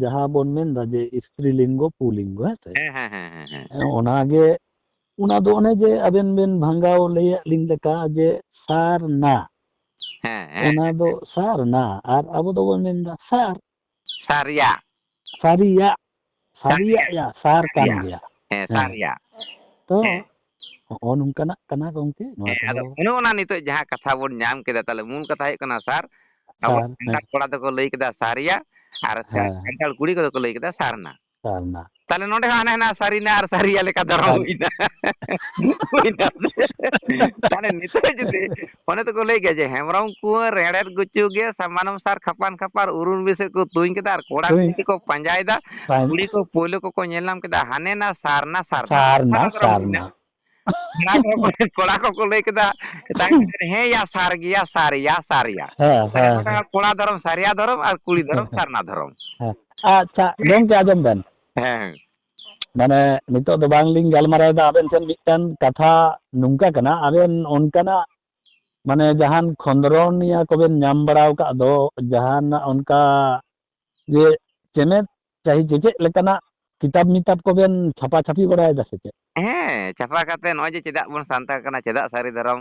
ᱡᱟᱦᱟᱸ ᱵᱚᱱ ᱢᱮᱱᱫᱟ ᱡᱮ ᱥᱛᱨᱤ ᱞᱤᱝᱜᱚ, ᱯᱩᱞᱤᱝᱜᱚ, ᱦᱮᱸ ᱥᱮ? ᱦᱮᱸ, ᱦᱮᱸ, ᱦᱮᱸ, ᱦᱮᱸ, ᱦᱮᱸ᱾ ᱦᱮᱸ, ᱚᱱᱟ ᱜᱮ, ᱚᱱᱟ ᱫᱚ ᱚᱱᱮ ᱡᱮ ᱟᱵᱮᱱ ᱵᱮᱱ ᱵᱷᱟᱸᱜᱟᱣ ᱞᱟᱹᱭᱟᱫ ᱞᱤᱧ ᱞᱮᱠᱟ ᱡᱮ ᱥᱟᱨᱱᱟ, ᱦᱮᱸ, ᱦᱮᱸ, ᱚᱱᱟ ᱦᱮᱸ, ᱫᱚ ᱦᱮᱸ᱾ ᱥᱟᱨᱱᱟ, ᱟᱨ ᱟᱵᱚ ᱫᱚᱵᱚᱱ ᱢᱮᱱᱫᱟ ᱥᱟᱨ᱾ ᱥᱟᱨᱭᱟ᱾ ᱥᱟᱹᱨᱤᱭᱟᱜ, ᱥᱟᱹᱨᱤᱭᱟᱜ᱾ ᱥᱟᱹᱨᱤᱭᱟᱜ ᱭᱟ, ᱥᱟᱨ ᱠᱟᱱ ᱥᱟᱨᱭᱟ᱾ ᱜᱮᱭᱟ᱾ ᱦᱮᱸ, ᱦᱮᱸ᱾ ᱥᱟᱨᱭᱟ᱾ ᱛᱚ, ᱦᱮᱸ᱾ ᱦᱚᱸᱜᱼᱚ ᱱᱚᱝᱠᱟᱱᱟᱜ ᱠᱟᱱᱟ ᱜᱚᱢᱠᱮ, ᱱᱚᱣᱟ ᱦᱮᱸ, ᱟᱫᱚ ᱠᱚᱫᱚ᱾ ᱚᱱᱮ ᱚᱱᱟ ᱱᱤᱛᱚᱜ ᱡᱟᱦᱟᱸ ᱠᱟᱛᱷᱟ ᱵᱚᱱ ᱧᱟᱢ ᱠᱮᱫᱟ, ᱛᱟᱦᱞᱮ ᱢᱩᱞ ᱠᱟᱛᱷᱟ ᱦᱩᱭᱩᱜ ᱠᱟᱱᱟ, ᱥᱟᱨ, ᱟᱵᱚ ᱥᱟᱨ, ᱦᱮᱸ᱾ ᱥᱟᱱᱛᱟᱲ ᱠᱚᱲᱟ ᱫᱚᱠᱚ ᱞᱟᱹᱭ ᱠᱮᱫᱟ ᱥᱟᱨᱭᱟ, ᱟᱨ ᱦᱮᱸ᱾ ᱥᱟᱱᱛᱟᱲ ᱠᱩᱲᱤ ᱠᱚᱫᱚ ᱠᱚ ᱞᱟᱹᱭ ᱠᱮᱫᱟ ᱥᱟᱨᱱᱟ᱾ ᱥᱟᱨᱱᱟ᱾ ᱛᱟᱦᱞᱮ ᱱᱚᱰᱮ ᱦᱚᱸ ᱦᱟᱱᱮ ᱦᱟᱱᱟ ᱥᱟᱹᱨᱤᱱᱟ ᱟᱨ ᱥᱟᱹᱨᱤᱭᱟ ᱞᱮᱠᱟ ᱫᱷᱚᱨᱚᱢ ᱥᱟᱹᱨᱤ᱾ ᱦᱩᱭᱱᱟ᱾ ᱦᱩᱭᱱᱟ᱾ ᱛᱟᱦᱞᱮ ᱱᱤᱛᱚᱜ ᱡᱩᱫᱤ ᱚᱱᱮ ᱛᱚᱠᱚ ᱞᱟᱹᱭ ᱜᱮᱭᱟ ᱡᱮ, "ᱦᱮᱢᱵᱨᱚᱢ ᱠᱩᱸᱣᱟᱹᱨ ᱨᱮᱲᱮᱫ ᱜᱩᱪᱩ ᱜᱮ ᱥᱟᱢᱟᱱᱚᱢ ᱥᱟᱨ ᱠᱷᱟᱯᱟᱱ ᱠᱷᱟᱯᱟᱨ ᱩᱨᱩᱢ ᱵᱤᱥᱮᱫ ᱠᱚ ᱛᱩᱧ ᱠᱮᱫᱟ ᱟᱨ ᱠᱚᱲᱟ ᱛᱩᱧ᱾ ᱠᱩᱲᱤ ᱠᱚ ᱯᱟᱸᱡᱟᱭᱮᱫᱟ, ᱯᱟᱸᱡ- ᱠᱩᱲᱤ ᱠᱚ ᱯᱳᱭᱞᱳ ᱠᱚᱠᱚ ᱧᱮᱞ ᱧᱟᱢ ᱠᱮᱫᱟ ᱦᱟᱱᱮ ᱱᱟ ᱥᱟᱨᱱᱟ ᱥᱟᱨᱱᱟ ᱥᱟᱨᱱᱟ ᱚᱱᱟ ᱫᱷᱚᱨᱚᱢ ᱦᱩᱭᱱᱟ᱾ ᱥᱟᱨᱱᱟ᱾ ᱠᱚᱲᱟ ᱠᱚ, ᱠᱚᱲᱟ ᱠᱚᱠᱚ ᱞᱟᱹᱭ ᱠᱮᱫᱟ, ᱮᱴᱟᱜ ᱠᱚ ᱢᱮᱱᱟ, 'ᱦᱮᱸ ᱭᱟ ᱥᱟᱨ ᱜᱮᱭᱟ, ᱥᱟᱨ ᱭᱟ, ᱥᱟᱨ ᱭᱟ'᱾ ᱦᱮᱸ, ᱛᱟᱦᱞᱮ ᱦᱮᱸ, ᱱᱚᱰᱮ ᱦᱮᱸ᱾ ᱠᱚᱲᱟ ᱫᱷᱚᱨᱚᱢ ᱥᱟᱨᱭᱟ ᱫᱷᱚᱨᱚᱢ ᱟᱨ ᱠᱩᱲᱤ ᱫᱷᱚᱨᱚᱢ ᱦᱮᱸ, ᱦᱮᱸ᱾ ᱥᱟᱨᱱᱟ ᱫᱷᱚᱨᱚᱢ᱾ ᱦᱮᱸ᱾ ᱟᱪᱪᱷᱟ, ᱜᱚᱢᱠᱮ ᱟᱸᱡᱚᱢ ᱵᱮᱱ᱾ ᱦᱮᱸ᱾ ᱢᱟᱱᱮ ᱱᱤᱛᱚᱜ ᱫᱚ ᱵᱟᱝᱞᱤᱧ ᱜᱟᱞᱢᱟᱨᱟᱣ ᱮᱫᱟ, ᱟᱵᱮᱱ ᱴᱷᱮᱱ ᱢᱤᱫᱴᱟᱝ ᱠᱟᱛᱷᱟ ᱱᱚᱝᱠᱟ ᱠᱟᱱᱟ, ᱟᱵᱮᱱ ᱚᱱᱠᱟᱱᱟᱜ ᱢᱟᱱᱮ ᱡᱟᱦᱟᱱ ᱠᱷᱚᱸᱫᱽᱨᱚᱱᱤᱭᱟᱹ ᱠᱚᱵᱮᱱ ᱧᱟᱢ ᱵᱟᱲᱟ ᱟᱠᱟᱫ ᱫᱚ, ᱡᱟᱦᱟᱱᱟᱜ ᱚᱱᱠᱟ ᱡᱮ ᱪᱮᱢᱮᱫ ᱪᱟᱹᱦᱤ ᱪᱮᱪᱮᱫ ᱞᱮᱠᱟᱱᱟᱜ ᱠᱤᱛᱟᱵ ᱢᱤᱛᱟᱵ ᱠᱚᱵᱮᱱ ᱪᱷᱟᱯᱟ ᱪᱷᱟᱯᱤ ᱵᱟᱲᱟᱭᱮᱫᱟ ᱥᱮ ᱪᱮᱫ? ᱦᱮᱸ, ᱪᱷᱟᱯᱟ ᱠᱟᱛᱮ ᱱᱚᱜᱼᱚᱭ ᱡᱮ ᱪᱮᱫᱟᱜ ᱵᱚᱱ ᱥᱟᱱᱛᱟᱲ ᱠᱟᱱᱟ, ᱪᱮᱫᱟᱜ ᱥᱟᱹᱨᱤ ᱫᱷᱚᱨᱚᱢ,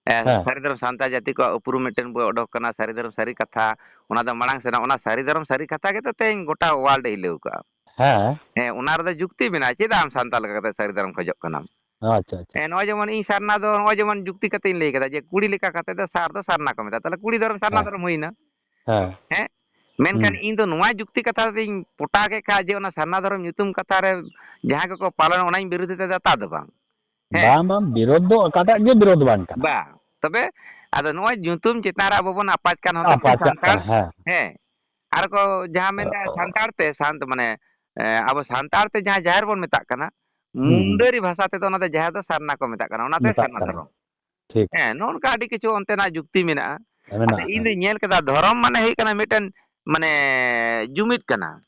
ᱮ, ᱦᱮᱸ᱾ ᱥᱟᱹᱨᱤ ᱫᱷᱚᱨᱚᱢ ᱥᱟᱱᱛᱟᱲ ᱡᱟᱹᱛᱤ ᱠᱚᱣᱟᱜ ᱩᱯᱨᱩᱢ ᱢᱤᱫᱴᱮᱱ ᱵᱚᱭ ᱚᱰᱚᱠ ᱠᱟᱱᱟ, ᱥᱟᱹᱨᱤ ᱫᱷᱚᱨᱚᱢ ᱥᱟᱹᱨᱤ ᱠᱟᱛᱷᱟ, ᱚᱱᱟ ᱫᱚ ᱢᱟᱲᱟᱝ ᱥᱮᱱᱟᱜ, ᱚᱱᱟ ᱥᱟᱹᱨᱤ ᱫᱷᱚᱨᱚᱢ ᱥᱟᱹᱨᱤ ᱠᱟᱛᱷᱟ ᱜᱮᱛᱚ ᱛᱮᱦᱮᱧ ᱜᱚᱴᱟ world ᱮ ᱦᱤᱞᱟᱹᱣ ᱠᱟᱜᱼᱟ᱾ ᱦᱮᱸ᱾ ᱦᱮᱸ, ᱚᱱᱟ ᱨᱮᱫᱚ ᱡᱩᱠᱛᱤ ᱢᱮᱱᱟᱜᱼᱟ, ᱪᱮᱫᱟᱜ ᱟᱢ ᱥᱟᱱᱛᱟᱲ ᱞᱮᱠᱟ ᱠᱟᱛᱮ ᱥᱟᱹᱨᱤ ᱫᱷᱚᱨᱚᱢ ᱠᱷᱚᱡᱚᱜ ᱠᱟᱱᱟᱢ? ᱟᱪᱪᱷᱟ, ᱟᱪᱪᱷᱟ᱾ ᱦᱮᱸ, ᱱᱚᱜᱼᱚᱭ ᱡᱮᱢᱚᱱ ᱤᱧ ᱥᱟᱨᱱᱟ ᱫᱚ ᱱᱚᱜᱼᱚᱭ ᱡᱮᱢᱚᱱ ᱡᱩᱠᱛᱤ ᱠᱟᱛᱮ ᱤᱧ ᱞᱟᱹᱭ ᱠᱮᱫᱟ ᱡᱮ ᱠᱩᱲᱤ ᱞᱮᱠᱟ ᱠᱟᱛᱮ ᱫᱚ ᱥᱟᱨ ᱫᱚ ᱥᱟᱨᱱᱟ ᱠᱚ ᱢᱮᱛᱟᱜᱼᱟ, ᱛᱟᱦᱞᱮ ᱠᱩᱲᱤ ᱫᱷᱚᱨᱚᱢ ᱥᱟᱨᱱᱟ ᱦᱮᱸ᱾ ᱫᱷᱚᱨᱚᱢ ᱦᱩᱭᱱᱟ᱾ ᱦᱮᱸ᱾ ᱦᱮᱸ? ᱢᱮᱱᱠᱷᱟᱱ ᱦᱩᱸ᱾ ᱤᱧ ᱫᱚ ᱱᱚᱣᱟ ᱡᱩᱠᱛᱤ ᱠᱟᱛᱷᱟ ᱛᱤᱧ ᱯᱚᱴᱟ ᱠᱮᱫ ᱠᱷᱟᱡ ᱡᱮ ᱚᱱᱟ ᱥᱟᱨᱱᱟ ᱫᱷᱚᱨᱚᱢ ᱧᱩᱛᱩᱢ ᱠᱟᱛᱷᱟ ᱨᱮ ᱡᱟᱦᱟᱸ ᱜᱮᱠᱚ ᱯᱟᱞᱚᱱ, ᱚᱱᱟᱧ ᱵᱤᱨᱳᱫᱷ ᱮᱫᱟ, ᱛᱟ ᱫᱚ ᱵᱟᱝ᱾ ᱦᱮᱸ᱾ ᱵᱟᱝ, ᱵᱟᱝ, ᱵᱤᱨᱳᱫᱷ ᱫᱚ ᱚᱠᱟᱴᱟᱜ ᱜᱮ ᱵᱤᱨᱳᱫᱷ ᱵᱟᱝ ᱠᱟᱱᱟ᱾ ᱵᱟᱝ᱾ ᱛᱚᱵᱮ ᱟᱫᱚ ᱱᱚᱜᱼᱚᱭ ᱧᱩᱛᱩᱢ ᱪᱮᱛᱟᱱ ᱨᱮ ᱟᱵᱚ ᱵᱚᱱ ᱟᱯᱟᱪ ᱠᱟᱱ ᱦᱚᱛᱮᱛᱮ ᱟᱯᱟᱪᱟᱜ ᱥᱟᱱᱛᱟᱲ, ᱠᱟᱱᱟ, ᱦᱮᱸ᱾ ᱦᱮᱸ᱾ ᱟᱨ ᱠᱚ ᱡᱟᱦᱟᱸ ᱢᱮᱱᱫᱟ ᱚ᱾ ᱥᱟᱱᱛᱟᱲ ᱛᱮ, ᱥᱟᱱᱛ-, ᱢᱟᱱᱮ, ᱮ, ᱟᱵᱚ ᱥᱟᱱᱛᱟᱲ ᱛᱮ ᱡᱟᱦᱟᱸ ᱡᱟᱦᱮᱨ ᱵᱚᱱ ᱢᱮᱛᱟᱜ ᱠᱟᱱᱟ, ᱦᱩᱸ, ᱦᱩᱸ᱾ ᱢᱩᱱᱰᱟᱹᱨᱤ ᱵᱷᱟᱥᱟ ᱛᱮᱫᱚ ᱚᱱᱟ ᱫᱚ ᱡᱟᱦᱮᱨ ᱫᱚ ᱥᱟᱨᱱᱟ ᱠᱚ ᱢᱮᱛᱟᱜ ᱠᱟᱱᱟ, ᱚᱱᱟᱛᱮ ᱢᱮᱛᱟᱜ ᱥᱟᱨᱱᱟ ᱠᱟᱱᱟ᱾ ᱫᱷᱚᱨᱚᱢ᱾ ᱴᱷᱤᱠ᱾ ᱦᱮᱸ, ᱱᱚᱜᱼᱚ ᱱᱚᱝᱠᱟ ᱟᱹᱰᱤ ᱠᱤᱪᱷᱩ ᱚᱱᱛᱮᱱᱟᱜ ᱡᱩᱠᱛᱤ ᱢᱮᱱᱟᱜᱼᱟ᱾ ᱢᱮᱱᱟᱜᱼᱟ, ᱟᱫᱚ ᱤᱧ ᱦᱮᱸ᱾ ᱫᱩᱧ ᱧᱮᱞ ᱠᱮᱫᱟ, ᱫᱷᱚᱨᱚᱢ ᱢᱟᱱᱮ ᱦᱩᱭᱩᱜ ᱠᱟᱱᱟ ᱢᱤᱫᱴᱮᱱ, ᱢᱟᱱᱮ, ᱡᱩᱢᱤᱫ ᱠᱟᱱᱟ᱾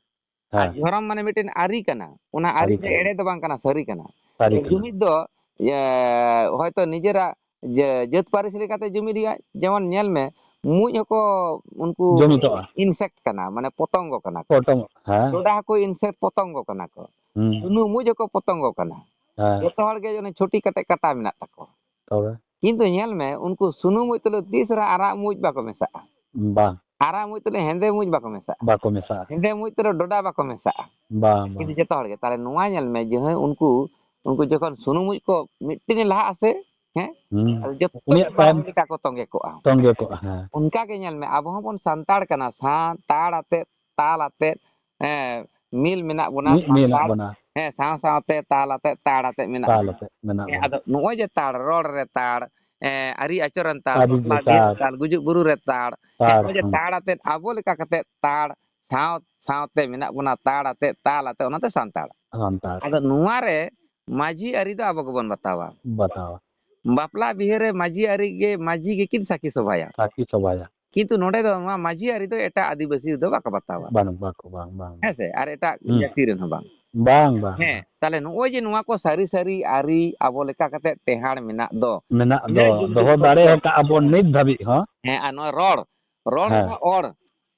ᱟᱨ ᱦᱮᱸ᱾ ᱫᱷᱚᱨᱚᱢ ᱢᱟᱱᱮ ᱢᱤᱫᱴᱮᱱ ᱟᱹᱨᱤ ᱠᱟᱱᱟ᱾ ᱚᱱᱟ ᱟᱹᱨᱤ ᱟᱹᱨᱤ ᱫᱚ ᱠᱟᱱᱟ᱾ ᱮᱲᱮ ᱫᱚ ᱵᱟᱝ ᱠᱟᱱᱟ, ᱥᱟᱹᱨᱤ ᱠᱟᱱᱟ᱾ ᱥᱟᱹᱨᱤ ᱠᱟᱱᱟ᱾ ᱡᱩᱢᱤᱫ ᱫᱚ, ᱤᱭᱟᱹ, ᱦᱚᱭᱛᱚ ᱱᱤᱡᱮᱨᱟᱜ ᱡᱮ ᱡᱟᱹᱛ ᱯᱟᱹᱨᱤᱥ ᱞᱮᱠᱟᱛᱮ ᱡᱩᱢᱤᱫ ᱦᱩᱭᱩᱜᱼᱟ᱾ ᱡᱮᱢᱚᱱ ᱧᱮᱞ ᱢᱮ, ᱢᱩᱡ ᱦᱚᱸᱠᱚ ᱩᱱᱠᱩ ᱡᱩᱢᱤᱫᱚᱜᱼᱟ᱾ Insect ᱠᱟᱱᱟ, ᱢᱟᱱᱮ ᱯᱚᱛᱚᱝᱜᱚ ᱠᱟᱱᱟ ᱠᱚ᱾ ᱯᱚᱛᱚᱝᱜᱚ, ᱦᱮᱸ᱾ ᱰᱚᱰᱟ ᱦᱚᱸᱠᱚ insect, ᱯᱚᱛᱚᱝᱜᱚ ᱠᱟᱱᱟ ᱠᱚ᱾ ᱦᱩᱸ᱾ ᱥᱩᱱᱩ ᱢᱩᱡ ᱦᱚᱸᱠᱚ ᱯᱚᱛᱚᱝᱜᱚ ᱠᱟᱱᱟ᱾ ᱦᱮᱸ᱾ ᱡᱚᱛᱚ ᱦᱚᱲ ᱜᱮ ᱚᱱᱮ ᱪᱷᱩᱴᱤ ᱠᱟᱛᱮ ᱠᱟᱴᱟ ᱢᱮᱱᱟᱜ ᱛᱟᱠᱚᱣᱟ᱾ ᱛᱚᱵᱮ? ᱠᱤᱱᱛᱩ ᱧᱮᱞ ᱢᱮ, ᱩᱱᱠᱩ ᱥᱩᱱᱩ ᱢᱩᱡ ᱛᱩᱞᱩᱡ ᱛᱤᱥ ᱨᱮᱦᱚᱸ ᱟᱨᱟᱜ ᱢᱩᱡ ᱵᱟᱠᱚ ᱢᱮᱥᱟᱜᱼᱟ᱾ ᱵᱟᱝ᱾ ᱟᱨᱟᱜ ᱢᱩᱡ ᱛᱩᱞᱩᱡ ᱦᱮᱸᱫᱮ ᱢᱩᱡ ᱵᱟᱠᱚ ᱢᱮᱥᱟᱜᱼᱟ᱾ ᱵᱟᱠᱚ ᱢᱮᱥᱟᱜᱼᱟ᱾ ᱦᱮᱸᱫᱮ ᱢᱩᱡ ᱛᱩᱞᱩᱡ ᱰᱚᱰᱟ ᱵᱟᱠᱚ ᱢᱮᱥᱟᱜᱼᱟ᱾ ᱵᱟᱝ, ᱵᱟᱝ᱾ ᱠᱤᱱᱛᱩ ᱡᱚᱛᱚ ᱦᱚᱲ ᱜᱮ᱾ ᱛᱟᱦᱞᱮ ᱱᱚᱣᱟ ᱧᱮᱞ ᱢᱮ, ᱡᱟᱦᱟᱸᱭ ᱩᱱᱠᱩ, ᱩᱱᱠᱩ ᱡᱚᱠᱷᱚᱱ ᱥᱩᱱᱩ ᱢᱩᱡ ᱠᱚ ᱢᱤᱫᱴᱮᱱ ᱞᱟᱦᱟᱜᱼᱟ ᱥᱮ, ᱦᱮᱸ? ᱦᱩᱸ᱾ ᱟᱫᱚ ᱡᱚᱛᱚ ᱩᱱᱤᱭᱟᱜ ᱜᱮ ᱛᱟᱭᱚᱢ ᱢᱟᱲᱟᱝ ᱞᱮᱠᱟ ᱠᱚ ᱛᱚᱸᱜᱮ ᱠᱚᱜᱼᱟ᱾ ᱛᱚᱸᱜᱮ ᱠᱚᱜᱼᱟ, ᱦᱮᱸ᱾ ᱚᱱᱠᱟ ᱜᱮ ᱧᱮᱞ ᱢᱮ, ᱟᱵᱚ ᱦᱚᱸᱵᱚᱱ ᱥᱟᱱᱛᱟᱲ ᱠᱟᱱᱟ, ᱥᱟᱱᱛᱟᱲ ᱟᱛᱮᱫ ᱛᱟᱞ ᱟᱛᱮᱫ, ᱦᱮᱸ, ᱢᱤᱞ ᱢᱮᱱᱟᱜ ᱵᱚᱱᱟ, ᱢᱤᱫ ᱢᱮᱱᱟᱜ ᱥᱟᱱᱛᱟᱲ, ᱵᱚᱱᱟ᱾ ᱦᱮᱸ, ᱥᱟᱶ ᱥᱟᱶᱛᱮ ᱛᱟᱞ ᱟᱛᱮᱫ, ᱛᱟᱲ ᱟᱛᱮᱫ ᱢᱮᱱᱟᱜ ᱛᱟᱞ ᱵᱚᱱᱟ᱾ ᱟᱛᱮᱫ ᱢᱮᱱᱟᱜ ᱦᱮᱸ, ᱵᱚᱱᱟ᱾ ᱟᱫᱚ ᱱᱚᱜᱼᱚᱭ ᱡᱮ ᱛᱟᱲ, ᱨᱚᱲ ᱨᱮ ᱛᱟᱲ, ᱮᱸ, ᱟᱹᱨᱤ ᱟᱪᱚᱨ ᱨᱮᱱ ᱛᱟᱲ, ᱟᱹᱨᱤ ᱵᱟᱯᱞᱟ ᱵᱤᱦᱟᱹ ᱛᱟᱲ᱾ ᱛᱟᱲ, ᱜᱩᱡᱩᱜ ᱵᱩᱨᱩ ᱨᱮ ᱛᱟᱲ, ᱦᱮᱸ, ᱛᱟᱲ, ᱱᱚᱜᱼᱚᱭ ᱡᱮ ᱦᱮᱸ᱾ ᱛᱟᱲ ᱟᱛᱮᱫ ᱟᱵᱚ ᱞᱮᱠᱟ ᱠᱟᱛᱮᱫ ᱛᱟᱲ, ᱥᱟᱶ ᱥᱟᱶᱛᱮ ᱢᱮᱱᱟᱜ ᱵᱚᱱᱟ, ᱛᱟᱲ ᱟᱛᱮᱫ, ᱛᱟᱞ ᱟᱛᱮᱫ, ᱚᱱᱟᱛᱮ ᱥᱟᱱᱛᱟᱲ᱾ ᱥᱟᱱᱛᱟᱲ᱾ ᱟᱫᱚ ᱱᱚᱣᱟ ᱨᱮ ᱢᱟᱹᱡᱷᱤ ᱟᱹᱨᱤ ᱫᱚ ᱟᱵᱚ ᱜᱮᱵᱚᱱ ᱵᱟᱛᱟᱣᱟ᱾ ᱵᱟᱛᱟᱣᱟ᱾ ᱵᱟᱯᱞᱟ ᱵᱤᱦᱟᱹ ᱨᱮ ᱢᱟᱹᱡᱷᱤ ᱟᱹᱨᱤ ᱜᱮ, ᱢᱟᱹᱡᱷᱤ ᱜᱮᱠᱤᱱ ᱥᱟᱹᱠᱷᱤ ᱥᱚᱵᱷᱟᱭᱟ᱾ ᱥᱟᱹᱠᱷᱤ ᱥᱚᱵᱷᱟᱭᱟ᱾ ᱠᱤᱱᱛᱩ ᱱᱚᱰᱮ ᱫᱚ ᱱᱚᱣᱟ ᱢᱟᱹᱡᱷᱤ ᱟᱹᱨᱤ ᱫᱚ ᱮᱴᱟᱜ ᱟᱹᱫᱤᱵᱟᱹᱥᱤ ᱨᱮᱫᱚ ᱵᱟᱠᱚ ᱵᱟᱛᱟᱣᱟ᱾ ᱵᱟᱝ, ᱵᱟᱠᱚ, ᱵᱟᱝ, ᱵᱟᱝ᱾ ᱦᱮᱸ ᱥᱮ? ᱟᱨ ᱮᱴᱟᱜ ᱦᱩᱸ᱾ ᱡᱟᱹᱛᱤ ᱨᱮᱱ ᱦᱚᱸ ᱵᱟᱝ᱾ ᱵᱟᱝ, ᱵᱟᱝ, ᱦᱮᱸ, ᱵᱟᱝ᱾ ᱛᱟᱦᱞᱮ ᱱᱚᱜᱼᱚᱭ ᱡᱮ ᱱᱚᱣᱟ ᱠᱚ ᱥᱟᱹᱨᱤ ᱥᱟᱹᱨᱤ ᱟᱹᱨᱤ ᱟᱵᱚ ᱞᱮᱠᱟ ᱠᱟᱛᱮ ᱴᱮᱦᱟᱲ ᱢᱮᱱᱟᱜ ᱫᱚ, ᱢᱮᱱᱟᱜ ᱤᱱᱟᱹ ᱫᱚ, ᱡᱩᱜᱽ ᱫᱚᱦᱚ ᱡᱩᱜᱽ ᱫᱟᱲᱮ ᱠᱚ ᱟᱠᱟᱫ ᱟᱵᱚᱱ ᱱᱤᱛ ᱫᱷᱟᱹᱵᱤᱡ ᱦᱚᱸ᱾ ᱦᱮᱸ, ᱟᱨ ᱱᱚᱣᱟ ᱨᱚᱲ, ᱨᱚᱲ ᱦᱮᱸ᱾ ᱨᱮᱱᱟᱜ ᱚᱲ,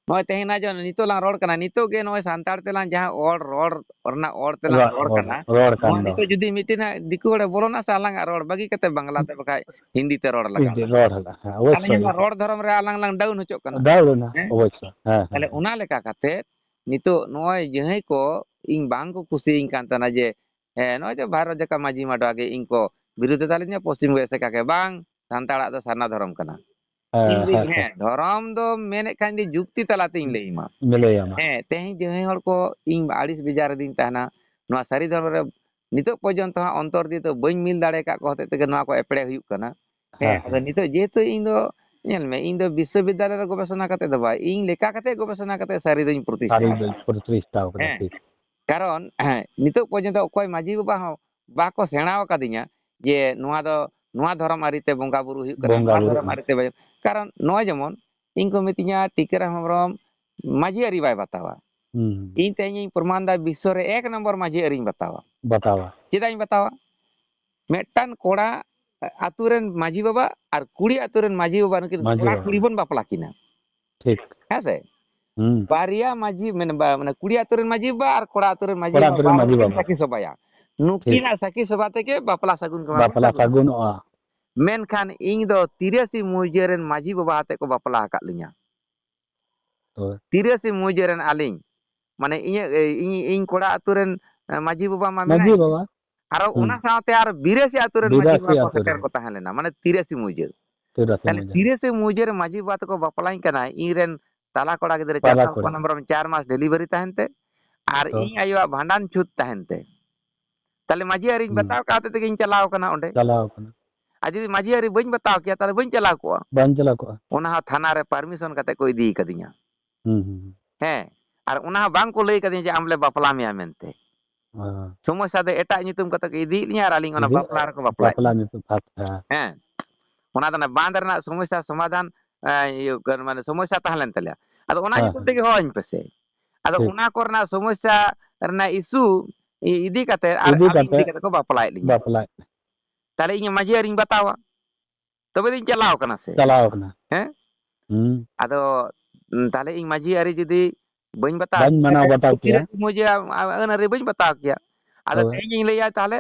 ᱱᱚᱜᱼᱚᱭ ᱛᱮᱦᱮᱧ ᱱᱟ ᱡᱚ-, ᱱᱤᱛᱚᱜ ᱞᱟᱝ ᱨᱚᱲ ᱠᱟᱱᱟ, ᱱᱤᱛᱚᱜ ᱜᱮ ᱱᱚᱜᱼᱚᱭ ᱥᱟᱱᱛᱟᱲ ᱛᱮᱞᱟᱝ ᱡᱟᱦᱟᱸ ᱚᱲ, ᱨᱚᱲ ᱨᱮᱱᱟᱜ ᱚᱲ ᱛᱮᱞᱟᱝ ᱨᱚᱲ, ᱨᱚᱲ ᱨᱚᱲ, ᱠᱟᱱᱟ, ᱨᱚᱲ ᱠᱟᱱ ᱱᱚᱣᱟ ᱫᱚ᱾ ᱱᱤᱛᱚᱜ ᱡᱩᱫᱤ ᱢᱤᱫᱴᱮᱱ ᱦᱟᱸᱜ ᱫᱤᱠᱩ ᱦᱚᱲᱮ ᱵᱚᱞᱚᱱᱟ ᱥᱮ ᱟᱞᱟᱝᱟᱜ ᱨᱚᱲ ᱵᱟᱹᱜᱤ ᱠᱟᱛᱮ ᱵᱟᱝᱞᱟ ᱛᱮ ᱵᱟᱠᱷᱟᱡ ᱦᱤᱱᱫᱤ ᱛᱮ ᱨᱚᱲ ᱞᱟᱜᱟᱣ ᱦᱤᱱᱫᱤ ᱞᱟᱝᱟ᱾ ᱨᱚᱲ ᱞᱟᱜᱟᱜ, ᱦᱮᱸ, ᱛᱟᱦᱞᱮ ᱚᱵᱚᱥᱥᱳᱭ, ᱧᱮᱞ ᱢᱮ, ᱚᱵᱚᱥᱥᱳᱭ᱾ ᱨᱚᱲ ᱫᱷᱚᱨᱚᱢ ᱨᱮ ᱟᱞᱟᱝ ᱞᱟᱝ down ᱦᱚᱪᱚᱜ ᱠᱟᱱᱟ᱾ Down ᱮᱱᱟ, ᱦᱮᱸ? ᱚᱵᱚᱥᱥᱳᱭ, ᱦᱮᱸ, ᱛᱟᱦᱞᱮ ᱦᱮᱸ᱾ ᱚᱱᱟ ᱞᱮᱠᱟ ᱠᱟᱛᱮ ᱱᱤᱛᱚᱜ ᱱᱚᱜᱼᱚᱭ ᱡᱟᱦᱟᱸᱭ ᱠᱚ ᱤᱧ ᱵᱟᱝ ᱠᱚ ᱠᱩᱥᱤᱭᱟᱹᱧ ᱠᱟᱱ ᱛᱟᱦᱮᱱᱟ ᱡᱮ, ᱦᱮᱸ, ᱱᱚᱜᱼᱚᱭ ᱡᱮ ᱵᱷᱟᱨᱚᱛ ᱡᱟᱠᱟᱛ ᱢᱟᱹᱡᱷᱤ ᱢᱟᱰᱣᱟ ᱜᱮ ᱤᱧ ᱠᱚ ᱵᱤᱨᱳᱫᱷ ᱮᱫᱟ ᱞᱤᱧᱟ ᱯᱚᱥᱪᱤᱢ ᱵᱚᱝᱜᱚ ᱮᱥᱮᱠᱟ ᱜᱮ, ᱵᱟᱝ, ᱥᱟᱱᱛᱟᱲᱟᱜ ᱫᱚ ᱥᱟᱨᱱᱟ ᱫᱷᱚᱨᱚᱢ ᱠᱟᱱᱟ᱾ ᱦᱮᱸ, ᱤᱧ ᱫᱚ, ᱦᱮᱸ, ᱦᱮᱸ, ᱦᱮᱸ᱾ ᱫᱷᱚᱨᱚᱢ ᱫᱚ ᱢᱮᱱᱮᱫ ᱠᱷᱟᱱ ᱫᱚ ᱡᱩᱠᱛᱤ ᱛᱟᱞᱟᱛᱮᱧ ᱞᱟᱹᱭ ᱟᱢᱟ᱾ ᱞᱟᱹᱭ ᱟᱢᱟ᱾ ᱦᱮᱸ, ᱛᱮᱦᱮᱧ ᱡᱟᱦᱟᱸᱭ ᱦᱚᱲ ᱠᱚ ᱤᱧ ᱟᱹᱲᱤᱥ ᱵᱮᱡᱟᱨ ᱨᱮᱫᱚᱧ ᱛᱟᱦᱮᱱᱟ, ᱱᱚᱣᱟ ᱥᱟᱹᱨᱤ ᱫᱷᱚᱨᱚᱢ ᱨᱮ ᱱᱤᱛᱚᱜ ᱯᱚᱨᱡᱚᱱᱛᱚ ᱦᱟᱸᱜ ᱚᱱᱛᱚᱨ ᱫᱤᱭᱮ ᱛᱚ ᱵᱟᱹᱧ ᱢᱤᱞ ᱫᱟᱲᱮ ᱟᱠᱟᱫ ᱠᱚ ᱦᱚᱛᱮᱡ ᱛᱮᱜᱮ ᱱᱚᱣᱟ ᱠᱚ ᱮᱯᱲᱮ ᱦᱩᱭᱩᱜ ᱠᱟᱱᱟ᱾ ᱦᱮᱸ, ᱦᱮᱸ, ᱟᱫᱚ ᱦᱮᱸ᱾ ᱱᱤᱛᱚᱜ ᱡᱮᱦᱮᱛᱩ ᱤᱧ ᱫᱚ, ᱧᱮᱞ ᱢᱮ, ᱤᱧ ᱫᱚ ᱵᱤᱥᱥᱚᱵᱤᱫᱽᱫᱟᱞᱚᱭ ᱨᱮ ᱜᱚᱵᱮᱥᱚᱱᱟ ᱠᱟᱛᱮ ᱫᱚ ᱵᱟᱝ, ᱤᱧ ᱞᱮᱠᱟ ᱠᱟᱛᱮ ᱜᱚᱵᱮᱥᱚᱱᱟ ᱠᱟᱛᱮ ᱥᱟᱹᱨᱤ ᱫᱚᱧ ᱯᱨᱚᱛᱤᱥᱴᱷᱟ ᱥᱟᱹᱨᱤ ᱟᱠᱟᱫᱟ᱾ ᱫᱚᱧ ᱯᱨᱚᱛᱤᱥᱴᱷᱟ ᱟᱠᱟᱫᱟ, ᱦᱮᱸ᱾ ᱴᱷᱤᱠ᱾ ᱠᱟᱨᱚᱱ, ᱦᱮᱸ, ᱱᱤᱛᱚᱜ ᱯᱚᱨᱡᱚᱱᱛᱚ ᱚᱠᱚᱭ ᱢᱟᱹᱡᱷᱤ ᱵᱟᱵᱟ ᱦᱚᱸ ᱵᱟᱠᱚ ᱥᱮᱬᱟ ᱟᱠᱟᱫᱤᱧᱟ ᱡᱮ ᱱᱚᱣᱟ ᱫᱚ, ᱱᱚᱣᱟ ᱫᱷᱚᱨᱚᱢ ᱟᱹᱨᱤᱛᱮ ᱵᱚᱸᱜᱟ ᱵᱩᱨᱩ ᱦᱩᱭᱩᱜ ᱠᱟᱱᱟ, ᱵᱚᱸᱜᱟ ᱱᱚᱣᱟ ᱵᱩᱨᱩ ᱫᱷᱚᱨᱚᱢ ᱦᱩᱭᱩᱜ ᱟᱹᱨᱤᱛᱮ ᱵᱟᱭ-, ᱠᱟᱨᱚᱱ ᱱᱚᱜᱼᱚᱭ ᱡᱮᱢᱚᱱ ᱤᱧ ᱠᱚ ᱢᱤᱛᱟᱹᱧᱟ, "ᱴᱤᱠᱟᱹᱨᱟᱢ ᱦᱮᱢᱵᱨᱚᱢ ᱢᱟᱹᱡᱷᱤ ᱟᱹᱨᱤ ᱵᱟᱭ ᱵᱟᱛᱟᱣᱟ, ᱦᱩᱸ᱾ ᱤᱧ ᱛᱮᱦᱮᱧ ᱤᱧ ᱯᱨᱚᱢᱟᱱ ᱫᱟ ᱵᱤᱥᱥᱚ ᱨᱮ ᱮᱠ ᱱᱚᱢᱵᱚᱨ ᱢᱟᱹᱡᱷᱤ ᱟᱹᱨᱤᱧ ᱵᱟᱛᱟᱣᱟ᱾ ᱵᱟᱛᱟᱣᱟ᱾ ᱪᱮᱫᱟᱜ ᱤᱧ ᱵᱟᱛᱟᱣᱟ? ᱢᱤᱫᱴᱟᱝ ᱠᱚᱲᱟ ᱟᱹᱛᱩ ᱨᱮᱱ ᱢᱟᱹᱡᱷᱤ ᱵᱟᱵᱟ ᱟᱨ ᱠᱩᱲᱤ ᱟᱹᱛᱩ ᱨᱮᱱ ᱢᱟᱹᱡᱷᱤ ᱵᱟᱵᱟ, ᱱᱩᱠᱤᱱ ᱢᱟᱹᱡᱷᱤ ᱠᱚᱲᱟ ᱵᱟᱵᱟ᱾ ᱠᱩᱲᱤ ᱵᱚᱱ ᱵᱟᱯᱞᱟ ᱠᱤᱱᱟ᱾ ᱴᱷᱤᱠ᱾ ᱦᱮᱸ ᱥᱮ? ᱦᱩᱸ᱾ ᱵᱟᱨᱭᱟ ᱢᱟᱹᱡᱷᱤ, ᱢᱟᱱᱮ, ᱵᱟ-, ᱢᱟᱱᱮ, ᱠᱩᱲᱤ ᱟᱹᱛᱩ ᱨᱮᱱ ᱢᱟᱹᱡᱷᱤ ᱵᱟᱵᱟ ᱟᱨ ᱠᱚᱲᱟ ᱟᱹᱛᱩ ᱨᱮᱱ ᱢᱟᱹᱡᱷᱤ ᱠᱚᱲᱟ ᱟᱹᱛᱩ ᱵᱟᱵᱟ ᱨᱮᱱ ᱢᱟᱹᱡᱷᱤ ᱱᱩᱠᱤᱱ ᱵᱟᱵᱟ᱾ ᱥᱟᱹᱠᱷᱤ ᱥᱚᱵᱷᱟᱭᱟ᱾ ᱴᱷᱤᱠ᱾ ᱱᱩᱠᱤᱱᱟᱜ ᱥᱟᱹᱠᱷᱤ ᱥᱚᱵᱷᱟ ᱛᱮᱜᱮ ᱵᱟᱯᱞᱟ ᱥᱟᱹᱜᱩᱱ ᱠᱟᱱᱟ ᱵᱚᱱ ᱵᱟᱯᱞᱟ ᱥᱟᱹᱜᱩᱱ᱾ ᱥᱟᱹᱜᱩᱱᱚᱜᱼᱟ᱾ ᱢᱮᱱᱠᱷᱟᱱ ᱤᱧ ᱫᱚ ᱛᱤᱨᱟᱹᱥᱤ ᱢᱩᱦᱡᱟᱹ ᱨᱮᱱ ᱢᱟᱹᱡᱷᱤ ᱵᱟᱵᱟ ᱟᱛᱮ ᱠᱚ ᱵᱟᱯᱞᱟ ᱟᱠᱟᱫ ᱞᱤᱧᱟ᱾ ᱦᱳᱭ᱾ ᱛᱤᱨᱟᱹᱥᱤ ᱢᱩᱦᱡᱟᱹ ᱨᱮᱱ ᱟᱹᱞᱤᱧ, ᱢᱟᱱᱮ ᱤᱧᱟᱹᱜ, ᱤᱧ, ᱤᱧ ᱠᱚᱲᱟ ᱟᱹᱛᱩ ᱨᱮᱱ, ᱮ, ᱢᱟᱹᱡᱷᱤ ᱵᱟᱵᱟ ᱢᱟ ᱢᱟᱹᱡᱷᱤ ᱢᱮᱱᱟᱭ᱾ ᱵᱟᱵᱟ᱾ ᱟᱨᱚ ᱦᱩᱸ᱾ ᱚᱱᱟ ᱥᱟᱶᱛᱮ ᱟᱨ ᱵᱤᱨᱟᱹᱥᱤ ᱟᱹᱛᱩ ᱨᱮᱱ ᱢᱟᱹᱡᱷᱤ ᱵᱤᱨᱟᱹᱥᱤ ᱵᱟᱵᱟ ᱠᱚ ᱟᱹᱛᱩ ᱥᱮᱴᱮᱨ ᱨᱮᱱ᱾ ᱠᱚ ᱛᱟᱦᱮᱸ ᱞᱮᱱᱟ, ᱢᱟᱱᱮ ᱛᱤᱨᱟᱹᱥᱤ ᱢᱩᱦᱡᱟᱹ᱾ ᱛᱤᱨᱟᱹᱥᱤ ᱛᱟᱦᱞᱮ ᱢᱩᱦᱡᱟᱹ᱾ ᱛᱤᱨᱟᱹᱥᱤ ᱢᱩᱦᱡᱟᱹ ᱨᱮ ᱢᱟᱹᱡᱷᱤ ᱵᱟᱵᱟ ᱛᱟᱠᱚ ᱵᱟᱯᱞᱟᱧ ᱠᱟᱱᱟ, ᱤᱧ ᱨᱮᱱ ᱛᱟᱞᱟ ᱠᱚᱲᱟ ᱜᱤᱫᱽᱨᱟᱹ ᱛᱟᱞᱟ ᱪᱟᱛᱚᱢ ᱠᱚᱲᱟ᱾ ᱦᱚᱯᱚᱱ ᱦᱮᱢᱵᱨᱚᱢ ᱪᱟᱨ ᱢᱟᱥ ᱰᱮᱞᱤᱵᱷᱟᱨᱤ ᱛᱟᱦᱮᱱ ᱛᱮ, ᱟᱨ ᱛᱚ᱾ ᱤᱧ ᱟᱭᱳᱣᱟᱜ ᱵᱷᱟᱸᱰᱟᱱ ᱪᱷᱩᱛ ᱛᱟᱦᱮᱱ ᱛᱮ᱾ ᱛᱟᱦᱞᱮ ᱢᱟᱹᱡᱷᱤ ᱟᱹᱨᱤᱧ ᱦᱩᱸ᱾ ᱵᱟᱛᱟᱣ ᱠᱟᱜ ᱦᱚᱛᱮᱡ ᱛᱮᱜᱮᱧ ᱪᱟᱞᱟᱣ ᱠᱟᱱᱟ ᱚᱸᱰᱮ᱾ ᱪᱟᱞᱟᱣ ᱠᱟᱱᱟ᱾ ᱟᱨ ᱡᱩᱫᱤ ᱢᱟᱹᱡᱷᱤ ᱟᱹᱨᱤ ᱵᱟᱹᱧ ᱵᱟᱛᱟᱣ ᱠᱮᱭᱟ, ᱛᱟᱦᱞᱮ ᱵᱟᱹᱧ ᱪᱟᱞᱟᱣ ᱠᱚᱜᱼᱟ᱾ ᱵᱟᱹᱧ ᱪᱟᱞᱟᱣ ᱠᱚᱜᱼᱟ᱾ ᱚᱱᱟ ᱦᱚᱸ ᱛᱷᱟᱱᱟ ᱨᱮ ᱯᱟᱨᱢᱤᱥᱚᱱ ᱠᱟᱛᱮ ᱠᱚ ᱤᱫᱤ ᱠᱟᱫᱤᱧᱟ᱾ ᱦᱩᱸ, ᱦᱩᱸ, ᱦᱩᱸ᱾ ᱦᱮᱸ, ᱟᱨ ᱚᱱᱟ ᱦᱚᱸ ᱵᱟᱝ ᱠᱚ ᱞᱟᱹᱭ ᱠᱟᱫᱤᱧᱟ ᱡᱮ ᱟᱢ ᱞᱮ ᱵᱟᱯᱞᱟ ᱢᱮᱭᱟ ᱢᱮᱱᱛᱮ᱾ ᱦᱮᱸ᱾ ᱥᱚᱢᱚᱥᱥᱟ ᱫᱚ ᱮᱴᱟᱜ ᱧᱩᱛᱩᱢ ᱠᱟᱛᱮ ᱠᱚ ᱤᱫᱤᱭᱮᱫ ᱞᱤᱧᱟ ᱟᱨ ᱟᱹᱞᱤᱧ ᱚᱱᱟ ᱤᱫᱤ ᱵᱟᱯᱞᱟ ᱨᱮᱠᱚ ᱵᱟᱯᱞᱟᱭᱮᱫ ᱵᱟᱯᱞᱟ ᱞᱤᱧᱟ᱾ ᱧᱩᱛᱩᱢ ᱯᱷᱟᱥ-, ᱦᱮᱸ᱾ ᱦᱮᱸ, ᱚᱱᱟ ᱫᱚ ᱚᱱᱟ ᱵᱟᱸᱫ ᱨᱮᱱᱟᱜ ᱥᱚᱢᱚᱥᱥᱟ ᱥᱚᱢᱟᱫᱷᱟᱱ, ᱮᱸ, ᱤᱭᱟᱹ, ᱢᱟᱱᱮ ᱥᱚᱢᱚᱥᱥᱟ ᱛᱟᱦᱮᱸ ᱞᱮᱱ ᱛᱟᱞᱮᱭᱟ᱾ ᱟᱫᱚ ᱚᱱᱟ ᱦᱮᱸ, ᱧᱩᱛᱩᱢ ᱦᱮᱸ᱾ ᱛᱮᱜᱮ ᱦᱚᱦᱚᱧ ᱯᱮᱥᱮ᱾ ᱟᱫᱚ ᱴᱷᱤᱠ᱾ ᱚᱱᱟ ᱠᱚᱨᱮᱱᱟᱜ ᱥᱚᱢᱚᱥᱥᱟ ᱨᱮᱱᱟᱜ issue ᱤ-, ᱤᱫᱤ ᱠᱟᱛᱮ ᱟᱨ ᱤᱫᱤ ᱟᱹᱞᱤᱧ ᱠᱟᱛᱮ ᱤᱫᱤ ᱠᱟᱛᱮ ᱠᱚ ᱵᱟᱯᱞᱟᱭᱮᱫ ᱞᱤᱧᱟ᱾ ᱵᱟᱯᱞᱟᱭᱮᱫ᱾ ᱛᱟᱦᱞᱮ ᱤᱧ ᱢᱟᱹᱡᱷᱤ ᱟᱹᱨᱤᱧ ᱵᱟᱛᱟᱣᱟ᱾ ᱛᱚᱵᱮ ᱫᱚᱧ ᱪᱟᱞᱟᱣ ᱠᱟᱱᱟ ᱥᱮ? ᱪᱟᱞᱟᱣ ᱠᱟᱱᱟ᱾ ᱦᱮᱸ? ᱦᱩᱸ᱾ ᱟᱫᱚ, ᱩᱸ, ᱛᱟᱦᱞᱮ ᱤᱧ ᱢᱟᱹᱡᱷᱤ ᱟᱹᱨᱤ ᱡᱩᱫᱤ ᱵᱟᱹᱧ ᱵᱟᱛᱟᱣ ᱵᱟᱹᱧ ᱠᱮᱭᱟ, ᱢᱟᱱᱟᱣ ᱵᱟᱛᱟᱣ ᱠᱮᱭᱟ᱾ ᱛᱤᱨᱟᱹᱥᱤ ᱢᱩᱦᱡᱟᱹ ᱟᱹᱱ ᱟᱹᱨᱤ ᱵᱟᱹᱧ ᱵᱟᱛᱟᱣ ᱠᱮᱭᱟ᱾ ᱟᱫᱚ ᱦᱳᱭ᱾ ᱛᱮᱦᱮᱧ ᱤᱧ ᱞᱟᱹᱭᱟ, ᱛᱟᱦᱞᱮ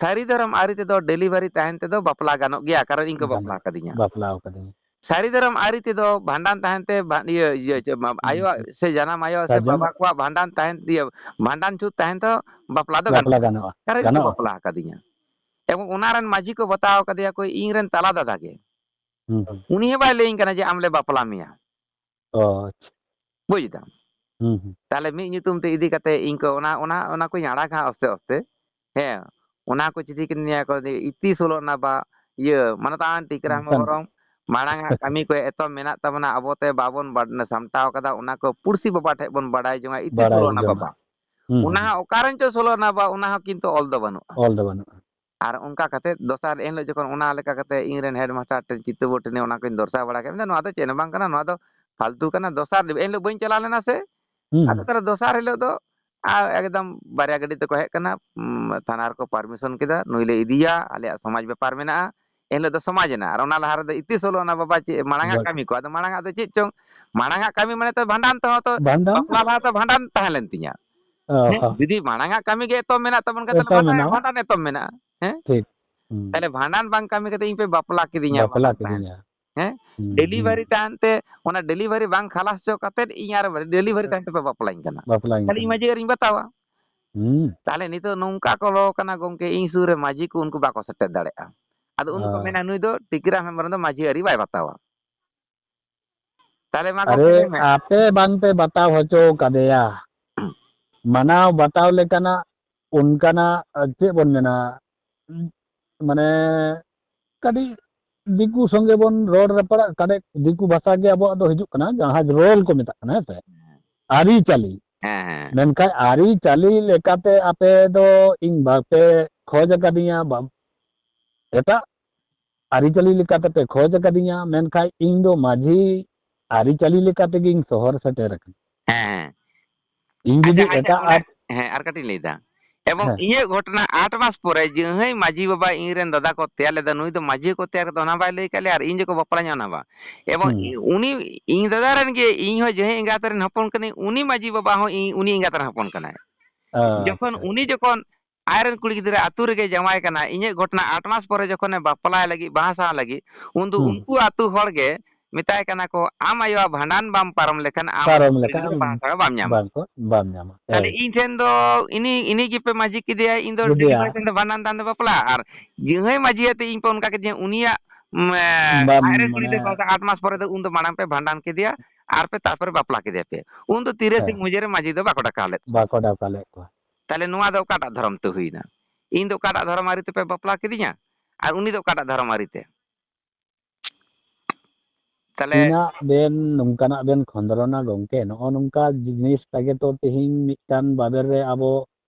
ᱥᱟᱹᱨᱤ ᱫᱷᱚᱨᱚᱢ ᱟᱹᱨᱤ ᱛᱮᱫᱚ ᱰᱮᱞᱤᱵᱷᱟᱨᱤ ᱛᱟᱦᱮᱱ ᱛᱮᱫᱚ ᱵᱟᱯᱞᱟ ᱜᱟᱱᱚᱜ ᱜᱮᱭᱟ, ᱠᱟᱨᱚᱱ ᱤᱧ ᱠᱚ ᱵᱟᱯᱞᱟ ᱜᱟᱱᱚᱜ, ᱠᱟᱫᱤᱧᱟ᱾ ᱵᱟᱯᱞᱟ ᱟᱠᱟᱫᱤᱧᱟ᱾ ᱥᱟᱹᱨᱤ ᱫᱷᱚᱨᱚᱢ ᱟᱹᱨᱤ ᱛᱮᱫᱚ ᱵᱷᱟᱸᱰᱟᱱ ᱛᱟᱦᱮᱱ ᱛᱮ ᱵᱷᱟ-, ᱤᱭᱟᱹ, ᱤᱭᱟᱹ, ᱪᱮᱫ, ᱢᱟ-, ᱦᱩᱸ, ᱟᱭᱳ ᱦᱩᱸ᱾ ᱥᱮ ᱡᱟᱱᱟᱢ ᱟᱭᱳ ᱥᱮ ᱥᱟᱡᱟᱢ ᱵᱟᱵᱟ ᱠᱚᱣᱟᱜ ᱵᱷᱟᱸᱰᱟᱱ ᱛᱟᱦᱮᱱ, ᱤᱭᱟᱹ, ᱵᱷᱟᱸᱰᱟᱱ ᱪᱷᱩᱛ ᱛᱟᱦᱮᱱ ᱛᱮᱦᱚᱸ ᱵᱟᱯᱞᱟ ᱫᱚ ᱵᱟᱯᱞᱟ ᱜᱟᱱᱚᱜᱼᱟ᱾ ᱜᱟᱱᱚᱜᱼᱟ, ᱠᱟᱨᱚᱱ ᱤᱧ ᱠᱚ ᱜᱟᱱᱚᱜᱼᱟ᱾ ᱵᱟᱯᱞᱟ ᱟᱠᱟᱫᱤᱧᱟ᱾ ᱮᱵᱚᱝ ᱚᱱᱟ ᱨᱮᱱ ᱢᱟᱹᱡᱷᱤ ᱠᱚ ᱵᱟᱛᱟᱣ ᱠᱟᱫᱮᱭᱟ ᱠᱚ ᱤᱧ ᱨᱮᱱ ᱛᱟᱞᱟ ᱫᱟᱫᱟ ᱜᱮ᱾ ᱦᱩᱸ, ᱦᱩᱸ᱾ ᱩᱱᱤ ᱦᱚᱸ ᱵᱟᱭ ᱞᱟᱹᱭᱟᱹᱧ ᱠᱟᱱᱟ ᱡᱮ ᱟᱢ ᱞᱮ ᱵᱟᱯᱞᱟ ᱢᱮᱭᱟ᱾ ᱚ, ᱟᱪᱪᱷᱟ᱾ ᱵᱩᱡᱽ ᱫᱟᱢ? ᱦᱩᱸ, ᱦᱩᱸ᱾ ᱛᱟᱦᱞᱮ ᱢᱤᱫ ᱧᱩᱛᱩᱢ ᱛᱮ ᱤᱫᱤ ᱠᱟᱛᱮ ᱤᱧ ᱠᱚ ᱚᱱᱟ, ᱚᱱᱟ, ᱚᱱᱟ ᱠᱚᱧ ᱟᱲᱟᱜᱟ ᱟᱥᱛᱮ ᱟᱥᱛᱮ᱾ ᱦᱮᱸ, ᱚᱱᱟ ᱠᱚ ᱪᱤᱴᱷᱤ ᱠᱤᱱ ᱱᱤᱭᱟᱹ ᱠᱚ ᱤᱛᱤ ᱥᱳᱞᱳ ᱟᱱᱟ ᱵᱟ, ᱤᱭᱟᱹ, ᱢᱟᱱᱚᱛᱟᱱ ᱴᱤᱠᱨᱟᱢ ᱚᱱᱠᱟᱱ ᱦᱮᱢᱵᱨᱚᱢ, ᱢᱟᱲᱟᱝ ᱟᱜ ᱠᱟᱹᱢᱤ ᱠᱚ ᱮᱛᱚᱢ ᱢᱮᱱᱟᱜ ᱛᱟᱵᱚᱱᱟ, ᱟᱵᱚ ᱛᱮ ᱵᱟᱵᱚᱱ ᱵᱟᱰ-, ᱥᱟᱢᱴᱟᱣ ᱠᱟᱫᱟ, ᱚᱱᱟ ᱠᱚ ᱯᱩᱲᱥᱤ ᱵᱟᱵᱟ ᱴᱷᱮᱡ ᱵᱚᱱ ᱵᱟᱰᱟᱭ ᱡᱚᱝᱟ, ᱤᱛᱤ ᱵᱟᱰᱟᱭ ᱥᱳᱞᱳ ᱟᱱᱟ ᱡᱚᱝᱟ᱾ ᱵᱟᱵᱟ᱾ ᱦᱩᱸ, ᱚᱱᱟ ᱦᱩᱸ᱾ ᱦᱚᱸ ᱚᱠᱟᱨᱮᱱ ᱪᱚ ᱥᱳᱞᱳ ᱟᱱᱟ ᱵᱟ, ᱚᱱᱟ ᱦᱚᱸ ᱠᱤᱱᱛᱩ ᱚᱞ ᱫᱚ ᱵᱟᱹᱱᱩᱜᱼᱟ᱾ ᱚᱞ ᱫᱚ ᱵᱟᱹᱱᱩᱜᱼᱟ᱾ ᱟᱨ ᱚᱱᱠᱟ ᱠᱟᱛᱮ ᱫᱚᱥᱟᱨ ᱮᱱ ᱦᱤᱞᱳᱜ ᱡᱚᱠᱷᱚᱱ ᱚᱱᱟ ᱞᱮᱠᱟ ᱠᱟᱛᱮ ᱤᱧ ᱨᱮᱱ headmaster ᱴᱷᱮᱱ ᱪᱤᱛᱟᱹ ᱵᱳᱨᱰ ᱴᱷᱮᱱ ᱚᱱᱟ ᱠᱚᱧ ᱫᱚᱨᱥᱟᱣ ᱵᱟᱲᱟ ᱠᱮᱫ, ᱢᱮᱱᱫᱟ, "ᱱᱚᱣᱟ ᱫᱚ ᱪᱮᱫ ᱦᱚᱸ ᱵᱟᱝ ᱠᱟᱱᱟ, ᱱᱚᱣᱟ ᱫᱚ ᱯᱷᱟᱞᱛᱩ ᱠᱟᱱᱟ᱾" ᱫᱚᱥᱟᱨ ᱮᱱ ᱦᱤᱞᱳᱜ ᱵᱟᱹᱧ ᱪᱟᱞᱟᱣ ᱞᱮᱱᱟ ᱥᱮ, ᱦᱩᱸ᱾ ᱟᱫᱚ ᱛᱟᱦᱚᱞᱮ ᱫᱚᱥᱟᱨ ᱦᱤᱞᱳᱜ ᱫᱚ ᱟᱨ ᱮᱠᱫᱚᱢ ᱵᱟᱨᱭᱟ ᱜᱟᱹᱰᱤ ᱛᱮᱠᱚ ᱦᱮᱡ ᱠᱟᱱᱟ, ᱩᱢ, ᱛᱷᱟᱱᱟ ᱨᱮᱠᱚ ᱯᱟᱨᱢᱤᱥᱚᱱ ᱠᱮᱫᱟ, ᱱᱩᱭ ᱞᱮ ᱤᱫᱤᱭᱟ, ᱟᱞᱮᱭᱟᱜ ᱥᱚᱢᱟᱡᱽ ᱵᱮᱯᱟᱨ ᱢᱮᱱᱟᱜᱼᱟ᱾ ᱮᱱ ᱦᱤᱞᱳᱜ ᱫᱚ ᱥᱚᱢᱟᱡᱽ ᱮᱱᱟ, ᱟᱨ ᱚᱱᱟ ᱞᱟᱦᱟ ᱨᱮᱫᱚ ᱤᱛᱤᱥ ᱦᱚᱞᱚ ᱚᱱᱟ ᱵᱟᱵᱟ ᱪᱮᱫ ᱢᱟᱲᱟᱝᱟᱜ ᱵᱟᱝ᱾ ᱠᱟᱹᱢᱤ ᱠᱚ, ᱟᱫᱚ ᱢᱟᱲᱟᱝᱟᱜ ᱫᱚ ᱪᱮᱫ ᱪᱚᱝ, ᱢᱟᱲᱟᱝᱟᱜ ᱠᱟᱹᱢᱤ ᱢᱟᱱᱮ ᱛᱚ ᱵᱷᱟᱸᱰᱟᱱ ᱛᱮᱦᱚᱸ ᱛᱚ, ᱵᱷᱟᱸᱰᱟᱱ? ᱵᱟᱯᱞᱟ ᱞᱟᱦᱟ ᱛᱚ ᱵᱷᱟᱸᱰᱟᱱ ᱛᱟᱦᱮᱸ ᱞᱮᱱ ᱛᱤᱧᱟ᱾ ᱚ, ᱦᱮᱸ, ᱦᱚᱸ᱾ ᱡᱩᱫᱤ ᱢᱟᱲᱟᱝᱟᱜ ᱠᱟᱹᱢᱤ ᱜᱮ ᱮᱛᱚᱢ ᱢᱮᱱᱟᱜ ᱛᱟᱵᱚᱱ ᱠᱷᱟᱱ ᱛᱟᱦᱞᱮ ᱮᱛᱚᱢ ᱵᱷᱟᱸᱰᱟᱱ, ᱢᱮᱱᱟᱜᱼᱟ᱾ ᱵᱷᱟᱸᱰᱟᱱ ᱮᱛᱚᱢ ᱢᱮᱱᱟᱜᱼᱟ᱾ ᱦᱮᱸ? ᱴᱷᱤᱠ᱾ ᱦᱩᱸ᱾ ᱛᱟᱦᱞᱮ ᱵᱷᱟᱸᱰᱟᱱ ᱵᱟᱝ ᱠᱟᱹᱢᱤ ᱠᱟᱛᱮ ᱤᱧ ᱯᱮ ᱵᱟᱯᱞᱟ ᱠᱤᱫᱤᱧᱟ, ᱵᱟᱯᱞᱟ ᱵᱟᱝ ᱛᱟᱦᱮᱸ᱾ ᱠᱤᱫᱤᱧᱟ᱾ ᱦᱮᱸ? ᱦᱩᱸ, ᱦᱩᱸ᱾ ᱰᱮᱞᱤᱵᱷᱟᱨᱤ ᱛᱟᱭᱚᱢ ᱛᱮ, ᱚᱱᱟ ᱰᱮᱞᱤᱵᱷᱟᱨᱤ ᱵᱟᱝ ᱠᱷᱟᱞᱟᱥ ᱦᱚᱪᱚ ᱠᱟᱛᱮ ᱤᱧ ᱟᱨ ᱰᱮᱞᱤᱵᱷᱟᱨᱤ ᱛᱟᱭᱚᱢ ᱛᱮᱯᱮ ᱵᱟᱯᱞᱟᱧ ᱠᱟᱱᱟ᱾ ᱵᱟᱯᱞᱟᱧ ᱛᱟᱦᱞᱮ ᱤᱧ ᱠᱟᱱᱟ᱾ ᱢᱟᱹᱡᱷᱤ ᱟᱹᱨᱤᱧ ᱵᱟᱛᱟᱣᱟ᱾ ᱦᱩᱸ᱾ ᱛᱟᱦᱞᱮ ᱱᱤᱛᱚᱜ ᱱᱚᱝᱠᱟ ᱠᱚ ᱞᱚ ᱠᱟᱱᱟ ᱜᱚᱝᱠᱮ, ᱤᱧ ᱥᱩᱨ ᱨᱮ ᱢᱟᱹᱡᱷᱤ ᱠᱚ ᱩᱱᱠᱩ ᱵᱟᱠᱚ ᱥᱮᱴᱮᱨ ᱫᱟᱲᱮᱭᱟᱜᱼᱟ᱾ ᱟᱫᱚ ᱩᱱᱠᱩ ᱦᱮᱸ᱾ ᱢᱮᱱᱟ, "ᱱᱩᱭ ᱫᱚ ᱴᱤᱠᱨᱟᱢ ᱦᱮᱢᱵᱨᱚᱢ ᱫᱚ ᱢᱟᱹᱡᱷᱤ ᱟᱹᱨᱤ ᱵᱟᱭ ᱵᱟᱛᱟᱣᱟ᱾" ᱛᱟᱦᱞᱮ ᱢᱟ ᱜᱚᱝᱠᱮ ᱟᱨᱮ, ᱞᱟᱹᱭ ᱢᱮ᱾ ᱟᱯᱮ ᱵᱟᱝᱯᱮ ᱵᱟᱛᱟᱣ ᱦᱚᱪᱚ ᱠᱟᱫᱮᱭᱟ᱾ ᱢᱟᱱᱟᱣ ᱵᱟᱛᱟᱣ ᱞᱮᱠᱟᱱᱟᱜ ᱚᱱᱠᱟᱱᱟᱜ, ᱟ, ᱪᱮᱫ ᱵᱚᱱ ᱢᱮᱱᱟ, ᱢᱟᱱᱮ ᱠᱟᱹᱴᱤᱡ ᱫᱤᱠᱩ ᱥᱚᱸᱜᱮ ᱵᱚᱱ ᱨᱚᱲ ᱨᱟᱯᱟᱲᱟᱜ, ᱠᱟᱹᱴᱤᱡ ᱫᱤᱠᱩ ᱵᱷᱟᱥᱟ ᱜᱮ ᱟᱵᱚᱣᱟᱜ ᱫᱚ ᱦᱤᱡᱩᱜ ᱠᱟᱱᱟ, ᱡᱟᱦᱟᱸ ᱨᱚᱲ ᱠᱚ ᱢᱮᱛᱟᱜ ᱠᱟᱱᱟ, ᱦᱮᱸ ᱥᱮ? ᱟᱹᱨᱤᱪᱟᱹᱞᱤ᱾ ᱦᱮᱸ, ᱦᱮᱸ᱾ ᱢᱮᱱᱠᱷᱟᱱ ᱟᱹᱨᱤᱪᱟᱹᱞᱤ ᱞᱮᱠᱟᱛᱮ ᱟᱯᱮ ᱫᱚ ᱤᱧ ᱵᱟᱯᱮ ᱠᱷᱚᱡᱽ ᱟᱠᱟᱫᱤᱧᱟ, ᱵᱟ-, ᱮᱴᱟᱜ ᱟᱹᱨᱤᱪᱟᱹᱞᱤ ᱞᱮᱠᱟᱛᱮ ᱯᱮ ᱠᱷᱚᱡᱽ ᱟᱠᱟᱫᱤᱧᱟ, ᱢᱮᱱᱠᱷᱟᱱ ᱤᱧ ᱫᱚ ᱢᱟᱹᱡᱷᱤ ᱟᱹᱨᱤᱪᱟᱹᱞᱤ ᱞᱮᱠᱟ ᱛᱮᱜᱮᱧ ᱥᱚᱦᱚᱨ ᱥᱮᱴᱮᱨ ᱟᱠᱟᱱᱟ᱾ ᱦᱮᱸ, ᱦᱮᱸ᱾ ᱤᱧ ᱡᱩᱫᱤ ᱟᱪᱪᱷᱟ, ᱟᱪᱪᱷᱟ, ᱮᱴᱟᱜ ᱚᱱᱟ, ᱟᱨ ᱦᱮᱸ, ᱟᱨ ᱠᱟᱹᱴᱤᱡ ᱤᱧ ᱞᱟᱹᱭᱫᱟ᱾ ᱮᱵᱚᱝ ᱦᱮᱸ᱾ ᱤᱧᱟᱹᱜ ᱜᱷᱚᱴᱚᱱᱟ ᱟᱴ ᱢᱟᱥ ᱯᱚᱨᱮ ᱡᱟᱹᱦᱟᱹᱭ ᱢᱟᱹᱡᱷᱤ ᱵᱟᱵᱟ ᱤᱧ ᱨᱮᱱ ᱫᱟᱫᱟ ᱠᱚ ᱛᱮᱭᱟᱨ ᱞᱮᱫᱟ, ᱱᱩᱭ ᱫᱚ ᱢᱟᱹᱡᱷᱤ ᱠᱚ ᱛᱮᱭᱟᱨ ᱠᱟᱫᱟ, ᱚᱱᱟ ᱵᱟᱭ ᱞᱟᱹᱭ ᱠᱟᱫ ᱞᱮᱭᱟ, ᱟᱨ ᱤᱧ ᱡᱚᱠᱷᱚᱱ ᱵᱟᱯᱞᱟᱧ ᱚᱱᱟ ᱵᱟᱝ᱾ ᱮᱵᱚᱝ ᱦᱩᱸ᱾ ᱤ-, ᱩᱱᱤ ᱤᱧ ᱫᱟᱫᱟ ᱨᱮᱱ ᱜᱮ, ᱤᱧ ᱦᱚᱸ ᱡᱟᱹᱦᱟᱹᱭ ᱮᱸᱜᱟᱛ ᱨᱮᱱ ᱦᱚᱯᱚᱱ ᱠᱟᱹᱱᱟᱹᱧ, ᱩᱱᱤ ᱢᱟᱹᱡᱷᱤ ᱵᱟᱵᱟ ᱦᱚᱸ ᱤᱧ, ᱩᱱᱤ ᱮᱸᱜᱟᱛ ᱨᱮᱱ ᱦᱚᱯᱚᱱ ᱠᱟᱱᱟᱭ᱾ ᱡᱚᱠᱷᱚᱱ ᱟᱪᱪᱷᱟ᱾ ᱩᱱᱤ ᱡᱚᱠᱷᱚᱱ ᱟᱡᱨᱮᱱ ᱠᱩᱲᱤ ᱜᱤᱫᱽᱨᱟᱹ ᱟᱹᱛᱩ ᱨᱮᱜᱮ ᱡᱟᱶᱟᱭ ᱠᱟᱱᱟ, ᱤᱧᱟᱹᱜ ᱜᱷᱚᱴᱚᱱᱟ ᱟᱴ ᱢᱟᱥ ᱯᱚᱨᱮ ᱡᱚᱠᱷᱚᱱᱮ ᱵᱟᱯᱞᱟᱭ ᱞᱟᱹᱜᱤᱫ, ᱵᱟᱦᱟ ᱥᱟᱦᱟ ᱞᱟᱹᱜᱤᱫ, ᱩᱱᱫᱚ ᱦᱩᱸ᱾ ᱩᱱᱠᱩ ᱟᱹᱛᱩ ᱦᱚᱲ ᱜᱮ ᱢᱮᱛᱟᱭ ᱠᱟᱱᱟ ᱠᱚ, "ᱟᱢ ᱟᱭᱳᱣᱟᱜ ᱵᱷᱟᱸᱰᱟᱱ ᱵᱟᱢ ᱯᱟᱨᱚᱢ ᱞᱮᱠᱷᱟᱱ ᱟᱢ ᱯᱟᱨᱚᱢ ᱠᱩᱲᱤ ᱞᱮᱠᱷᱟᱱ ᱜᱤᱫᱽᱨᱟᱹ ᱵᱟᱦᱟ ᱥᱟᱦᱟ ᱵᱟᱢ ᱧᱟᱢᱟ᱾" ᱵᱟᱝ ᱠᱚ, ᱵᱟᱢ ᱧᱟᱢᱟ᱾ ᱛᱟᱦᱞᱮ ᱦᱮᱸ᱾ ᱤᱧ ᱴᱷᱮᱱ ᱫᱚ ᱤᱱᱤ, ᱤᱱᱤ ᱜᱮᱯᱮ ᱢᱟᱹᱡᱷᱤ ᱠᱮᱫᱮᱭᱟ, ᱤᱧ ᱫᱚ ᱵᱩᱡᱷᱟᱹᱣ᱾ ᱰᱮᱞᱤᱵᱷᱟᱨᱤ ᱴᱷᱮᱱ ᱫᱚ ᱵᱷᱟᱸᱰᱟᱱ ᱫᱟᱱ ᱫᱚ ᱵᱟᱯᱞᱟ, ᱟᱨ ᱡᱟᱹᱦᱟᱹᱭ ᱢᱟᱹᱡᱷᱤ ᱟᱛᱮ ᱤᱧ ᱯᱮ ᱚᱱᱠᱟ ᱠᱮᱫᱮᱭᱟ, ᱩᱱᱤᱭᱟᱜ, ᱩᱢ, ᱵᱟᱢ, ᱟᱡᱨᱮᱱ ᱠᱩᱲᱤ ᱢᱟᱱᱮ ᱜᱤᱫᱽᱨᱟᱹ ᱠᱚ ᱟᱴ ᱢᱟᱥ ᱯᱚᱨᱮ ᱫᱚ ᱩᱱ ᱫᱚ ᱢᱟᱲᱟᱝ ᱯᱮ ᱵᱷᱟᱸᱰᱟᱱ ᱠᱮᱫᱮᱭᱟ, ᱟᱨ ᱯᱮ ᱛᱟᱨᱯᱚᱨᱮ ᱵᱟᱯᱞᱟ ᱠᱮᱫᱮᱭᱟ ᱯᱮ᱾ ᱩᱱ ᱫᱚ ᱛᱤᱨᱮ ᱥᱤᱧ ᱦᱮᱸ᱾ ᱢᱩᱡᱟᱹ ᱨᱮ ᱢᱟᱹᱡᱷᱤ ᱫᱚ ᱵᱟᱠᱚ ᱰᱟᱠᱟᱣ ᱞᱮᱫ ᱠᱚᱣᱟ᱾ ᱵᱟᱠᱚ ᱰᱟᱠᱟᱣ ᱞᱮᱫ ᱠᱚᱣᱟ᱾ ᱛᱟᱦᱞᱮ ᱱᱚᱣᱟ ᱫᱚ ᱚᱠᱟᱴᱟᱜ ᱫᱷᱚᱨᱚᱢ ᱛᱮ ᱦᱩᱭᱱᱟ? ᱤᱧ ᱫᱚ ᱚᱠᱟᱴᱟᱜ ᱫᱷᱚᱨᱚᱢ ᱟᱹᱨᱤ ᱛᱮᱯᱮ ᱵᱟᱯᱞᱟ ᱠᱤᱫᱤᱧᱟ? ᱟᱨ ᱩᱱᱤ ᱫᱚ ᱚᱠᱟᱴᱟᱜ ᱫᱷᱚᱨᱚᱢ ᱟᱹᱨᱤ ᱛᱮ? ᱛᱟᱦᱞᱮ ᱛᱤᱱᱟᱹᱜ ᱵᱮᱱ ᱱᱚᱝᱠᱟᱱᱟᱜ ᱵᱮᱱ ᱠᱷᱚᱸᱫᱽᱨᱚᱱᱟ ᱜᱚᱝᱠᱮ? ᱱᱚᱜᱼᱚ ᱱᱚᱝᱠᱟ ᱡᱤᱱᱤᱥ ᱛᱮᱜᱮ ᱛᱚ ᱛᱮᱦᱮᱧ ᱢᱤᱫᱴᱟᱝ ᱵᱟᱵᱮᱨ ᱨᱮ ᱟᱵᱚ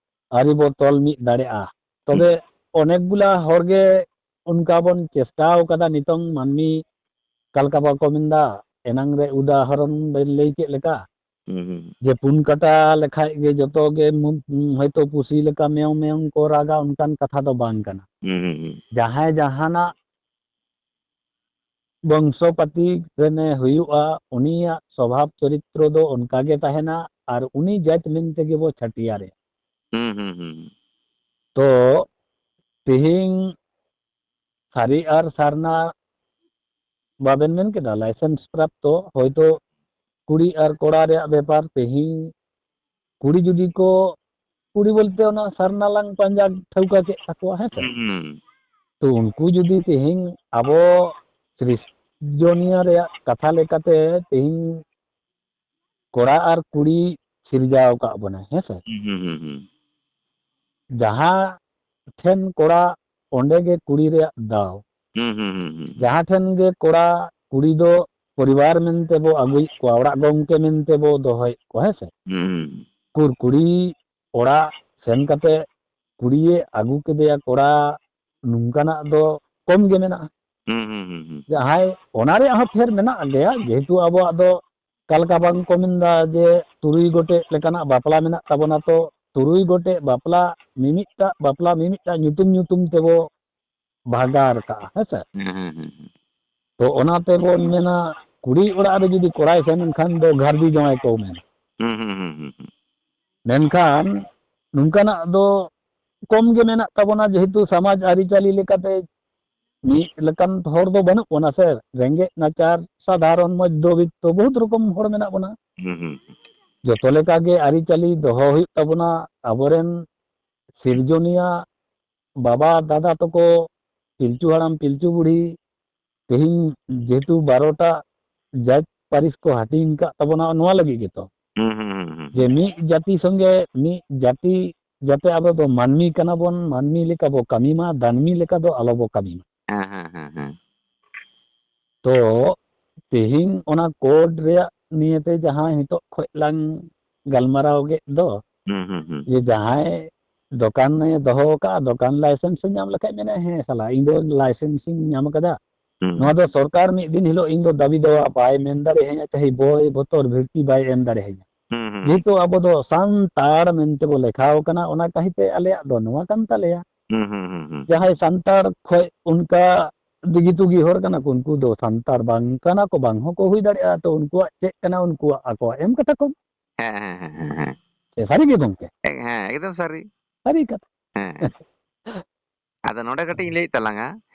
ᱟᱹᱨᱤ ᱵᱚ ᱛᱚᱞ ᱢᱤᱫ ᱫᱟᱲᱮᱭᱟᱜᱼᱟ᱾ ᱛᱚᱵᱮ ᱚᱱᱮᱠ ᱜᱩᱞᱟ ᱦᱚᱲ ᱜᱮ ᱚᱱᱠᱟ ᱵᱚᱱ ᱪᱮᱥᱴᱟᱣ ᱠᱟᱫᱟ, ᱱᱤᱛᱚᱝ ᱢᱟᱹᱱᱢᱤ ᱚᱠᱟ ᱞᱮᱠᱟ ᱵᱟᱠᱚ ᱢᱮᱱᱫᱟ, ᱮᱱᱟᱝ ᱨᱮ ᱩᱫᱟᱦᱚᱨᱚᱱ ᱵᱮᱱ ᱞᱟᱹᱭ ᱠᱮᱫ ᱞᱮᱠᱟ, ᱦᱩᱸ, ᱦᱩᱸ, ᱦᱩᱸ᱾ ᱡᱮ ᱯᱩᱱ ᱠᱟᱴᱟ ᱞᱮᱠᱷᱟᱡ ᱜᱮ ᱡᱚᱛᱚ ᱜᱮ ᱢᱩ-, ᱦᱚᱭᱛᱳ ᱯᱩᱥᱤ ᱞᱮᱠᱟ ᱢᱮᱭᱚᱝ ᱢᱮᱭᱚᱝ ᱠᱚ ᱨᱟᱜᱟ, ᱚᱱᱠᱟᱱ ᱠᱟᱛᱷᱟ ᱫᱚ ᱵᱟᱝ ᱠᱟᱱᱟ᱾ ᱦᱩᱸ, ᱦᱩᱸ, ᱦᱩᱸ᱾ ᱡᱟᱦᱟᱸᱭ ᱡᱟᱦᱟᱱᱟᱜ ᱵᱚᱝᱥᱚᱯᱟᱛᱤ ᱨᱮᱱᱮ ᱦᱩᱭᱩᱜᱼᱟ, ᱩᱱᱤᱭᱟᱜ ᱥᱚᱵᱷᱟᱵ ᱪᱚᱨᱤᱛᱨᱚ ᱫᱚ ᱚᱱᱠᱟ ᱜᱮ ᱛᱟᱦᱮᱱᱟ, ᱟᱨ ᱩᱱᱤ ᱡᱟᱹᱛ ᱢᱮᱱ ᱛᱮᱜᱮ ᱵᱚ ᱪᱷᱟᱹᱴᱭᱟᱹᱨᱮᱭᱟ᱾ ᱦᱩᱸ, ᱦᱩᱸ, ᱦᱩᱸ, ᱦᱩᱸ᱾ ᱛᱚ ᱛᱮᱦᱮᱧ ᱥᱟᱹᱨᱤ ᱟᱨ ᱥᱟᱨᱱᱟ ᱵᱟᱵᱮᱱ ᱢᱮᱱ ᱠᱮᱫᱟ, ᱞᱟᱭᱥᱮᱱᱥ ᱯᱨᱟᱯᱛᱚ, ᱦᱚᱭᱛᱳ ᱠᱩᱲᱤ ᱟᱨ ᱠᱚᱲᱟ ᱨᱮᱭᱟᱜ ᱵᱮᱯᱟᱨ, ᱛᱮᱦᱮᱧ ᱠᱩᱲᱤ ᱡᱩᱫᱤ ᱠᱚ, ᱠᱩᱲᱤ ᱵᱚᱞᱛᱮ ᱚᱱᱟ ᱥᱟᱨᱱᱟ ᱞᱟᱝ ᱯᱟᱸᱡᱟ ᱴᱷᱟᱹᱣᱠᱟᱹ ᱠᱮᱫ ᱛᱟᱠᱚᱣᱟ, ᱦᱮᱸ ᱥᱮ? ᱦᱩᱸ, ᱦᱩᱸ᱾ ᱛᱚ ᱩᱱᱠᱩ ᱡᱩᱫᱤ ᱛᱮᱦᱮᱧ ᱟᱵᱚ ᱥᱤᱨᱡᱚᱱᱤᱭᱟᱹ ᱨᱮᱭᱟᱜ ᱠᱟᱛᱷᱟ ᱞᱮᱠᱟᱛᱮ ᱛᱮᱦᱮᱧ ᱠᱚᱲᱟ ᱟᱨ ᱠᱩᱲᱤ ᱥᱤᱨᱡᱟᱣ ᱟᱠᱟᱫ ᱵᱚᱱᱟᱭ, ᱦᱮᱸ ᱥᱮ? ᱦᱩᱸ, ᱦᱩᱸ, ᱦᱩᱸ, ᱦᱩᱸ᱾ ᱡᱟᱦᱟᱸ ᱴᱷᱮᱱ ᱠᱚᱲᱟ, ᱚᱸᱰᱮ ᱜᱮ ᱠᱩᱲᱤ ᱨᱮᱭᱟᱜ ᱫᱟᱣ᱾ ᱦᱩᱸ, ᱦᱩᱸ, ᱦᱩᱸ, ᱦᱩᱸ, ᱦᱩᱸ᱾ ᱡᱟᱦᱟᱸ ᱴᱷᱮᱱ ᱜᱮ ᱠᱚᱲᱟ, ᱠᱩᱲᱤ ᱫᱚ ᱯᱚᱨᱤᱵᱟᱨ ᱢᱮᱱᱛᱮ ᱵᱚ ᱟᱹᱜᱩᱭᱮᱫ ᱠᱚᱣᱟ, ᱚᱲᱟᱜ ᱜᱚᱢᱠᱮ ᱢᱮᱱᱛᱮ ᱵᱚ ᱫᱚᱦᱚᱭᱮᱫ ᱠᱚᱣᱟ, ᱦᱮᱸ ᱥᱮ? ᱦᱩᱸ, ᱦᱩᱸ, ᱦᱩᱸ᱾ ᱠᱩᱨ ᱠᱩᱲᱤ ᱚᱲᱟᱜ ᱥᱮᱱ ᱠᱟᱛᱮ ᱠᱩᱲᱤᱭᱮ ᱟᱹᱜᱩ ᱠᱮᱫᱮᱭᱟ ᱠᱚᱲᱟ, ᱱᱚᱝᱠᱟᱱᱟᱜ ᱫᱚ ᱠᱚᱢ ᱜᱮ ᱢᱮᱱᱟᱜᱼᱟ᱾ ᱦᱩᱸ, ᱦᱩᱸ, ᱦᱩᱸ, ᱦᱩᱸ᱾ ᱡᱟᱦᱟᱸᱭ, ᱚᱱᱟ ᱨᱮᱭᱟᱜ ᱦᱚᱸ ᱯᱷᱮᱨ ᱢᱮᱱᱟᱜ ᱜᱮᱭᱟ, ᱡᱮᱦᱮᱛᱩ ᱟᱵᱚᱣᱟᱜ ᱫᱚ ᱚᱠᱟ ᱞᱮᱠᱟ ᱵᱟᱝ ᱠᱚ ᱢᱮᱱᱫᱟ ᱡᱮ ᱛᱩᱨᱩᱭ ᱜᱚᱴᱮᱡ ᱞᱮᱠᱟᱱᱟᱜ ᱵᱟᱯᱞᱟ ᱢᱮᱱᱟᱜ ᱛᱟᱵᱚᱱᱟ, ᱛᱚ ᱛᱩᱨᱩᱭ ᱜᱚᱴᱮᱡ ᱵᱟᱯᱞᱟ, ᱢᱤᱢᱤᱫᱴᱟᱜ ᱵᱟᱯᱞᱟ ᱢᱤᱢᱤᱫᱴᱟᱜ ᱧᱩᱛᱩᱢ ᱧᱩᱛᱩᱢ ᱛᱮᱵᱚ ᱵᱷᱟᱜᱟᱨ ᱠᱟᱜᱼᱟ, ᱦᱮᱸ ᱥᱮ? ᱦᱩᱸ, ᱦᱩᱸ, ᱦᱩᱸ, ᱦᱩᱸ᱾ ᱛᱚ ᱚᱱᱟ ᱛᱮᱵᱚᱱ ᱢᱮᱱᱟ, ᱠᱩᱲᱤ ᱚᱲᱟᱜ ᱨᱮ ᱡᱩᱫᱤ ᱠᱚᱲᱟᱭ ᱥᱮᱱ ᱮᱱᱠᱷᱟᱱ ᱫᱚ ᱜᱷᱟᱨᱫᱤ ᱡᱟᱶᱟᱭ ᱠᱚ ᱢᱮᱱᱟ᱾ ᱦᱩᱸ, ᱦᱩᱸ, ᱦᱩᱸ, ᱦᱩᱸ, ᱦᱩᱸ᱾ ᱢᱮᱱᱠᱷᱟᱱ ᱱᱚᱝᱠᱟᱱᱟᱜ ᱫᱚ ᱠᱚᱢ ᱜᱮ ᱢᱮᱱᱟᱜ ᱛᱟᱵᱚᱱᱟ, ᱡᱮᱦᱮᱛᱩ ᱥᱚᱢᱟᱡᱽ ᱟᱹᱨᱤᱪᱟᱹᱞᱤ ᱞᱮᱠᱟᱛᱮ ᱢᱤᱫ ᱞᱮᱠᱟᱱ ᱦᱚᱲ ᱫᱚ ᱵᱟᱹᱱᱩᱜ ᱵᱚᱱᱟ ᱥᱮ, ᱨᱮᱸᱜᱮᱡ ᱱᱟᱪᱟᱨ, ᱥᱟᱫᱷᱟᱨᱚᱱ, ᱢᱚᱫᱽᱫᱷᱚᱵᱤᱛᱛᱚ, ᱵᱚᱦᱩᱛ ᱨᱚᱠᱚᱢ ᱦᱚᱲ ᱢᱮᱱᱟᱜ ᱵᱚᱱᱟ᱾ ᱦᱩᱸ, ᱦᱩᱸ, ᱦᱩᱸ᱾ ᱡᱚᱛᱚ ᱞᱮᱠᱟᱜᱮ ᱟᱹᱨᱤᱪᱟᱹᱞᱤ ᱫᱚᱦᱚ ᱦᱩᱭᱩᱜ ᱛᱟᱵᱚᱱᱟ᱾ ᱟᱵᱚᱨᱮᱱ ᱥᱤᱨᱡᱚᱱᱤᱭᱟᱹ ᱵᱟᱵᱟ ᱫᱟᱫᱟ ᱛᱟᱠᱚ, ᱯᱤᱞᱪᱩ ᱦᱟᱲᱟᱢ ᱯᱤᱞᱪᱩ ᱵᱩᱲᱦᱤ, ᱛᱮᱦᱮᱧ ᱡᱮᱦᱮᱛᱩ ᱵᱟᱨᱚᱴᱟ ᱡᱟᱹᱛ ᱯᱟᱹᱨᱤᱥ ᱠᱚ ᱦᱟᱹᱴᱤᱧ ᱟᱠᱟᱫ ᱛᱟᱵᱚᱱᱟ, ᱱᱚᱣᱟ ᱞᱟᱹᱜᱤᱫ ᱜᱮᱛᱚ᱾ ᱦᱩᱸ, ᱦᱩᱸ, ᱦᱩᱸ, ᱦᱩᱸ, ᱡᱮ ᱦᱩᱸ᱾ ᱢᱤᱫ ᱡᱟᱹᱛᱤ ᱥᱚᱸᱜᱮ ᱢᱤᱫ ᱡᱟᱹᱛᱤ, ᱡᱟᱛᱮ ᱟᱵᱚ ᱫᱚ ᱢᱟᱹᱱᱢᱤ ᱠᱟᱱᱟ ᱵᱚᱱ, ᱢᱟᱹᱱᱢᱤ ᱞᱮᱠᱟ ᱵᱚ ᱠᱟᱹᱢᱤ ᱢᱟ, ᱫᱟᱹᱱᱢᱤ ᱞᱮᱠᱟ ᱫᱚ ᱟᱞᱚ ᱵᱚ ᱠᱟᱹᱢᱤ ᱢᱟ᱾ ᱦᱮᱸ, ᱦᱮᱸ, ᱦᱮᱸ, ᱦᱮᱸ᱾ ᱛᱚ ᱛᱮᱦᱮᱧ ᱚᱱᱟ ᱠᱳᱰ ᱨᱮᱭᱟᱜ ᱱᱤᱭᱮᱛᱮ ᱡᱟᱦᱟᱸ ᱱᱤᱛᱚᱜ ᱠᱷᱚᱡ ᱞᱟᱝ ᱜᱟᱞᱢᱟᱨᱟᱣ ᱠᱮᱫ ᱫᱚ, ᱦᱩᱸ, ᱦᱩᱸ, ᱦᱩᱸ᱾ ᱡᱮ ᱡᱟᱦᱟᱸᱭ ᱫᱚᱠᱟᱱᱮ ᱫᱚᱦᱚ ᱟᱠᱟᱫᱼᱟ, ᱫᱚᱠᱟᱱ ᱞᱟᱭᱥᱮᱱᱥ ᱮ ᱧᱟᱢ ᱞᱮᱠᱷᱟᱡ ᱢᱮᱱᱟ, "ᱦᱮᱸ ᱥᱟᱞᱟ, ᱤᱧ ᱫᱚ ᱞᱟᱭᱥᱮᱱᱥ ᱤᱧ ᱧᱟᱢ ᱟᱠᱟᱫᱟ, ᱦᱩᱸ᱾ ᱱᱚᱣᱟ ᱫᱚ ᱥᱚᱨᱠᱟᱨ ᱢᱤᱫ ᱫᱤᱱ ᱦᱤᱞᱳᱜ ᱤᱧ ᱫᱚ ᱫᱟᱹᱵᱤ ᱫᱟᱣᱟ ᱵᱟᱭ ᱢᱮᱱ ᱫᱟᱲᱮᱭᱟᱹᱧᱟ, ᱪᱟᱦᱮ ᱵᱚᱭ ᱵᱚᱛᱚᱨ ᱵᱷᱤᱲᱛᱤ ᱵᱟᱭ ᱮᱢ ᱫᱟᱲᱮᱭᱟᱹᱧᱟ᱾ ᱦᱩᱸ, ᱦᱩᱸ᱾ ᱡᱮᱦᱮᱛᱩ ᱟᱵᱚ ᱫᱚ ᱥᱟᱱᱛᱟᱲ ᱢᱮᱱᱛᱮ ᱵᱚ ᱞᱮᱠᱷᱟᱣ ᱠᱟᱱᱟ, ᱚᱱᱟ ᱠᱟᱹᱦᱤᱛᱮ ᱟᱞᱮᱭᱟᱜ ᱫᱚ ᱱᱚᱣᱟ ᱠᱟᱱ ᱛᱟᱞᱮᱭᱟ᱾ ᱦᱩᱸ, ᱦᱩᱸ, ᱦᱩᱸ, ᱦᱩᱸ᱾ ᱡᱟᱦᱟᱸᱭ ᱥᱟᱱᱛᱟᱲ ᱠᱷᱚᱡ ᱚᱱᱠᱟ ᱫᱤᱜᱤ ᱛᱩᱜᱤ ᱦᱚᱲ ᱠᱟᱱᱟ ᱠᱚ, ᱩᱱᱠᱩ ᱫᱚ ᱥᱟᱱᱛᱟᱲ ᱵᱟᱝ ᱠᱟᱱᱟ ᱠᱚ, ᱵᱟᱝ ᱦᱚᱸᱠᱚ ᱦᱩᱭ ᱫᱟᱲᱮᱭᱟᱜᱼᱟ᱾ ᱛᱚ ᱩᱱᱠᱩᱣᱟᱜ ᱪᱮᱫ ᱠᱟᱱᱟ, ᱩᱱᱠᱩᱣᱟᱜ ᱟᱠᱚᱣᱟᱜ ᱮᱢ ᱠᱟᱛᱟ ᱠᱚ᱾ ᱦᱮᱸ, ᱦᱮᱸ, ᱦᱮᱸ, ᱦᱮᱸ, ᱦᱮᱸ᱾ ᱮ, ᱥᱟᱹᱨᱤ ᱜᱮ ᱜᱚᱢᱠᱮ? ᱮ-, ᱦᱮᱸ, ᱮᱠᱫᱚᱢ ᱥᱟᱹᱨᱤ᱾ ᱥᱟᱹᱨᱤ ᱠᱟᱛᱷᱟ᱾ ᱦᱮᱸ᱾ ᱟᱫᱚ ᱱᱚᱰᱮ ᱠᱟᱹᱴᱤᱡ ᱤᱧ ᱞᱟᱹᱭᱮᱫ ᱛᱟᱞᱟᱝᱟ᱾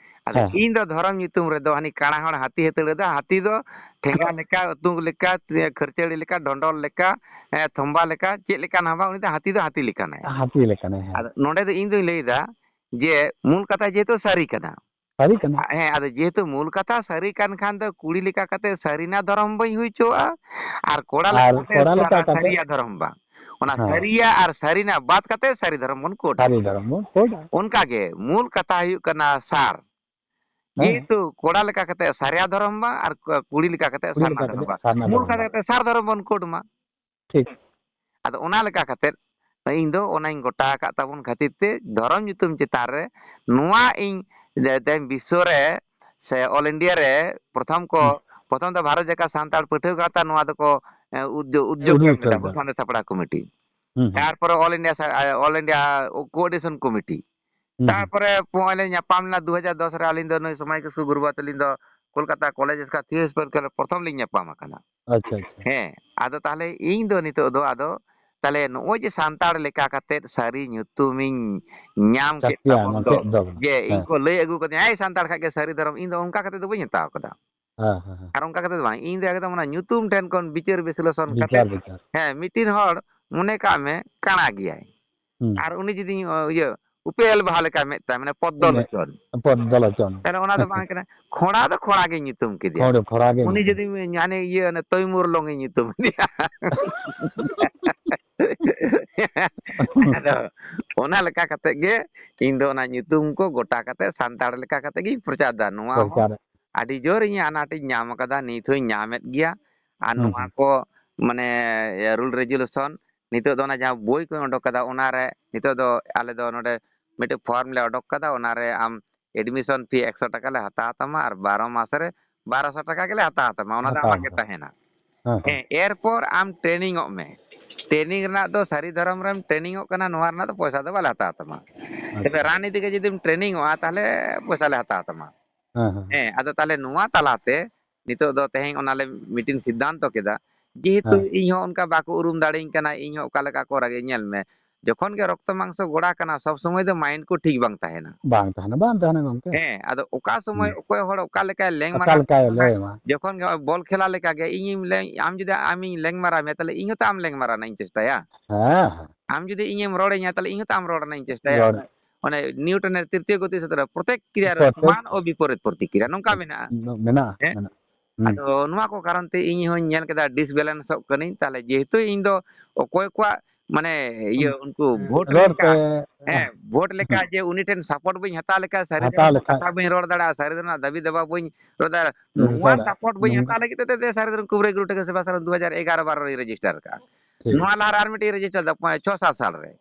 ᱟᱫᱚ ᱦᱮᱸ᱾ ᱤᱧ ᱫᱚ ᱫᱷᱚᱨᱚᱢ ᱧᱩᱛᱩᱢ ᱨᱮᱫᱚ ᱦᱟᱹᱱᱤ ᱠᱟᱬᱟ ᱦᱚᱲ ᱦᱟᱹᱛᱤ ᱦᱟᱹᱛᱟᱹᱲ ᱫᱚ, ᱦᱟᱹᱛᱤ ᱫᱚ ᱴᱷᱮᱸᱜᱟ ᱞᱮᱠᱟ, ᱩᱛᱩᱝ ᱞᱮᱠᱟ, ᱠᱷᱟᱹᱨᱪᱟᱹᱲᱤ ᱞᱮᱠᱟ, ᱰᱚᱸᱰᱚᱞ ᱞᱮᱠᱟ, ᱮ, ᱛᱷᱚᱢᱵᱟ ᱞᱮᱠᱟ, ᱪᱮᱫ ᱞᱮᱠᱟᱱ ᱦᱚᱸ ᱵᱟᱝ, ᱩᱱᱤ ᱫᱚ ᱦᱟᱹᱛᱤ ᱫᱚ ᱦᱟᱹᱛᱤ ᱞᱮᱠᱟᱱᱟᱭ᱾ ᱦᱟᱹᱛᱤ ᱞᱮᱠᱟᱱᱟᱭ, ᱦᱮᱸ᱾ ᱟᱫᱚ ᱱᱚᱰᱮ ᱫᱚ ᱤᱧ ᱫᱩᱧ ᱞᱟᱹᱭᱫᱟ ᱡᱮ ᱢᱩᱞ ᱠᱟᱛᱷᱟ ᱡᱮᱦᱮᱛᱩ ᱥᱟᱹᱨᱤ ᱠᱟᱱᱟ᱾ ᱥᱟᱹᱨᱤ ᱠᱟᱱᱟ᱾ ᱦᱮᱸ, ᱟᱫᱚ ᱡᱮᱦᱮᱛᱩ ᱢᱩᱞ ᱠᱟᱛᱷᱟ ᱥᱟᱹᱨᱤ ᱠᱟᱱ ᱠᱷᱟᱱ ᱫᱚ ᱠᱩᱲᱤ ᱞᱮᱠᱟ ᱠᱟᱛᱮ ᱥᱟᱹᱨᱤᱱᱟ ᱫᱷᱚᱨᱚᱢ ᱵᱟᱹᱧ ᱦᱩᱭ ᱦᱚᱪᱚᱣᱟᱜᱼᱟ, ᱟᱨ ᱠᱚᱲᱟ ᱟᱨ ᱞᱮᱠᱟ ᱠᱟᱛᱮ ᱠᱚᱲᱟ ᱞᱮᱠᱟ ᱥᱟ-, ᱠᱟᱛᱮ ᱥᱟᱹᱨᱤᱭᱟᱜ ᱫᱷᱚᱨᱚᱢ ᱵᱟᱝ᱾ ᱚᱱᱟ ᱦᱮᱸ᱾ ᱥᱟᱹᱨᱤᱭᱟᱜ ᱟᱨ ᱥᱟᱹᱨᱤᱱᱟᱜ ᱵᱟᱫ ᱠᱟᱛᱮ ᱥᱟᱹᱨᱤ ᱫᱷᱚᱨᱚᱢ ᱵᱚᱱ ᱠᱳᱰᱟ᱾ ᱥᱟᱹᱨᱤ ᱫᱷᱚᱨᱚᱢ ᱵᱚᱱ ᱠᱳᱰᱟ᱾ ᱚᱱᱠᱟ ᱜᱮ ᱢᱩᱞ ᱠᱟᱛᱷᱟ ᱦᱩᱭᱩᱜ ᱠᱟᱱᱟ ᱥᱟᱨ᱾ ᱦᱮᱸ᱾ ᱡᱮᱦᱮᱛᱩ ᱠᱚᱲᱟ ᱞᱮᱠᱟ ᱠᱟᱛᱮ ᱥᱟᱨᱤᱭᱟ ᱫᱷᱚᱨᱚᱢ ᱵᱟᱝ ᱟᱨ ᱠᱩᱲᱤ ᱞᱮᱠᱟ ᱠᱟᱛᱮ ᱠᱩᱲᱤ ᱥᱟᱨᱱᱟ ᱞᱮᱠᱟ ᱫᱷᱚᱨᱚᱢ ᱠᱟᱛᱮ ᱵᱟᱝ᱾ ᱥᱟᱨᱱᱟ ᱢᱩᱞ ᱫᱷᱚᱨᱚᱢ ᱠᱟᱛᱷᱟ ᱵᱟᱝ᱾ ᱠᱟᱛᱮ ᱥᱟᱨ ᱫᱷᱚᱨᱚᱢ ᱵᱚᱱ ᱠᱳᱰ ᱢᱟ᱾ ᱴᱷᱤᱠ᱾ ᱟᱫᱚ ᱚᱱᱟ ᱞᱮᱠᱟ ᱠᱟᱛᱮᱫ ᱤᱧ ᱫᱚ ᱚᱱᱟᱧ ᱜᱚᱴᱟ ᱟᱠᱟᱫ ᱛᱟᱵᱚᱱ ᱠᱷᱟᱹᱛᱤᱨ ᱛᱮ ᱫᱷᱚᱨᱚᱢ ᱧᱩᱛᱩᱢ ᱪᱮᱛᱟᱱ ᱨᱮ ᱱᱚᱣᱟ ᱤᱧ ᱡᱮ ᱛᱮᱦᱮᱧ ᱵᱤᱥᱥᱚ ᱨᱮ ᱥᱮ all India ᱨᱮ ᱯᱨᱚᱛᱷᱚᱢ ᱠᱚ, ᱦᱩᱸ᱾ ᱯᱨᱚᱛᱷᱚᱢ ᱫᱚ ᱵᱷᱟᱨᱚᱛ ᱡᱟᱠᱟᱛ ᱥᱟᱱᱛᱟᱲ ᱯᱟᱹᱴᱷᱩᱣᱟᱹ ᱜᱟᱶᱛᱟ ᱱᱚᱣᱟ ᱫᱚᱠᱚ, ᱮ, ᱩᱫᱽᱭᱳ-, ᱩᱫᱽᱭᱳᱜᱽ ᱩᱫᱽᱭᱳᱜᱽ ᱮᱢ ᱮᱫᱟ, ᱥᱚᱨᱠᱟᱨ᱾ ᱵᱚᱥᱚᱱᱛ ᱥᱟᱯᱲᱟᱣ ᱠᱚᱢᱤᱴᱤ᱾ ᱦᱩᱸ, ᱦᱩᱸ᱾ ᱛᱟᱨᱯᱚᱨᱮ all India ᱥᱟ-, all India coordination committee᱾ ᱦᱩᱸ, ᱦᱩᱸ᱾ ᱛᱟᱨᱯᱚᱨᱮ ᱱᱚᱜᱼᱚᱭ ᱞᱮ ᱧᱟᱯᱟᱢ ᱞᱮᱱᱟ ᱫᱩ ᱦᱟᱡᱟᱨ ᱫᱚᱥ ᱨᱮ, ᱟᱹᱞᱤᱧ ᱫᱚ ᱱᱩᱭ ᱥᱚᱢᱟᱡᱽ ᱠᱤᱥᱩ ᱜᱩᱨᱩ ᱵᱟᱵᱟ ᱛᱟᱹᱞᱤᱧ ᱫᱚ ᱠᱳᱞᱠᱟᱛᱟ ᱠᱚᱞᱮᱡᱽ ᱥᱠᱷᱟ ᱛᱷᱤᱭᱳᱥᱯᱮᱨ ᱠᱚᱞᱮᱡᱽ ᱯᱨᱚᱛᱷᱚᱢ ᱞᱤᱧ ᱧᱟᱯᱟᱢ ᱟᱠᱟᱱᱟ᱾ ᱟᱪᱪᱷᱟ, ᱟᱪᱪᱷᱟ᱾ ᱦᱮᱸ, ᱟᱫᱚ ᱛᱟᱦᱞᱮ ᱤᱧ ᱫᱚ ᱱᱤᱛᱚᱜ ᱫᱚ ᱟᱫᱚ ᱛᱟᱦᱞᱮ ᱱᱚᱜᱼᱚᱭ ᱡᱮ ᱥᱟᱱᱛᱟᱲ ᱞᱮᱠᱟ ᱠᱟᱛᱮᱫ ᱥᱟᱹᱨᱤ ᱧᱩᱛᱩᱢᱤᱧ ᱧᱟᱢ ᱠᱮᱫ ᱪᱟᱹᱠᱨᱤᱭᱟᱱ ᱛᱟᱵᱚᱱ ᱫᱚ, ᱪᱮᱫ ᱫᱚ? ᱡᱮ ᱤᱧ ᱦᱮᱸ᱾ ᱠᱚ ᱞᱟᱹᱭ ᱟᱹᱜᱩ ᱠᱟᱫᱤᱧᱟ, "ᱮᱭ ᱥᱟᱱᱛᱟᱲ ᱠᱷᱟᱡ ᱜᱮ ᱥᱟᱹᱨᱤ ᱫᱷᱚᱨᱚᱢ", ᱤᱧ ᱫᱚ ᱚᱱᱠᱟ ᱠᱟᱛᱮᱫ ᱫᱚ ᱵᱟᱹᱧ ᱦᱟᱛᱟᱣ ᱠᱟᱫᱟ᱾ ᱦᱮᱸ, ᱦᱮᱸ, ᱦᱮᱸ᱾ ᱟᱨ ᱚᱱᱠᱟ ᱠᱟᱛᱮᱫ ᱫᱚ ᱵᱟᱝ, ᱤᱧ ᱫᱚ ᱮᱠᱫᱚᱢ ᱚᱱᱟ ᱧᱩᱛᱩᱢ ᱴᱷᱮᱱ ᱠᱷᱚᱱ ᱵᱤᱪᱟᱹᱨ ᱵᱤᱥᱞᱮᱥᱚᱱ ᱠᱟᱛᱮᱫ, ᱵᱤᱪᱟᱹᱨ, ᱵᱤᱪᱟᱹᱨ᱾ ᱦᱮᱸ, ᱢᱤᱫᱴᱤᱱ ᱦᱚᱲ ᱢᱚᱱᱮ ᱠᱟᱜ ᱢᱮ ᱠᱟᱬᱟ ᱜᱮᱭᱟᱭ᱾ ᱦᱩᱸ᱾ ᱟᱨ ᱩᱱᱤ ᱡᱩᱫᱤ, ᱤᱭᱟᱹ, ᱩᱯᱮᱞ ᱵᱟᱦᱟ ᱞᱮᱠᱟ ᱢᱮᱫ ᱛᱟᱭ, ᱢᱟᱱᱮ ᱯᱚᱫᱽᱫᱚ ᱢᱮᱫ, ᱞᱳᱪᱚᱱ᱾ ᱯᱚᱫᱽᱫᱚ ᱞᱳᱪᱚᱱ᱾ ᱛᱟᱦᱞᱮ ᱚᱱᱟ ᱫᱚ ᱵᱟᱝ ᱠᱟᱱᱟ᱾ ᱠᱷᱚᱲᱟ ᱫᱚ ᱠᱷᱚᱲᱟ ᱜᱮ ᱧᱩᱛᱩᱢ ᱠᱮᱫᱮᱭᱟ᱾ ᱠᱷᱚᱲᱟ, ᱠᱷᱚᱲᱟ ᱜᱮ ᱩᱱᱤ ᱧᱩᱛᱩᱢ᱾ ᱡᱩᱫᱤ ᱦᱟᱱᱮ ᱤᱭᱟᱹ, ᱚᱱᱮ ᱛᱚᱭᱢᱩᱨ ᱞᱚᱝ ᱮ ᱧᱩᱛᱩᱢ ᱠᱮᱫᱮᱭᱟ᱾ ᱟᱫᱚ ᱚᱱᱟ ᱞᱮᱠᱟ ᱠᱟᱛᱮ ᱜᱮ ᱤᱧ ᱫᱚ ᱚᱱᱟ ᱧᱩᱛᱩᱢ ᱠᱚ ᱜᱚᱴᱟ ᱠᱟᱛᱮ ᱥᱟᱱᱛᱟᱲ ᱞᱮᱠᱟ ᱠᱟᱛᱮ ᱜᱤᱧ ᱯᱨᱚᱪᱟᱨ ᱫᱟ᱾ ᱱᱚᱣᱟ ᱦᱚᱸ ᱯᱨᱚᱪᱟᱨ᱾ ᱟᱹᱰᱤ ᱡᱳᱨ ᱤᱧ ᱟᱱᱟᱴ ᱤᱧ ᱧᱟᱢ ᱟᱠᱟᱫᱟ, ᱱᱤᱛ ᱦᱚᱸᱧ ᱧᱟᱢᱮᱫ ᱜᱮᱭᱟ᱾ ᱟᱨ ᱦᱩᱸ, ᱱᱚᱣᱟ ᱦᱩᱸ᱾ ᱠᱚ ᱢᱟᱱᱮ ᱨᱩᱞ ᱨᱮᱡᱩᱞᱮᱥᱚᱱ ᱱᱤᱛᱚᱜ ᱫᱚ ᱚᱱᱟ ᱡᱟᱦᱟᱸ ᱵᱳᱭ ᱠᱚ ᱚᱰᱚᱠ ᱠᱟᱫᱟ, ᱚᱱᱟᱨᱮ ᱱᱤᱛᱚᱜ ᱫᱚ ᱟᱞᱮ ᱫᱚ ᱱᱚᱰᱮ ᱢᱤᱫᱴᱮᱡ ᱯᱷᱚᱨᱢ ᱞᱮ ᱚᱰᱚᱠ ᱠᱟᱫᱟ, ᱚᱱᱟᱨᱮ ᱟᱢ admission fee ᱮᱠᱥᱚ ᱴᱟᱠᱟ ᱞᱮ ᱦᱟᱛᱟᱣ ᱛᱟᱢᱟ ᱟᱨ ᱵᱟᱨᱚ ᱢᱟᱥ ᱨᱮ ᱵᱟᱨᱚᱥᱚ ᱴᱟᱠᱟ ᱜᱮᱞᱮ ᱦᱟᱛᱟᱣ ᱛᱟᱢᱟ, ᱚᱱᱟ ᱫᱚ ᱦᱟᱛᱟᱣ ᱟᱢᱟᱜ ᱜᱮ ᱛᱟᱢᱟ᱾ ᱛᱟᱦᱮᱱᱟ᱾ ᱦᱮᱸ, ᱦᱮᱸ᱾ ᱦᱮᱸ, ᱮᱨᱯᱚᱨ ᱟᱢ training ᱚᱜ ᱢᱮ᱾ Training ᱨᱮᱱᱟᱜ ᱫᱚ ᱥᱟᱹᱨᱤ ᱫᱷᱚᱨᱚᱢ ᱨᱮᱢ training ᱚᱜ ᱠᱟᱱᱟ, ᱱᱚᱣᱟ ᱨᱮᱱᱟᱜ ᱫᱚ ᱯᱚᱭᱥᱟ ᱫᱚ ᱵᱟᱞᱮ ᱦᱟᱛᱟᱣ ᱛᱟᱢᱟ᱾ ᱟᱪᱪᱷᱟ᱾ ᱛᱚᱵᱮ ᱨᱟᱱ ᱤᱫᱤ ᱜᱮ ᱡᱩᱫᱤᱢ training ᱚᱜᱼᱟ, ᱛᱟᱦᱚᱞᱮ ᱯᱚᱭᱥᱟ ᱞᱮ ᱦᱟᱛᱟᱣ ᱛᱟᱢᱟ᱾ ᱦᱮᱸ, ᱦᱮᱸ, ᱦᱮᱸ᱾ ᱦᱮᱸ, ᱟᱫᱚ ᱛᱟᱦᱚᱞᱮ ᱱᱚᱣᱟ ᱛᱟᱞᱟᱛᱮ ᱱᱤᱛᱚᱜ ᱫᱚ ᱛᱮᱦᱮᱧ ᱚᱱᱟ ᱞᱮ meeting ᱥᱤᱫᱽᱫᱷᱟᱱᱛᱚ ᱠᱮᱫᱟ, ᱡᱮᱦᱮᱛᱩ ᱦᱮᱸ᱾ ᱤᱧ ᱦᱚᱸ ᱚᱱᱠᱟ ᱵᱟᱠᱚ ᱩᱨᱩᱢ ᱫᱟᱲᱮᱧ ᱠᱟᱱᱟ, ᱤᱧ ᱦᱚᱸ ᱚᱠᱟ ᱞᱮᱠᱟ ᱠᱚ ᱨᱟᱜᱮ, ᱧᱮᱞ ᱢᱮ, ᱡᱚᱠᱷᱚᱱ ᱜᱮ ᱨᱚᱠᱛᱚ ᱢᱟᱝᱥᱚ ᱜᱚᱲᱟ ᱠᱟᱱᱟ, ᱥᱚᱵ ᱥᱚᱢᱚᱭ ᱫᱚ mind ᱠᱚ ᱴᱷᱤᱠ ᱵᱟᱝ ᱛᱟᱦᱮᱱᱟ᱾ ᱵᱟᱝ ᱛᱟᱦᱮᱱᱟ, ᱵᱟᱝ ᱛᱟᱦᱮᱱᱟ ᱜᱚᱢᱠᱮ᱾ ᱦᱮᱸ, ᱟᱫᱚ ᱚᱠᱟ ᱥᱚᱢᱚᱭ ᱦᱩᱸ᱾ ᱚᱠᱚᱭ ᱦᱚᱲ ᱚᱠᱟ ᱞᱮᱠᱟᱭ ᱞᱮᱝ ᱚᱠᱟ ᱢᱟᱨᱟᱣ ᱞᱮᱠᱟᱭ ᱢᱮᱭᱟ, ᱞᱟᱹᱭ ᱟᱢᱟ᱾ ᱡᱚᱠᱷᱚᱱ ᱜᱮ ᱵᱚᱞ ᱠᱷᱮᱞᱟ ᱞᱮᱠᱟ ᱜᱮ ᱤᱧᱤᱧ ᱞᱮᱝ, ᱟᱢ ᱡᱩᱫᱤ ᱟᱢᱤᱧ ᱞᱮᱝ ᱢᱟᱨᱟᱣ ᱢᱮᱭᱟ, ᱛᱟᱦᱞᱮ ᱤᱧ ᱦᱚᱸᱛᱚ ᱟᱢ ᱞᱮᱝ ᱢᱟᱨᱟᱣ ᱨᱮᱱᱟᱜ ᱤᱧ ᱪᱮᱥᱴᱟᱭᱟ᱾ ᱦᱮᱸ, ᱦᱮᱸ᱾ ᱟᱢ ᱡᱩᱫᱤ ᱤᱧᱮᱢ ᱨᱚᱲ ᱟᱹᱧᱟ, ᱛᱟᱦᱞᱮ ᱤᱧ ᱦᱚᱸᱛᱚ ᱟᱢ ᱨᱚᱲ ᱨᱮᱱᱟᱜ ᱤᱧ ᱪᱮᱥᱴᱟᱭᱟ᱾ ᱨᱚᱲ᱾ ᱚᱱᱮ ᱱᱤᱭᱩᱴᱚᱱᱮᱨ ᱛᱨᱤᱛᱤᱭᱚ ᱜᱚᱛᱤ ᱥᱩᱛᱨᱚ, ᱯᱨᱚᱛᱮᱠ ᱠᱨᱤᱭᱟ ᱨᱮ ᱯᱨᱚᱛᱮᱠ ᱥᱚᱢᱟᱱ ᱚ ᱵᱤᱯᱚᱨᱤᱛ ᱯᱨᱚᱛᱤᱠᱨᱤᱭᱟ, ᱱᱚᱝᱠᱟ ᱢᱮᱱᱟᱜᱼᱟ᱾ ᱢᱮᱱᱟᱜᱼᱟ, ᱦᱮᱸ? ᱢᱮᱱᱟᱜᱼᱟ᱾ ᱦᱩᱸ᱾ ᱟᱫᱚ ᱱᱚᱣᱟ ᱠᱚ ᱠᱟᱨᱚᱱ ᱛᱮ ᱤᱧ ᱦᱚᱸᱧ ᱧᱮᱞ ᱠᱮᱫᱟ, disbalanceᱚᱜ ᱠᱟᱹᱱᱟᱹᱧ᱾ ᱛᱟᱦᱞᱮ ᱡᱮᱦᱮᱛᱩ ᱤᱧ ᱫᱚ ᱚᱠᱚᱭ ᱠᱚᱣᱟᱜ, ᱢᱟᱱᱮ, ᱤᱭᱟᱹ, ᱩᱱᱠᱩ ᱵᱷᱳᱴ ᱨᱚᱲ ᱞᱮᱠᱟ, ᱛᱮ, ᱦᱮᱸ, ᱵᱷᱳᱴ ᱞᱮᱠᱟ ᱡᱮ ᱩᱱᱤ ᱴᱷᱮᱱ support ᱵᱟᱹᱧ ᱦᱟᱛᱟᱣ ᱞᱮᱠᱷᱟᱱ, ᱥᱟᱹᱨᱤ ᱦᱟᱛᱟᱣ ᱫᱷᱚᱨᱚᱢ ᱞᱮᱠᱷᱟᱱ᱾ ᱠᱟᱛᱷᱟ ᱵᱟᱹᱧ ᱨᱚᱲ ᱫᱟᱲᱮᱭᱟᱜᱼᱟ, ᱥᱟᱹᱨᱤ ᱫᱷᱚᱨᱚᱢ ᱫᱟᱹᱵᱤ ᱫᱟᱵᱟ ᱵᱟᱹᱧ ᱨᱚᱲ ᱫᱟᱲᱮᱭᱟᱜᱼᱟ᱾ ᱵᱟᱹᱧ ᱱᱚᱣᱟ ᱨᱚᱲᱟ᱾ support ᱵᱟᱹᱧ ᱱᱚᱝᱠᱟ᱾ ᱦᱟᱛᱟᱣ ᱞᱟᱹᱜᱤᱫ ᱛᱮ ᱥᱟᱹᱨᱤ ᱫᱷᱚᱨᱚᱢ ᱠᱩᱵᱨᱟᱹᱭ ᱜᱩᱨᱩ ᱴᱷᱟᱹᱠᱩᱨ ᱥᱮᱵᱟ ᱥᱟᱨᱚᱱ ᱫᱩ ᱦᱟᱡᱟᱨ ᱮᱜᱟᱨᱚ ᱵᱟᱨᱚ ᱨᱮ register ᱠᱟᱜᱼᱟ᱾ ᱴᱷᱤᱠ᱾ ᱱᱚᱣᱟ ᱞᱟᱦᱟ ᱨᱮ ᱟᱨ ᱢᱤᱫᱴᱤᱡ register ᱫᱚ ᱯᱚᱸᱭ-, ᱪᱷᱚ ᱥᱟᱛ ᱥᱟᱞ ᱨᱮ᱾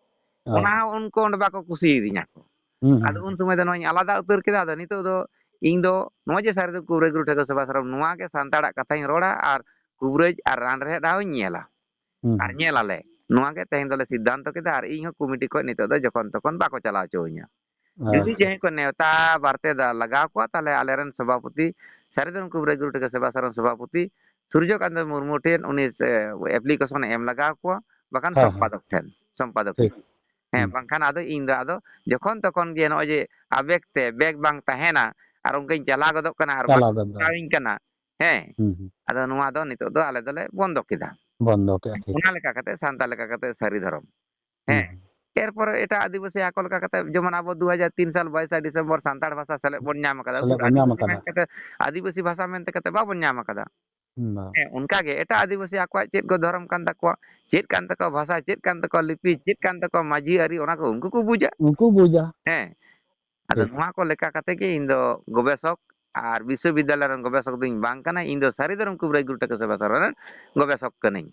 ᱦᱳᱭ᱾ ᱚᱱᱟ ᱦᱚᱸ ᱩᱱᱠᱩ ᱚᱸᱰᱮ ᱵᱟᱠᱚ ᱠᱩᱥᱤᱭᱟᱫᱤᱧᱟ ᱠᱚ᱾ ᱦᱩᱸ, ᱦᱩᱸ, ᱟᱫᱚ ᱩᱱ ᱦᱩᱸ᱾ ᱥᱚᱢᱚᱭ ᱫᱚ ᱱᱚᱣᱟᱧ ᱟᱞᱟᱫᱟ ᱩᱛᱟᱹᱨ ᱠᱮᱫᱟ᱾ ᱟᱫᱚ ᱱᱤᱛᱚᱜ ᱫᱚ ᱤᱧ ᱫᱚ ᱱᱚᱜᱼᱚᱭ ᱡᱮ ᱥᱟᱹᱨᱤ ᱫᱷᱚᱨᱚᱢ ᱠᱩᱵᱨᱟᱹᱭ ᱜᱩᱨᱩ ᱴᱷᱟᱹᱠᱩᱨ ᱥᱮᱵᱟ ᱥᱟᱨᱚᱱ, ᱱᱚᱣᱟ ᱜᱮ ᱥᱟᱱᱛᱟᱲᱟᱜ ᱠᱟᱛᱷᱟᱧ ᱨᱚᱲᱟ ᱟᱨ ᱠᱩᱵᱨᱟᱹᱭ ᱟᱨ ᱨᱟᱱ ᱨᱮᱦᱮᱫ ᱦᱚᱸᱧ ᱧᱮᱞᱟ᱾ ᱦᱩᱸ, ᱟᱨ ᱦᱩᱸ᱾ ᱧᱮᱞ ᱟᱞᱮ᱾ ᱱᱚᱣᱟ ᱜᱮ ᱛᱮᱦᱮᱧ ᱫᱚᱞᱮ ᱥᱤᱫᱽᱫᱷᱟᱱᱛᱚ ᱠᱮᱫᱟ ᱟᱨ ᱤᱧ ᱦᱚᱸ ᱠᱚᱢᱤᱴᱤ ᱠᱷᱚᱱ ᱱᱤᱛᱚᱜ ᱫᱚ ᱡᱚᱠᱷᱚᱱ ᱛᱚᱠᱷᱚᱱ ᱵᱟᱠᱚ ᱪᱟᱞᱟᱣ ᱦᱚᱪᱚᱣᱟᱹᱧᱟ᱾ ᱡᱩᱫᱤ ᱟᱪᱪᱷᱟ᱾ ᱡᱟᱦᱟᱸᱭ ᱠᱚ ᱱᱮᱣᱛᱟ ᱵᱟᱨᱛᱮ ᱫᱟ-, ᱞᱟᱜᱟᱣ ᱠᱚᱣᱟ, ᱛᱟᱦᱞᱮ ᱟᱞᱮᱨᱮᱱ ᱥᱚᱵᱷᱟᱯᱚᱛᱤ, ᱥᱟᱹᱨᱤ ᱫᱷᱚᱨᱚᱢ ᱠᱩᱵᱨᱟᱹᱭ ᱜᱩᱨᱩ ᱴᱷᱟᱹᱠᱩᱨ ᱥᱮᱵᱟ ᱥᱟᱨᱚᱱ ᱥᱚᱵᱷᱟᱯᱚᱛᱤ ᱥᱩᱨᱡᱚ ᱠᱟᱱᱛ ᱢᱩᱨᱢᱩ ᱴᱷᱮᱱ ᱩᱱᱤ, ᱮ, application ᱮᱢ ᱞᱟᱜᱟᱣ ᱠᱚᱣᱟ, ᱵᱟᱠᱷᱟᱱ ᱦᱮᱸ, ᱦᱮᱸ᱾ ᱥᱚᱢᱯᱟᱫᱚᱠ ᱴᱷᱮᱱ, ᱥᱚᱢᱯᱟᱫᱚᱠ ᱴᱷᱤᱠ᱾ ᱴᱷᱮᱱ᱾ ᱦᱮᱸ, ᱦᱩᱸ᱾ ᱵᱟᱝᱠᱷᱟᱱ ᱟᱫᱚ ᱤᱧ ᱫᱚ ᱟᱫᱚ ᱡᱚᱠᱷᱚᱱ ᱛᱚᱠᱷᱚᱱ ᱜᱮ ᱱᱚᱜᱼᱚᱭ ᱡᱮ ᱟᱵᱮᱜᱽ ᱛᱮ ᱵᱮᱜᱽ ᱵᱟᱝ ᱛᱟᱦᱮᱱᱟ ᱟᱨ ᱚᱱᱠᱟᱧ ᱪᱟᱞᱟᱣ ᱜᱚᱫᱚᱜ ᱠᱟᱱᱟ ᱟᱨ ᱪᱟᱞᱟᱣ ᱵᱟᱝ ᱜᱚᱫᱚᱜ᱾ ᱦᱟᱛᱟᱣᱤᱧ ᱠᱟᱱᱟ᱾ ᱦᱮᱸ, ᱦᱩᱸ, ᱦᱩᱸ᱾ ᱟᱫᱚ ᱱᱚᱣᱟ ᱫᱚ ᱱᱤᱛᱚᱜ ᱫᱚ ᱟᱞᱮ ᱫᱚᱞᱮ ᱵᱚᱱᱫᱚ ᱠᱮᱫᱟ᱾ ᱵᱚᱱᱫᱚ ᱠᱮᱫᱼᱟ, ᱴᱷᱤᱠ᱾ ᱚᱱᱟ ᱞᱮᱠᱟ ᱠᱟᱛᱮ, ᱥᱟᱱᱛᱟᱲ ᱞᱮᱠᱟ ᱠᱟᱛᱮ, ᱥᱟᱹᱨᱤ ᱫᱷᱚᱨᱚᱢ᱾ ᱦᱩᱸ, ᱦᱮᱸ᱾ ᱦᱩᱸ᱾ ᱮᱨᱯᱚᱨᱮ ᱮᱴᱟᱜ ᱟᱹᱫᱤᱵᱟᱹᱥᱤ ᱟᱠᱚ ᱞᱮᱠᱟ ᱠᱟᱛᱮ, ᱡᱮᱢᱚᱱ ᱟᱵᱚ ᱫᱩ ᱦᱟᱡᱟᱨ ᱛᱤᱱ ᱥᱟᱞ ᱵᱟᱭᱤᱥᱟ ᱰᱤᱥᱮᱢᱵᱚᱨ ᱥᱟᱱᱛᱟᱲ ᱵᱷᱟᱥᱟ ᱥᱮᱞᱮᱫ ᱵᱚᱱ ᱧᱟᱢ ᱟᱠᱟᱫᱟ᱾ ᱥᱮᱞᱮᱫ ᱩᱱᱠᱩ ᱵᱚᱱ ᱧᱟᱢ ᱟᱹᱫᱤᱵᱟᱹᱥᱤ ᱟᱠᱟᱫᱟ᱾ ᱢᱮᱱ ᱠᱟᱛᱮ, ᱟᱹᱫᱤᱵᱟᱹᱥᱤ ᱵᱷᱟᱥᱟ ᱢᱮᱱ ᱠᱟᱛᱮ ᱵᱟᱵᱚᱱ ᱧᱟᱢ ᱟᱠᱟᱫᱟ᱾ ᱵᱟᱝ᱾ ᱦᱮᱸ, ᱚᱱᱠᱟ ᱜᱮ ᱮᱴᱟᱜ ᱟᱹᱫᱤᱵᱟᱹᱥᱤ ᱟᱠᱚᱣᱟᱜ ᱪᱮᱫ ᱠᱚ ᱫᱷᱚᱨᱚᱢ ᱠᱟᱱ ᱛᱟᱠᱚᱣᱟ, ᱪᱮᱫ ᱠᱟᱱ ᱛᱟᱠᱚᱣᱟ ᱵᱷᱟᱥᱟ, ᱪᱮᱫ ᱠᱟᱱ ᱛᱟᱠᱚᱣᱟ ᱞᱤᱯᱤ, ᱪᱮᱫ ᱠᱟᱱ ᱛᱟᱠᱚᱣᱟ ᱢᱟᱹᱡᱷᱤ ᱟᱹᱨᱤ, ᱚᱱᱟ ᱠᱚ ᱩᱱᱠᱩ ᱠᱚ ᱵᱩᱡᱟ᱾ ᱩᱱᱠᱩ ᱵᱩᱡᱟ᱾ ᱦᱮᱸ᱾ ᱟᱫᱚ ᱴᱷᱤᱠ᱾ ᱱᱚᱣᱟ ᱠᱚ ᱞᱮᱠᱟ ᱠᱟᱛᱮ ᱜᱮ ᱤᱧ ᱫᱚ ᱜᱚᱵᱮᱥᱚᱠ ᱟᱨ ᱵᱤᱥᱥᱚᱵᱤᱫᱽᱫᱟᱞᱚᱭ ᱨᱮᱱ ᱜᱚᱵᱮᱥᱚᱠ ᱫᱚᱧ ᱵᱟᱝ ᱠᱟᱱᱟ᱾ ᱤᱧ ᱫᱚ ᱥᱟᱹᱨᱤ ᱫᱷᱚᱨᱚᱢ ᱠᱩᱵᱨᱟᱹᱭ ᱜᱩᱨᱩ ᱴᱷᱟᱹᱠᱩᱨ ᱥᱮᱵᱟ ᱥᱟᱨᱚᱱ ᱨᱮᱱ ᱜᱚᱵᱮᱥᱚᱠ ᱠᱟᱹᱱᱟᱹᱧ᱾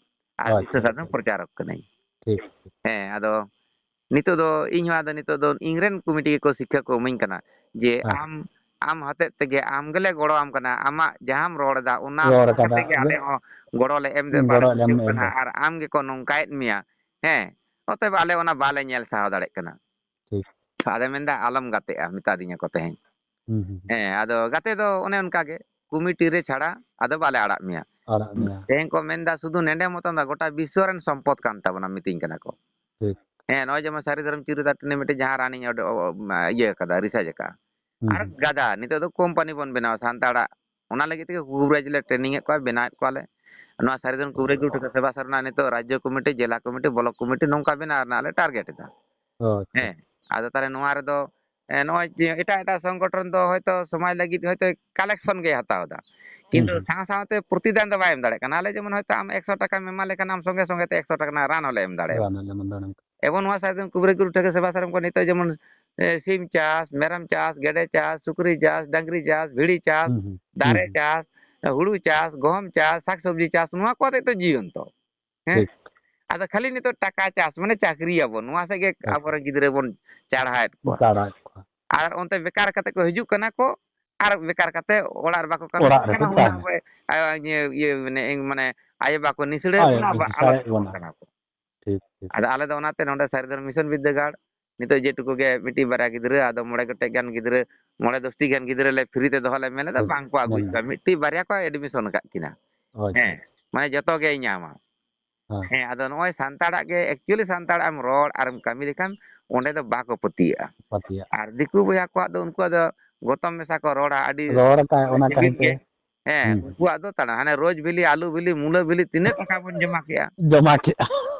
ᱟᱨ ᱟᱪᱪᱷᱟ, ᱵᱤᱥᱥᱚ ᱥᱟᱫᱷᱚᱱ ᱟᱪᱪᱷᱟ᱾ ᱯᱨᱚᱪᱟᱨᱚᱠ ᱠᱟᱹᱱᱟᱹᱧ᱾ ᱴᱷᱤᱠ᱾ ᱦᱮᱸ, ᱟᱫᱚ ᱱᱤᱛᱚᱜ ᱫᱚ ᱤᱧ ᱦᱚᱸ ᱟᱫᱚ ᱱᱤᱛᱚᱜ ᱫᱚ ᱤᱧ ᱨᱮᱱ ᱠᱚᱢᱤᱴᱤ ᱜᱮᱠᱚ ᱥᱤᱠᱷᱭᱟᱹ ᱠᱚ ᱤᱢᱟᱹᱧ ᱠᱟᱱᱟ ᱡᱮ ᱦᱮᱸ᱾ ᱟᱢ, ᱟᱢ ᱦᱚᱛᱮᱡ ᱛᱮᱜᱮ ᱟᱢ ᱜᱮᱞᱮ ᱜᱚᱲᱚ ᱟᱢ ᱠᱟᱱᱟ, ᱟᱢᱟᱜ ᱡᱟᱦᱟᱸᱢ ᱨᱚᱲ ᱮᱫᱟ ᱚᱱᱟ ᱨᱚᱲ ᱞᱮᱠᱟ ᱠᱟᱫᱟ᱾ ᱠᱟᱛᱮ ᱜᱮ ᱟᱞᱮ ᱦᱚᱸ ᱜᱚᱲᱚ ᱞᱮ ᱮᱢ ᱜᱚᱲᱚ ᱵᱟᱲᱟ ᱞᱮ ᱮᱢ ᱠᱟᱱᱟ ᱮᱫᱟ᱾ ᱟᱨ ᱟᱢ ᱜᱮᱠᱚ ᱱᱚᱝᱠᱟᱭᱮᱫ ᱢᱮᱭᱟ, ᱦᱮᱸ, ᱚᱛᱚᱮᱵ ᱟᱞᱮ ᱚᱱᱟ ᱵᱟᱞᱮ ᱧᱮᱞ ᱥᱟᱦᱟᱣ ᱫᱟᱲᱮᱭᱟᱜ ᱠᱟᱱᱟ᱾ ᱴᱷᱤᱠ᱾ ᱟᱫᱚ ᱢᱮᱱᱫᱟ ᱟᱞᱚᱢ ᱜᱟᱛᱮᱜᱼᱟ, ᱢᱮᱛᱟ ᱫᱤᱧᱟ ᱠᱚ ᱛᱮᱦᱮᱧ᱾ ᱦᱩᱸ, ᱦᱩᱸ, ᱦᱩᱸ᱾ ᱦᱮᱸ, ᱟᱫᱚ ᱜᱟᱛᱮ ᱫᱚ ᱚᱱᱮ ᱚᱱᱠᱟ ᱜᱮ, ᱠᱚᱢᱤᱴᱤ ᱨᱮ ᱪᱷᱟᱲᱟ ᱟᱫᱚ ᱵᱟᱞᱮ ᱟᱲᱟᱜ ᱢᱮᱭᱟ᱾ ᱟᱲᱟᱜ ᱢᱮᱭᱟ᱾ ᱛᱮᱦᱮᱧ ᱠᱚ ᱢᱮᱱᱫᱟ ᱥᱩᱫᱷᱩ ᱱᱮᱰᱮ ᱢᱚᱛᱚᱱ ᱫᱚ ᱜᱚᱴᱟ ᱵᱤᱥᱥᱚ ᱨᱮᱱ ᱥᱚᱢᱯᱚᱫ ᱠᱟᱱ ᱛᱟᱵᱚᱱᱟ, ᱢᱤᱛᱟᱹᱧ ᱠᱟᱱᱟ ᱠᱚ᱾ ᱴᱷᱤᱠ᱾ ᱦᱮᱸ, ᱱᱚᱜᱼᱚᱭ ᱡᱮᱢᱚᱱ ᱥᱟᱹᱨᱤ ᱫᱷᱚᱨᱚᱢ ᱪᱤᱨ ᱫᱟᱨ ᱴᱷᱮᱱ ᱢᱤᱫᱴᱮᱡ ᱡᱟᱦᱟᱸ ᱨᱟᱱᱤᱧ ᱚᱰᱚ-, ᱚ-, ᱚ-, ᱤᱭᱟᱹ ᱠᱟᱫᱟ, ᱨᱤᱥᱟᱨᱪ ᱟᱠᱟᱫᱼᱟ᱾ ᱦᱩᱸ, ᱟᱨ ᱦᱩᱸ᱾ ᱜᱟᱫᱟ, ᱱᱤᱛᱚᱜ ᱫᱚ ᱠᱳᱢᱯᱟᱱᱤ ᱵᱚᱱ ᱵᱮᱱᱟᱣᱟ ᱥᱟᱱᱛᱟᱲᱟᱜ, ᱚᱱᱟ ᱞᱟᱹᱜᱤᱫ ᱛᱮᱜᱮ ᱠᱩᱵᱨᱟᱡᱽ ᱞᱮ ᱴᱨᱮᱱᱤᱝ ᱮᱫ ᱠᱚᱣᱟ, ᱵᱮᱱᱟᱣᱮᱫ ᱠᱚᱣᱟᱞᱮ᱾ ᱱᱚᱣᱟ ᱥᱟᱹᱨᱤ ᱫᱷᱚᱨᱚᱢ ᱠᱩᱵᱨᱟᱡᱽ ᱜᱩᱨᱩ ᱴᱷᱟᱹᱠᱩᱨ ᱥᱮᱵᱟ ᱥᱮᱨᱢᱟ ᱱᱤᱛᱚᱜ ᱨᱟᱡᱽᱡᱚ ᱠᱚᱢᱤᱴᱤ, ᱡᱮᱞᱟ ᱠᱚᱢᱤᱴᱤ, ᱵᱞᱚᱠ ᱠᱚᱢᱤᱴᱤ ᱱᱚᱝᱠᱟ ᱵᱮᱱᱟᱣ ᱨᱮᱱᱟᱜ ᱞᱮ ᱴᱟᱨᱜᱮᱴ ᱮᱫᱟ᱾ ᱚ, ᱟᱪᱪᱷᱟ᱾ ᱦᱮᱸ, ᱟᱫᱚ ᱛᱟᱦᱚᱞᱮ ᱱᱚᱣᱟ ᱨᱮᱫᱚ, ᱮ, ᱱᱚᱜᱼᱚᱭ ᱡᱮ ᱮᱴᱟᱜ ᱮᱴᱟᱜ ᱥᱚᱝᱜᱚᱴᱷᱚᱱ ᱫᱚ ᱦᱚᱭᱛᱚ ᱥᱚᱢᱟᱡᱽ ᱞᱟᱹᱜᱤᱫ ᱦᱚᱭᱛᱚ ᱠᱟᱞᱮᱠᱥᱚᱱ ᱜᱮ ᱦᱟᱛᱟᱣ ᱮᱫᱟ, ᱦᱩᱸ, ᱠᱤᱱᱛᱩ ᱦᱩᱸ᱾ ᱥᱟᱶ ᱥᱟᱶᱛᱮ ᱯᱨᱚᱛᱤᱫᱟᱱ ᱫᱚ ᱵᱟᱭ ᱮᱢ ᱫᱟᱲᱮᱭᱟᱜ ᱠᱟᱱᱟ᱾ ᱟᱞᱮ ᱡᱮᱢᱚᱱ ᱦᱚᱭᱛᱚ ᱟᱢ ᱮᱠᱥᱚ ᱴᱟᱠᱟᱢ ᱮᱢᱟ ᱞᱮ ᱠᱷᱟᱱ ᱟᱢ ᱥᱚᱸᱜᱮ ᱥᱚᱸᱜᱮ ᱛᱮ ᱮᱠᱥᱚ ᱴᱟᱠᱟ ᱨᱮᱱᱟᱜ ᱨᱟᱱ ᱦᱚᱸᱞᱮ ᱮᱢ ᱫᱟᱲᱮᱭᱟᱢᱟ᱾ ᱨᱟᱱ ᱦᱚᱸᱞᱮ ᱮᱢ ᱫᱟᱲᱮᱭᱟᱢᱟ᱾ ᱮᱵᱚᱝ ᱱᱚᱣᱟ ᱥᱟᱨᱡᱚᱢ ᱠᱩᱵᱨᱟᱡᱽ ᱜᱩᱨᱩ ᱴᱷᱟᱹᱠᱩᱨ ᱥᱮᱵᱟ ᱥᱟᱨᱚᱢ ᱠᱚ ᱱᱤᱛᱚᱜ ᱡᱮᱢᱚᱱ, ᱮ, ᱥᱤᱢ ᱪᱟᱥ, ᱢᱮᱨᱚᱢ ᱪᱟᱥ, ᱜᱮᱰᱮ ᱪᱟᱥ, ᱥᱩᱠᱨᱤ ᱪᱟᱥ, ᱰᱟᱝᱨᱤ ᱪᱟᱥ, ᱦᱩᱸ, ᱦᱩᱸ, ᱦᱩᱸ, ᱫᱟᱨᱮ ᱦᱩᱸ᱾ ᱪᱟᱥ, ᱦᱩᱲᱩ ᱪᱟᱥ, ᱜᱚᱦᱚᱢ ᱪᱟᱥ, ᱥᱟᱠᱥᱚᱵᱽᱡᱤ ᱪᱟᱥ, ᱱᱚᱣᱟ ᱠᱚ ᱟᱛᱮᱫ ᱛᱚ ᱡᱤᱭᱚᱱ ᱛᱚ᱾ ᱦᱮᱸ? ᱴᱷᱤᱠ᱾ ᱟᱫᱚ ᱠᱷᱟᱹᱞᱤ ᱱᱤᱛᱚᱜ ᱴᱟᱠᱟ ᱪᱟᱥ, ᱢᱟᱱᱮ ᱪᱟᱹᱠᱨᱤᱭᱟᱵᱚᱱ, ᱱᱚᱣᱟ ᱥᱮᱫ ᱜᱮ ᱴᱷᱤᱠ᱾ ᱟᱵᱚᱨᱮᱱ ᱜᱤᱫᱽᱨᱟᱹ ᱵᱚᱱ ᱪᱟᱲᱦᱟᱣᱮᱫ ᱠᱚᱣᱟ᱾ ᱪᱟᱲᱦᱟᱣᱮᱫ ᱠᱚᱣᱟ᱾ ᱟᱨ ᱚᱱᱛᱮ ᱵᱮᱠᱟᱨ ᱠᱟᱛᱮ ᱠᱚ ᱦᱤᱡᱩᱜ ᱠᱟᱱᱟ ᱠᱚ, ᱟᱨ ᱵᱮᱠᱟᱨ ᱠᱟᱛᱮ ᱚᱲᱟᱜ ᱨᱮ ᱵᱟᱠᱚ ᱠᱟᱹᱢᱤ ᱚᱲᱟᱜ ᱠᱟᱱᱟ, ᱨᱮᱠᱚ ᱦᱩᱲᱩ ᱛᱟᱦᱮᱱᱟ᱾ ᱦᱚᱸ, ᱟ, ᱤᱭᱟᱹ, ᱤᱭᱟᱹ, ᱢᱟᱱᱮ, ᱢᱟᱱᱮ, ᱟᱭᱳ ᱵᱟᱠᱚ ᱱᱤᱥᱲᱟᱹ ᱦᱳᱭ, ᱵᱚᱱᱟ, ᱟᱵᱚ ᱟᱞᱚ ᱱᱤᱥᱲᱟᱹᱭᱮᱫ ᱵᱚᱱᱟ᱾ ᱠᱟᱱᱟ ᱠᱚ᱾ ᱴᱷᱤᱠ, ᱴᱷᱤᱠ᱾ ᱟᱫᱚ ᱟᱞᱮ ᱫᱚ ᱚᱱᱟᱛᱮ ᱱᱚᱰᱮ ᱥᱟᱹᱨᱤ ᱫᱷᱚᱨᱚᱢ ᱢᱤᱥᱚᱱ ᱵᱤᱨᱫᱟᱹᱜᱟᱲ, ᱱᱤᱛᱚᱜ ᱡᱮᱴᱩᱠᱩ ᱜᱮ ᱢᱤᱫᱴᱤᱡ ᱵᱟᱨᱭᱟ ᱜᱤᱫᱽᱨᱟᱹ, ᱟᱫᱚ ᱢᱚᱬᱮ ᱜᱚᱴᱮᱡ ᱜᱟᱱ ᱜᱤᱫᱽᱨᱟᱹ, ᱢᱚᱬᱮ ᱫᱚᱥᱴᱤ ᱜᱟᱱ ᱜᱤᱫᱽᱨᱟᱹ ᱞᱮ ᱯᱷᱨᱤ ᱛᱮ ᱫᱚᱦᱚ ᱞᱮ ᱢᱮᱱ ᱞᱮᱫᱟ, ᱦᱳᱭ, ᱵᱟᱝ ᱠᱚ ᱟᱹᱜᱩᱭᱮᱫ ᱢᱮᱱ ᱠᱚᱣᱟ᱾ ᱢᱤᱫᱴᱤᱡ ᱵᱟᱨᱭᱟ ᱠᱚ ᱮᱰᱢᱤᱥᱚᱱ ᱟᱠᱟᱫ ᱠᱤᱱᱟ᱾ ᱚ, ᱟᱪᱪᱷᱟ, ᱦᱮᱸ, ᱟᱪᱪᱷᱟ᱾ ᱢᱟᱱᱮ ᱡᱚᱛᱚ ᱜᱮᱭ ᱧᱟᱢᱟ᱾ ᱦᱮᱸ᱾ ᱦᱮᱸ, ᱟᱫᱚ ᱱᱚᱜᱼᱚᱭ ᱥᱟᱱᱛᱟᱲᱟᱜ ᱜᱮ, actually ᱥᱟᱱᱛᱟᱲᱟᱜ ᱮᱢ ᱨᱚᱲ ᱟᱨᱮᱢ ᱠᱟᱹᱢᱤ ᱞᱮᱠᱷᱟᱱ ᱚᱸᱰᱮ ᱫᱚ ᱵᱟᱠᱚ ᱯᱟᱹᱛᱭᱟᱹᱜᱼᱟ᱾ ᱯᱟᱹᱛᱭᱟᱹᱜᱼᱟ᱾ ᱟᱨ ᱫᱤᱠᱩ ᱵᱚᱭᱦᱟ ᱠᱚᱣᱟᱜ ᱫᱚ ᱩᱱᱠᱩᱣᱟᱜ ᱫᱚ ᱜᱚᱛᱚᱢ ᱢᱮᱥᱟ ᱠᱚ ᱨᱚᱲᱟ, ᱟᱹᱰᱤ ᱨᱚᱲ ᱟᱠᱟᱫ ᱚᱱᱟ ᱡᱤᱵᱤᱫ ᱠᱟᱹᱦᱤ ᱛᱮ᱾ ᱜᱮ᱾ ᱦᱮᱸ, ᱦᱩᱸ᱾ ᱩᱱᱠᱩᱣᱟᱜ ᱫᱚ ᱛᱟᱲᱟ-, ᱦᱟᱱᱮ ᱨᱳᱡᱽ ᱵᱤᱞᱤ, ᱟᱞᱩ ᱵᱤᱞᱤ, ᱢᱩᱞᱟᱹ ᱵᱤᱞᱤ ᱛᱤᱱᱟᱹᱜ ᱴᱟᱠᱟ ᱵᱚᱱ ᱡᱚᱢᱟ ᱠᱮᱜᱼᱟ? ᱡᱚᱢᱟ ᱠᱮᱜᱼᱟ᱾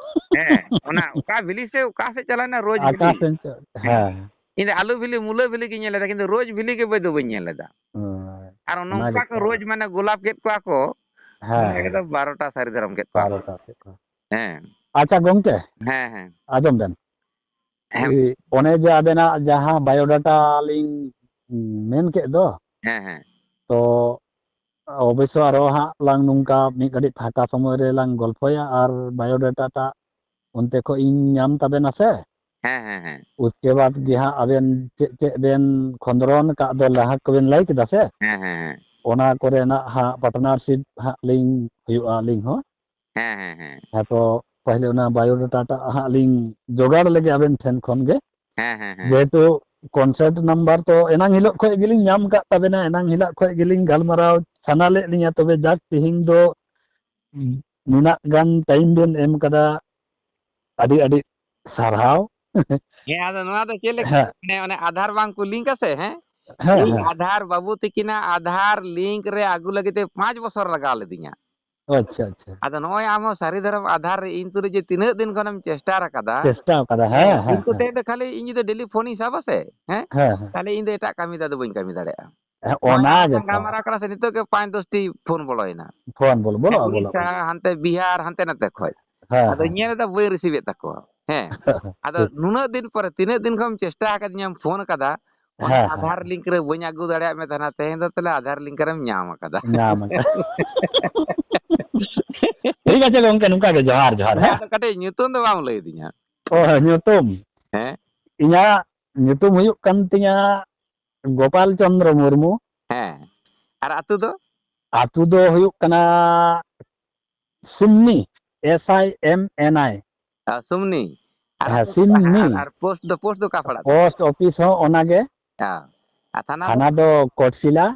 ᱦᱮᱸ, ᱚᱱᱟ ᱚᱠᱟ ᱵᱤᱞᱤ ᱥᱮ ᱚᱠᱟ ᱥᱮᱫ ᱪᱟᱞᱟᱣᱮᱱᱟ ᱨᱳᱡᱽ ᱟᱠᱟ ᱵᱤᱞᱤ? ᱥᱮᱱ ᱪᱚ-, ᱦᱮᱸ᱾ ᱦᱮᱸ᱾ ᱤᱧ ᱫᱚ ᱟᱞᱩ ᱵᱤᱞᱤ, ᱢᱩᱞᱟᱹ ᱵᱤᱞᱤ ᱜᱤᱧ ᱧᱮᱞ ᱞᱮᱫᱟ, ᱠᱤᱱᱛᱩ ᱨᱳᱡᱽ ᱵᱤᱞᱤ ᱜᱮ ᱵᱟᱹᱭ ᱫᱚ ᱵᱟᱹᱧ ᱧᱮᱞ ᱞᱮᱫᱟ᱾ ᱦᱳᱭ᱾ ᱟᱨ ᱚᱱᱟ ᱱᱚᱝᱠᱟ ᱠᱚ ᱜᱮᱛᱚ᱾ ᱨᱳᱡᱽ ᱢᱟᱱᱮ ᱜᱳᱞᱟᱯ ᱠᱮᱫ ᱠᱚᱣᱟ ᱠᱚ, ᱦᱮᱸ᱾ ᱚᱱᱟ ᱜᱮ ᱫᱚ ᱵᱟᱨᱚᱴᱟ ᱥᱟᱹᱨᱤ ᱫᱷᱚᱨᱚᱢ ᱠᱮᱫ ᱠᱚᱣᱟ ᱠᱚ᱾ ᱵᱟᱨᱚᱴᱟ ᱠᱮᱫ ᱠᱚᱣᱟ᱾ ᱦᱮᱸ᱾ ᱟᱪᱪᱷᱟ ᱜᱚᱢᱠᱮ, ᱦᱮᱸ, ᱦᱮᱸ᱾ ᱟᱸᱡᱚᱢ ᱵᱮᱱ᱾ ᱦᱮᱸ᱾ ᱮ, ᱚᱱᱮ ᱡᱮ ᱟᱵᱮᱱᱟᱜ ᱡᱟᱦᱟᱸ biodata ᱞᱤᱧ ᱢᱮᱱ ᱠᱮᱫ ᱫᱚ, ᱦᱮᱸ, ᱦᱮᱸ᱾ ᱛᱚ ᱚᱵᱚᱥᱥᱚ ᱟᱨᱚ ᱦᱟᱸᱜ ᱞᱟᱝ ᱱᱚᱝᱠᱟ ᱢᱤᱫ ᱜᱷᱟᱹᱲᱤᱡ ᱯᱷᱟᱸᱠᱟ ᱥᱚᱢᱚᱭ ᱨᱮ ᱞᱟᱝ ᱜᱚᱞᱯᱷᱚᱭᱟ ᱟᱨ biodata ᱴᱟᱜ ᱚᱱᱛᱮ ᱠᱷᱚᱡ ᱤᱧ ᱧᱟᱢ ᱛᱟᱵᱮᱱᱟ ᱥᱮ? ᱦᱮᱸ, ᱦᱮᱸ, ᱦᱮᱸ᱾ ᱩᱥᱠᱮ ᱵᱟᱫ ᱜᱮ ᱦᱟᱸᱜ ᱟᱵᱮᱱ ᱪᱮᱫ ᱪᱮᱫ ᱵᱮᱱ ᱠᱷᱚᱸᱫᱽᱨᱚᱱ ᱟᱠᱟᱫ ᱫᱚ ᱞᱟᱦᱟ ᱠᱚᱵᱮᱱ ᱞᱟᱹᱭ ᱠᱮᱫᱟ ᱥᱮ? ᱦᱮᱸ, ᱦᱮᱸ, ᱦᱮᱸ᱾ ᱚᱱᱟ ᱠᱚᱨᱮᱱᱟᱜ ᱦᱟᱸᱜ partnership ᱦᱟᱸᱜ ᱞᱤᱧ ᱦᱩᱭᱩᱜᱼᱟ ᱟᱹᱞᱤᱧ ᱦᱚᱸ᱾ ᱦᱮᱸ, ᱦᱮᱸ, ᱦᱮᱸ᱾ ᱦᱮᱸ, ᱛᱚ ᱯᱟᱹᱦᱤᱞ ᱚᱱᱟ biodata ᱴᱟᱜ ᱦᱟᱸᱜ ᱞᱤᱧ ᱡᱚᱜᱟᱲ ᱞᱮᱜᱮ ᱟᱵᱮᱱ ᱴᱷᱮᱱ ᱠᱷᱚᱱ ᱜᱮ᱾ ᱦᱮᱸ, ᱦᱮᱸ, ᱦᱮᱸ᱾ ᱡᱮᱦᱮᱛᱩ contact number ᱛᱚ ᱮᱱᱟᱝ ᱦᱤᱞᱳᱜ ᱠᱷᱚᱡ ᱜᱮᱞᱤᱧ ᱧᱟᱢ ᱟᱠᱟᱫ ᱛᱟᱵᱮᱱᱟ, ᱮᱱᱟᱝ ᱦᱤᱞᱳᱜ ᱠᱷᱚᱡ ᱜᱮᱞᱤᱧ ᱜᱟᱞᱢᱟᱨᱟᱣ ᱥᱟᱱᱟ ᱞᱮᱫ ᱞᱤᱧᱟ, ᱛᱚᱵᱮ ᱡᱟᱠ ᱛᱤᱦᱤᱧ ᱫᱚ ᱱᱩᱱᱟᱹᱜ ᱜᱟᱱ time ᱵᱮᱱ ᱮᱢ ᱠᱟᱫᱟ, ᱟᱹᱰᱤ ᱟᱹᱰᱤ ᱥᱟᱨᱦᱟᱣ᱾ ᱦᱮᱸ, ᱟᱫᱚ ᱱᱚᱣᱟ ᱫᱚ ᱪᱮᱫ ᱞᱮᱠᱟ? ᱦᱮᱸ᱾ ᱢᱟᱱᱮ ᱚᱱᱮ ᱟᱫᱷᱟᱨ ᱵᱟᱝ ᱠᱚ link ᱟ ᱥᱮ, ᱦᱮᱸ? ᱦᱮᱸ, ᱤᱧ ᱦᱮᱸ᱾ ᱟᱫᱷᱟᱨ ᱵᱟᱹᱵᱩ ᱛᱤᱠᱤᱱᱟᱜ ᱟᱫᱷᱟᱨ link ᱨᱮ ᱟᱹᱜᱩ ᱞᱟᱹᱜᱤᱫ ᱛᱮ ᱯᱟᱸᱪ ᱵᱚᱪᱷᱚᱨ ᱞᱟᱜᱟᱣ ᱞᱤᱫᱤᱧᱟ᱾ ᱟᱪᱪᱷᱟ, ᱟᱪᱪᱷᱟ᱾ ᱟᱫᱚ ᱱᱚᱜᱼᱚᱭ ᱟᱢ ᱦᱚᱸ ᱥᱟᱹᱨᱤ ᱫᱷᱚᱨᱚᱢ ᱟᱫᱷᱟᱨ ᱨᱮ ᱤᱧ ᱛᱩᱞᱩᱡ ᱡᱮ ᱛᱤᱱᱟᱹᱜ ᱫᱤᱱ ᱠᱷᱚᱱᱮᱢ ᱪᱮᱥᱴᱟ ᱟᱠᱟᱫᱟ, ᱪᱮᱥᱴᱟ ᱟᱠᱟᱫᱟ, ᱦᱮᱸ, ᱦᱮᱸ, ᱦᱮᱸ, ᱠᱤᱱᱛᱩ ᱦᱮᱸ᱾ ᱛᱮᱦᱮᱧ ᱫᱚ ᱠᱷᱟᱹᱞᱤ ᱤᱧ ᱡᱩᱫᱤ daily ᱯᱷᱳᱱᱤᱧ ᱥᱟᱵᱟ ᱥᱮ, ᱦᱮᱸ? ᱦᱮᱸ, ᱦᱮᱸ᱾ ᱛᱟᱦᱞᱮ ᱤᱧ ᱫᱚ ᱮᱴᱟᱜ ᱠᱟᱹᱢᱤ ᱫᱚ ᱟᱫᱚ ᱵᱟᱹᱧ ᱠᱟᱹᱢᱤ ᱫᱟᱲᱮᱭᱟᱜᱼᱟ᱾ ᱦᱮᱸ, ᱚᱱᱟ ᱱᱚᱣᱟ ᱜᱮᱛᱚ᱾ ᱜᱟᱞᱢᱟᱨᱟᱣ ᱠᱟᱱᱟ ᱥᱮ, ᱱᱤᱛᱚᱜ ᱜᱮ ᱯᱟᱸᱪ ᱫᱚᱥ ᱴᱤ ᱯᱷᱳᱱ ᱵᱚᱞᱚᱭᱮᱱᱟ᱾ ᱯᱷᱳᱱ ᱵᱚᱞᱚ, ᱵᱚᱞᱚ, ᱦᱮᱸ, ᱵᱚᱞᱚ, ᱩᱲᱤᱥᱥᱟ, ᱵᱚᱞᱚ᱾ ᱦᱟᱱᱛᱮ ᱵᱤᱦᱟᱨ, ᱦᱟᱱᱛᱮ ᱱᱟᱛᱮ ᱠᱷᱚᱡ᱾ ᱦᱮᱸ, ᱟᱫᱚ ᱦᱮᱸ᱾ ᱧᱮᱞ ᱮᱫᱟ ᱵᱟᱹᱧ receive ᱮᱫ ᱛᱟᱠᱚᱣᱟ᱾ ᱦᱮᱸ᱾ ᱟᱫᱚ ᱴᱷᱤᱠ᱾ ᱱᱩᱱᱟᱹᱜ ᱫᱤᱱ ᱯᱚᱨᱮ, ᱛᱤᱱᱟᱹᱜ ᱫᱤᱱ ᱠᱷᱚᱱ ᱪᱮᱥᱴᱟ ᱟᱠᱟᱫᱤᱧᱟᱢ, ᱯᱷᱳᱱ ᱟᱠᱟᱫᱟ, ᱚᱱᱟ ᱦᱮᱸ, ᱦᱮᱸ, ᱟᱫᱷᱟᱨ ᱦᱮᱸ᱾ Link ᱨᱮ ᱵᱟᱹᱧ ᱟᱹᱜᱩ ᱫᱟᱲᱮᱭᱟᱜ ᱢᱮ ᱛᱟᱦᱮᱱᱟ, ᱛᱮᱦᱮᱧ ᱫᱚ ᱛᱟᱦᱞᱮ ᱟᱫᱷᱟᱨ link ᱨᱮᱢ ᱧᱟᱢ ᱟᱠᱟᱫᱟ᱾ ᱧᱟᱢ ᱟᱠᱟᱫᱟ᱾ ᱴᱷᱤᱠ ᱟᱪᱷᱮ ᱜᱚᱝᱠᱮ, ᱱᱚᱝᱠᱟ ᱜᱮ, ᱡᱚᱦᱟᱨ, ᱡᱚᱦᱟᱨ, ᱦᱮᱸ, ᱦᱮᱸ᱾ ᱟᱫᱚ ᱠᱟᱹᱴᱤᱡ ᱧᱩᱛᱩᱢ ᱫᱚ ᱵᱟᱢ ᱞᱟᱹᱭ ᱟᱹᱫᱤᱧᱟ᱾ ᱚ, ᱧᱩᱛᱩᱢ? ᱦᱮᱸ? ᱤᱧᱟᱹᱜ ᱧᱩᱛᱩᱢ ᱦᱩᱭᱩᱜ ᱠᱟᱱ ᱛᱤᱧᱟ ᱜᱳᱯᱟᱞ ᱪᱚᱸᱫᱽᱨᱚ ᱢᱩᱨᱢᱩ᱾ ᱦᱮᱸ᱾ ᱟᱨ ᱟᱹᱛᱩ ᱫᱚ? ᱟᱹᱛᱩ ᱫᱚ ᱦᱩᱭᱩᱜ ᱠᱟᱱᱟ symphony, S I M N I᱾ ᱟᱨ ᱥᱩᱢᱱᱤ? ᱟᱨ ᱦᱮᱸ, ᱟᱹᱛᱩ, ᱥᱤᱢᱱᱤ᱾ ᱟᱨ, ᱟᱨ post ᱫᱚ, post ᱫᱚ ᱚᱠᱟ ᱯᱟᱲᱟᱜ ᱛᱟᱢᱟ? Post office ᱦᱚᱸ ᱚᱱᱟᱜᱮ᱾ ᱦᱮᱸ᱾ ᱟᱨ ᱛᱷᱟᱱᱟ ᱫᱚ? ᱛᱷᱟᱱᱟ ᱫᱚ ᱠᱚᱴᱥᱤᱞᱟ᱾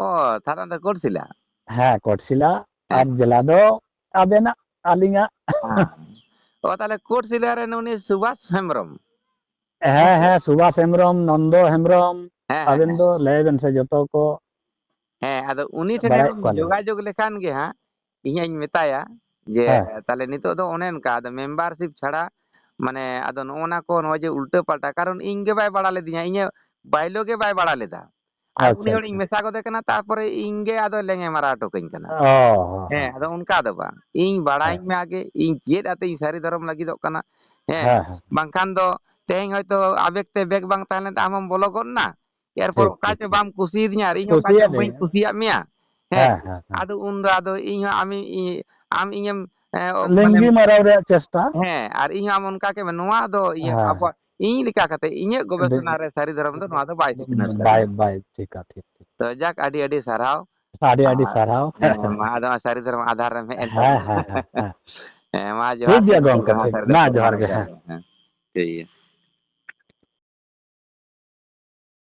ᱚ, ᱛᱷᱟᱱᱟ ᱫᱚ ᱠᱚᱴᱥᱤᱞᱟ᱾ ᱦᱮᱸ, ᱠᱚᱴᱥᱤᱞᱟ᱾ ᱦᱮᱸ᱾ ᱟᱨ ᱡᱮᱞᱟ ᱫᱚ ᱟᱵᱮᱱᱟᱜ, ᱟᱹᱞᱤᱧᱟᱜ᱾ ᱦᱮᱸ᱾ ᱚ, ᱛᱟᱦᱞᱮ ᱠᱳᱴᱥᱤᱞᱟ ᱨᱮᱱ ᱩᱱᱤ ᱥᱩᱵᱷᱟᱥ ᱦᱮᱢᱵᱨᱚᱢ᱾ ᱦᱮᱸ, ᱦᱮᱸ ᱥᱮ? ᱦᱮᱸ, ᱥᱩᱵᱷᱟᱥ ᱦᱮᱢᱵᱨᱚᱢ, ᱱᱚᱱᱫᱚ ᱦᱮᱢᱵᱨᱚᱢ, ᱦᱮᱸ, ᱦᱮᱸ, ᱟᱵᱮᱱ ᱦᱮᱸ᱾ ᱫᱚ ᱞᱟᱹᱭ ᱵᱮᱱ ᱥᱮ ᱡᱚᱛᱚ ᱠᱚ ᱦᱮᱸ, ᱟᱫᱚ ᱩᱱᱤ ᱴᱷᱮᱱᱮᱢ ᱵᱟᱲᱟᱭᱮᱫ ᱠᱚᱣᱟᱞᱤᱧ᱾ ᱡᱳᱜᱟᱡᱳᱜᱽ ᱞᱮᱠᱷᱟᱱ ᱜᱮ ᱦᱟᱸᱜ, ᱤᱧ ᱦᱟᱸᱜ ᱤᱧ ᱢᱮᱛᱟᱭᱟ ᱡᱮ, ᱦᱮᱸ᱾ ᱛᱟᱦᱞᱮ ᱱᱤᱛᱚᱜ ᱫᱚ ᱚᱱᱮ ᱚᱱᱠᱟ, ᱟᱫᱚ membership ᱪᱷᱟᱲᱟ, ᱢᱟᱱᱮ, ᱟᱫᱚ ᱱᱚᱜᱼᱚ ᱱᱟ ᱠᱚ, ᱱᱚᱜᱼᱚᱭ ᱡᱮ ᱩᱞᱴᱟᱹ ᱯᱟᱞᱴᱟ, ᱠᱟᱨᱚᱱ ᱤᱧ ᱜᱮ ᱵᱟᱭ ᱵᱟᱲᱟ ᱞᱮᱫᱤᱧᱟ, ᱤᱧᱟᱹᱜ ᱵᱟᱭᱞᱳ ᱜᱮ ᱵᱟᱭ ᱵᱟᱲᱟ ᱞᱮᱫᱟ᱾ ᱟᱨ ᱟᱪᱪᱷᱟ, ᱩᱱᱤ ᱦᱚᱲᱤᱧ ᱟᱪᱪᱷᱟ᱾ ᱢᱮᱥᱟ ᱜᱚᱫᱮ ᱠᱟᱱᱟ, ᱛᱟᱨᱯᱚᱨᱮ ᱤᱧ ᱜᱮ ᱟᱫᱚ ᱞᱮᱝᱮ ᱢᱟᱨᱟᱣ ᱦᱚᱴᱚ ᱠᱟᱹᱧ ᱠᱟᱱᱟ᱾ ᱚ, ᱦᱚᱸ, ᱦᱮᱸ, ᱦᱚᱸ᱾ ᱟᱫᱚ ᱚᱱᱠᱟ ᱫᱚ ᱵᱟᱝ᱾ ᱤᱧ ᱵᱟᱲᱟᱭ ᱦᱮᱸ᱾ ᱢᱮ ᱟᱜᱮ, ᱤᱧ ᱪᱮᱫ ᱟᱛᱮ ᱤᱧ ᱥᱟᱹᱨᱤ ᱫᱷᱚᱨᱚᱢ ᱞᱟᱹᱜᱤᱫᱚᱜ ᱠᱟᱱᱟ᱾ ᱦᱮᱸ, ᱦᱮᱸ, ᱦᱮᱸ᱾ ᱵᱟᱝᱠᱷᱟᱱ ᱫᱚ ᱛᱮᱦᱮᱧ ᱦᱚᱭᱛᱳ ᱟᱵᱮᱜᱽ ᱛᱮ ᱵᱮᱜᱽ ᱵᱟᱝ ᱛᱟᱦᱮᱸ ᱞᱮᱱ ᱛᱟᱢ, ᱟᱢ ᱦᱚᱸᱢ ᱵᱚᱞᱚ ᱜᱚᱫ ᱮᱱᱟ᱾ ᱮᱨᱯᱚᱨ ᱴᱷᱤᱠ, ᱚᱠᱟ ᱴᱷᱤᱠ, ᱪᱚ ᱴᱷᱤᱠ᱾ ᱵᱟᱢ ᱠᱩᱥᱤᱭᱟᱫᱤᱧᱟ ᱟᱨ ᱤᱧ ᱦᱚᱸ ᱚᱠᱟ ᱪᱚ ᱠᱩᱥᱤᱭᱟᱫ ᱵᱟᱹᱧ ᱢᱮᱭᱟ᱾ ᱠᱩᱥᱤᱭᱟᱫ ᱢᱮᱭᱟ᱾ ᱦᱮᱸ᱾ ᱦᱮᱸ, ᱦᱮᱸ, ᱦᱮᱸ᱾ ᱟᱫᱚ ᱩᱱᱫᱚ ᱟᱫᱚ ᱤᱧ ᱦᱚᱸ ᱟᱢᱤᱧ, ᱤ-, ᱟᱢ ᱤᱧᱮᱢ ᱦᱮᱸ, ᱚ, ᱞᱤᱸᱜᱤ ᱢᱟᱱᱮ ᱢᱟᱨᱟᱣ ᱨᱮᱭᱟᱜ ᱪᱮᱥᱴᱟ᱾ ᱦᱮᱸ, ᱟᱨ ᱤᱧ ᱦᱚᱸ ᱟᱢ ᱚᱱᱠᱟ ᱜᱮ ᱢᱮ, ᱱᱚᱣᱟ ᱫᱚ ᱤᱭᱟᱹ ᱦᱮᱸ᱾ ᱟᱵᱚᱣᱟᱜ, ᱤᱧ ᱞᱮᱠᱟ ᱠᱟᱛᱮ, ᱤᱧᱟᱹᱜ ᱜᱚᱵᱮᱥᱚᱱᱟ ᱨᱮ ᱥᱟᱹᱨᱤ ᱫᱷᱚᱨᱚᱢ ᱫᱚ ᱱᱚᱣᱟ ᱫᱚ ᱵᱟᱭ ᱥᱤᱠᱷᱱᱟᱹᱛ ᱠᱟᱱᱟ᱾ ᱵᱟᱭ, ᱵᱟᱭ ᱴᱷᱤᱠᱟ, ᱴᱷᱤᱠ, ᱴᱷᱤᱠ᱾ ᱛᱚ ᱡᱟᱠ, ᱟᱹᱰᱤ ᱟᱹᱰᱤ ᱥᱟᱨᱦᱟᱣ᱾ ᱟᱹᱰᱤ ᱟᱹᱰᱤ ᱟᱨ, ᱥᱟᱨᱦᱟᱣ᱾ ᱦᱮᱸ, ᱢᱟ ᱟᱫᱚ ᱥᱟᱹᱨᱤ ᱫᱷᱚᱨᱚᱢ ᱟᱫᱷᱟᱨ ᱨᱮᱢ ᱦᱮᱡ ᱮᱱ ᱦᱮᱸ, ᱛᱟᱵᱚᱱᱟ᱾ ᱦᱮᱸ, ᱦᱮᱸ, ᱦᱮᱸ᱾ ᱦᱮᱸ, ᱢᱟ ᱴᱷᱤᱠ ᱡᱚᱦᱟᱨ ᱜᱮᱭᱟ ᱜᱮ, ᱜᱚᱢᱠᱮ, ᱢᱟ ᱴᱷᱤᱠ᱾ ᱥᱟᱹᱨᱤ ᱢᱟ ᱫᱷᱚᱨᱚᱢ ᱡᱚᱦᱟᱨ ᱜᱮ, ᱟᱫᱷᱟᱨ ᱦᱮᱸ᱾ ᱨᱮ, ᱦᱮᱸ᱾ ᱴᱷᱤᱠ ᱜᱮᱭᱟ᱾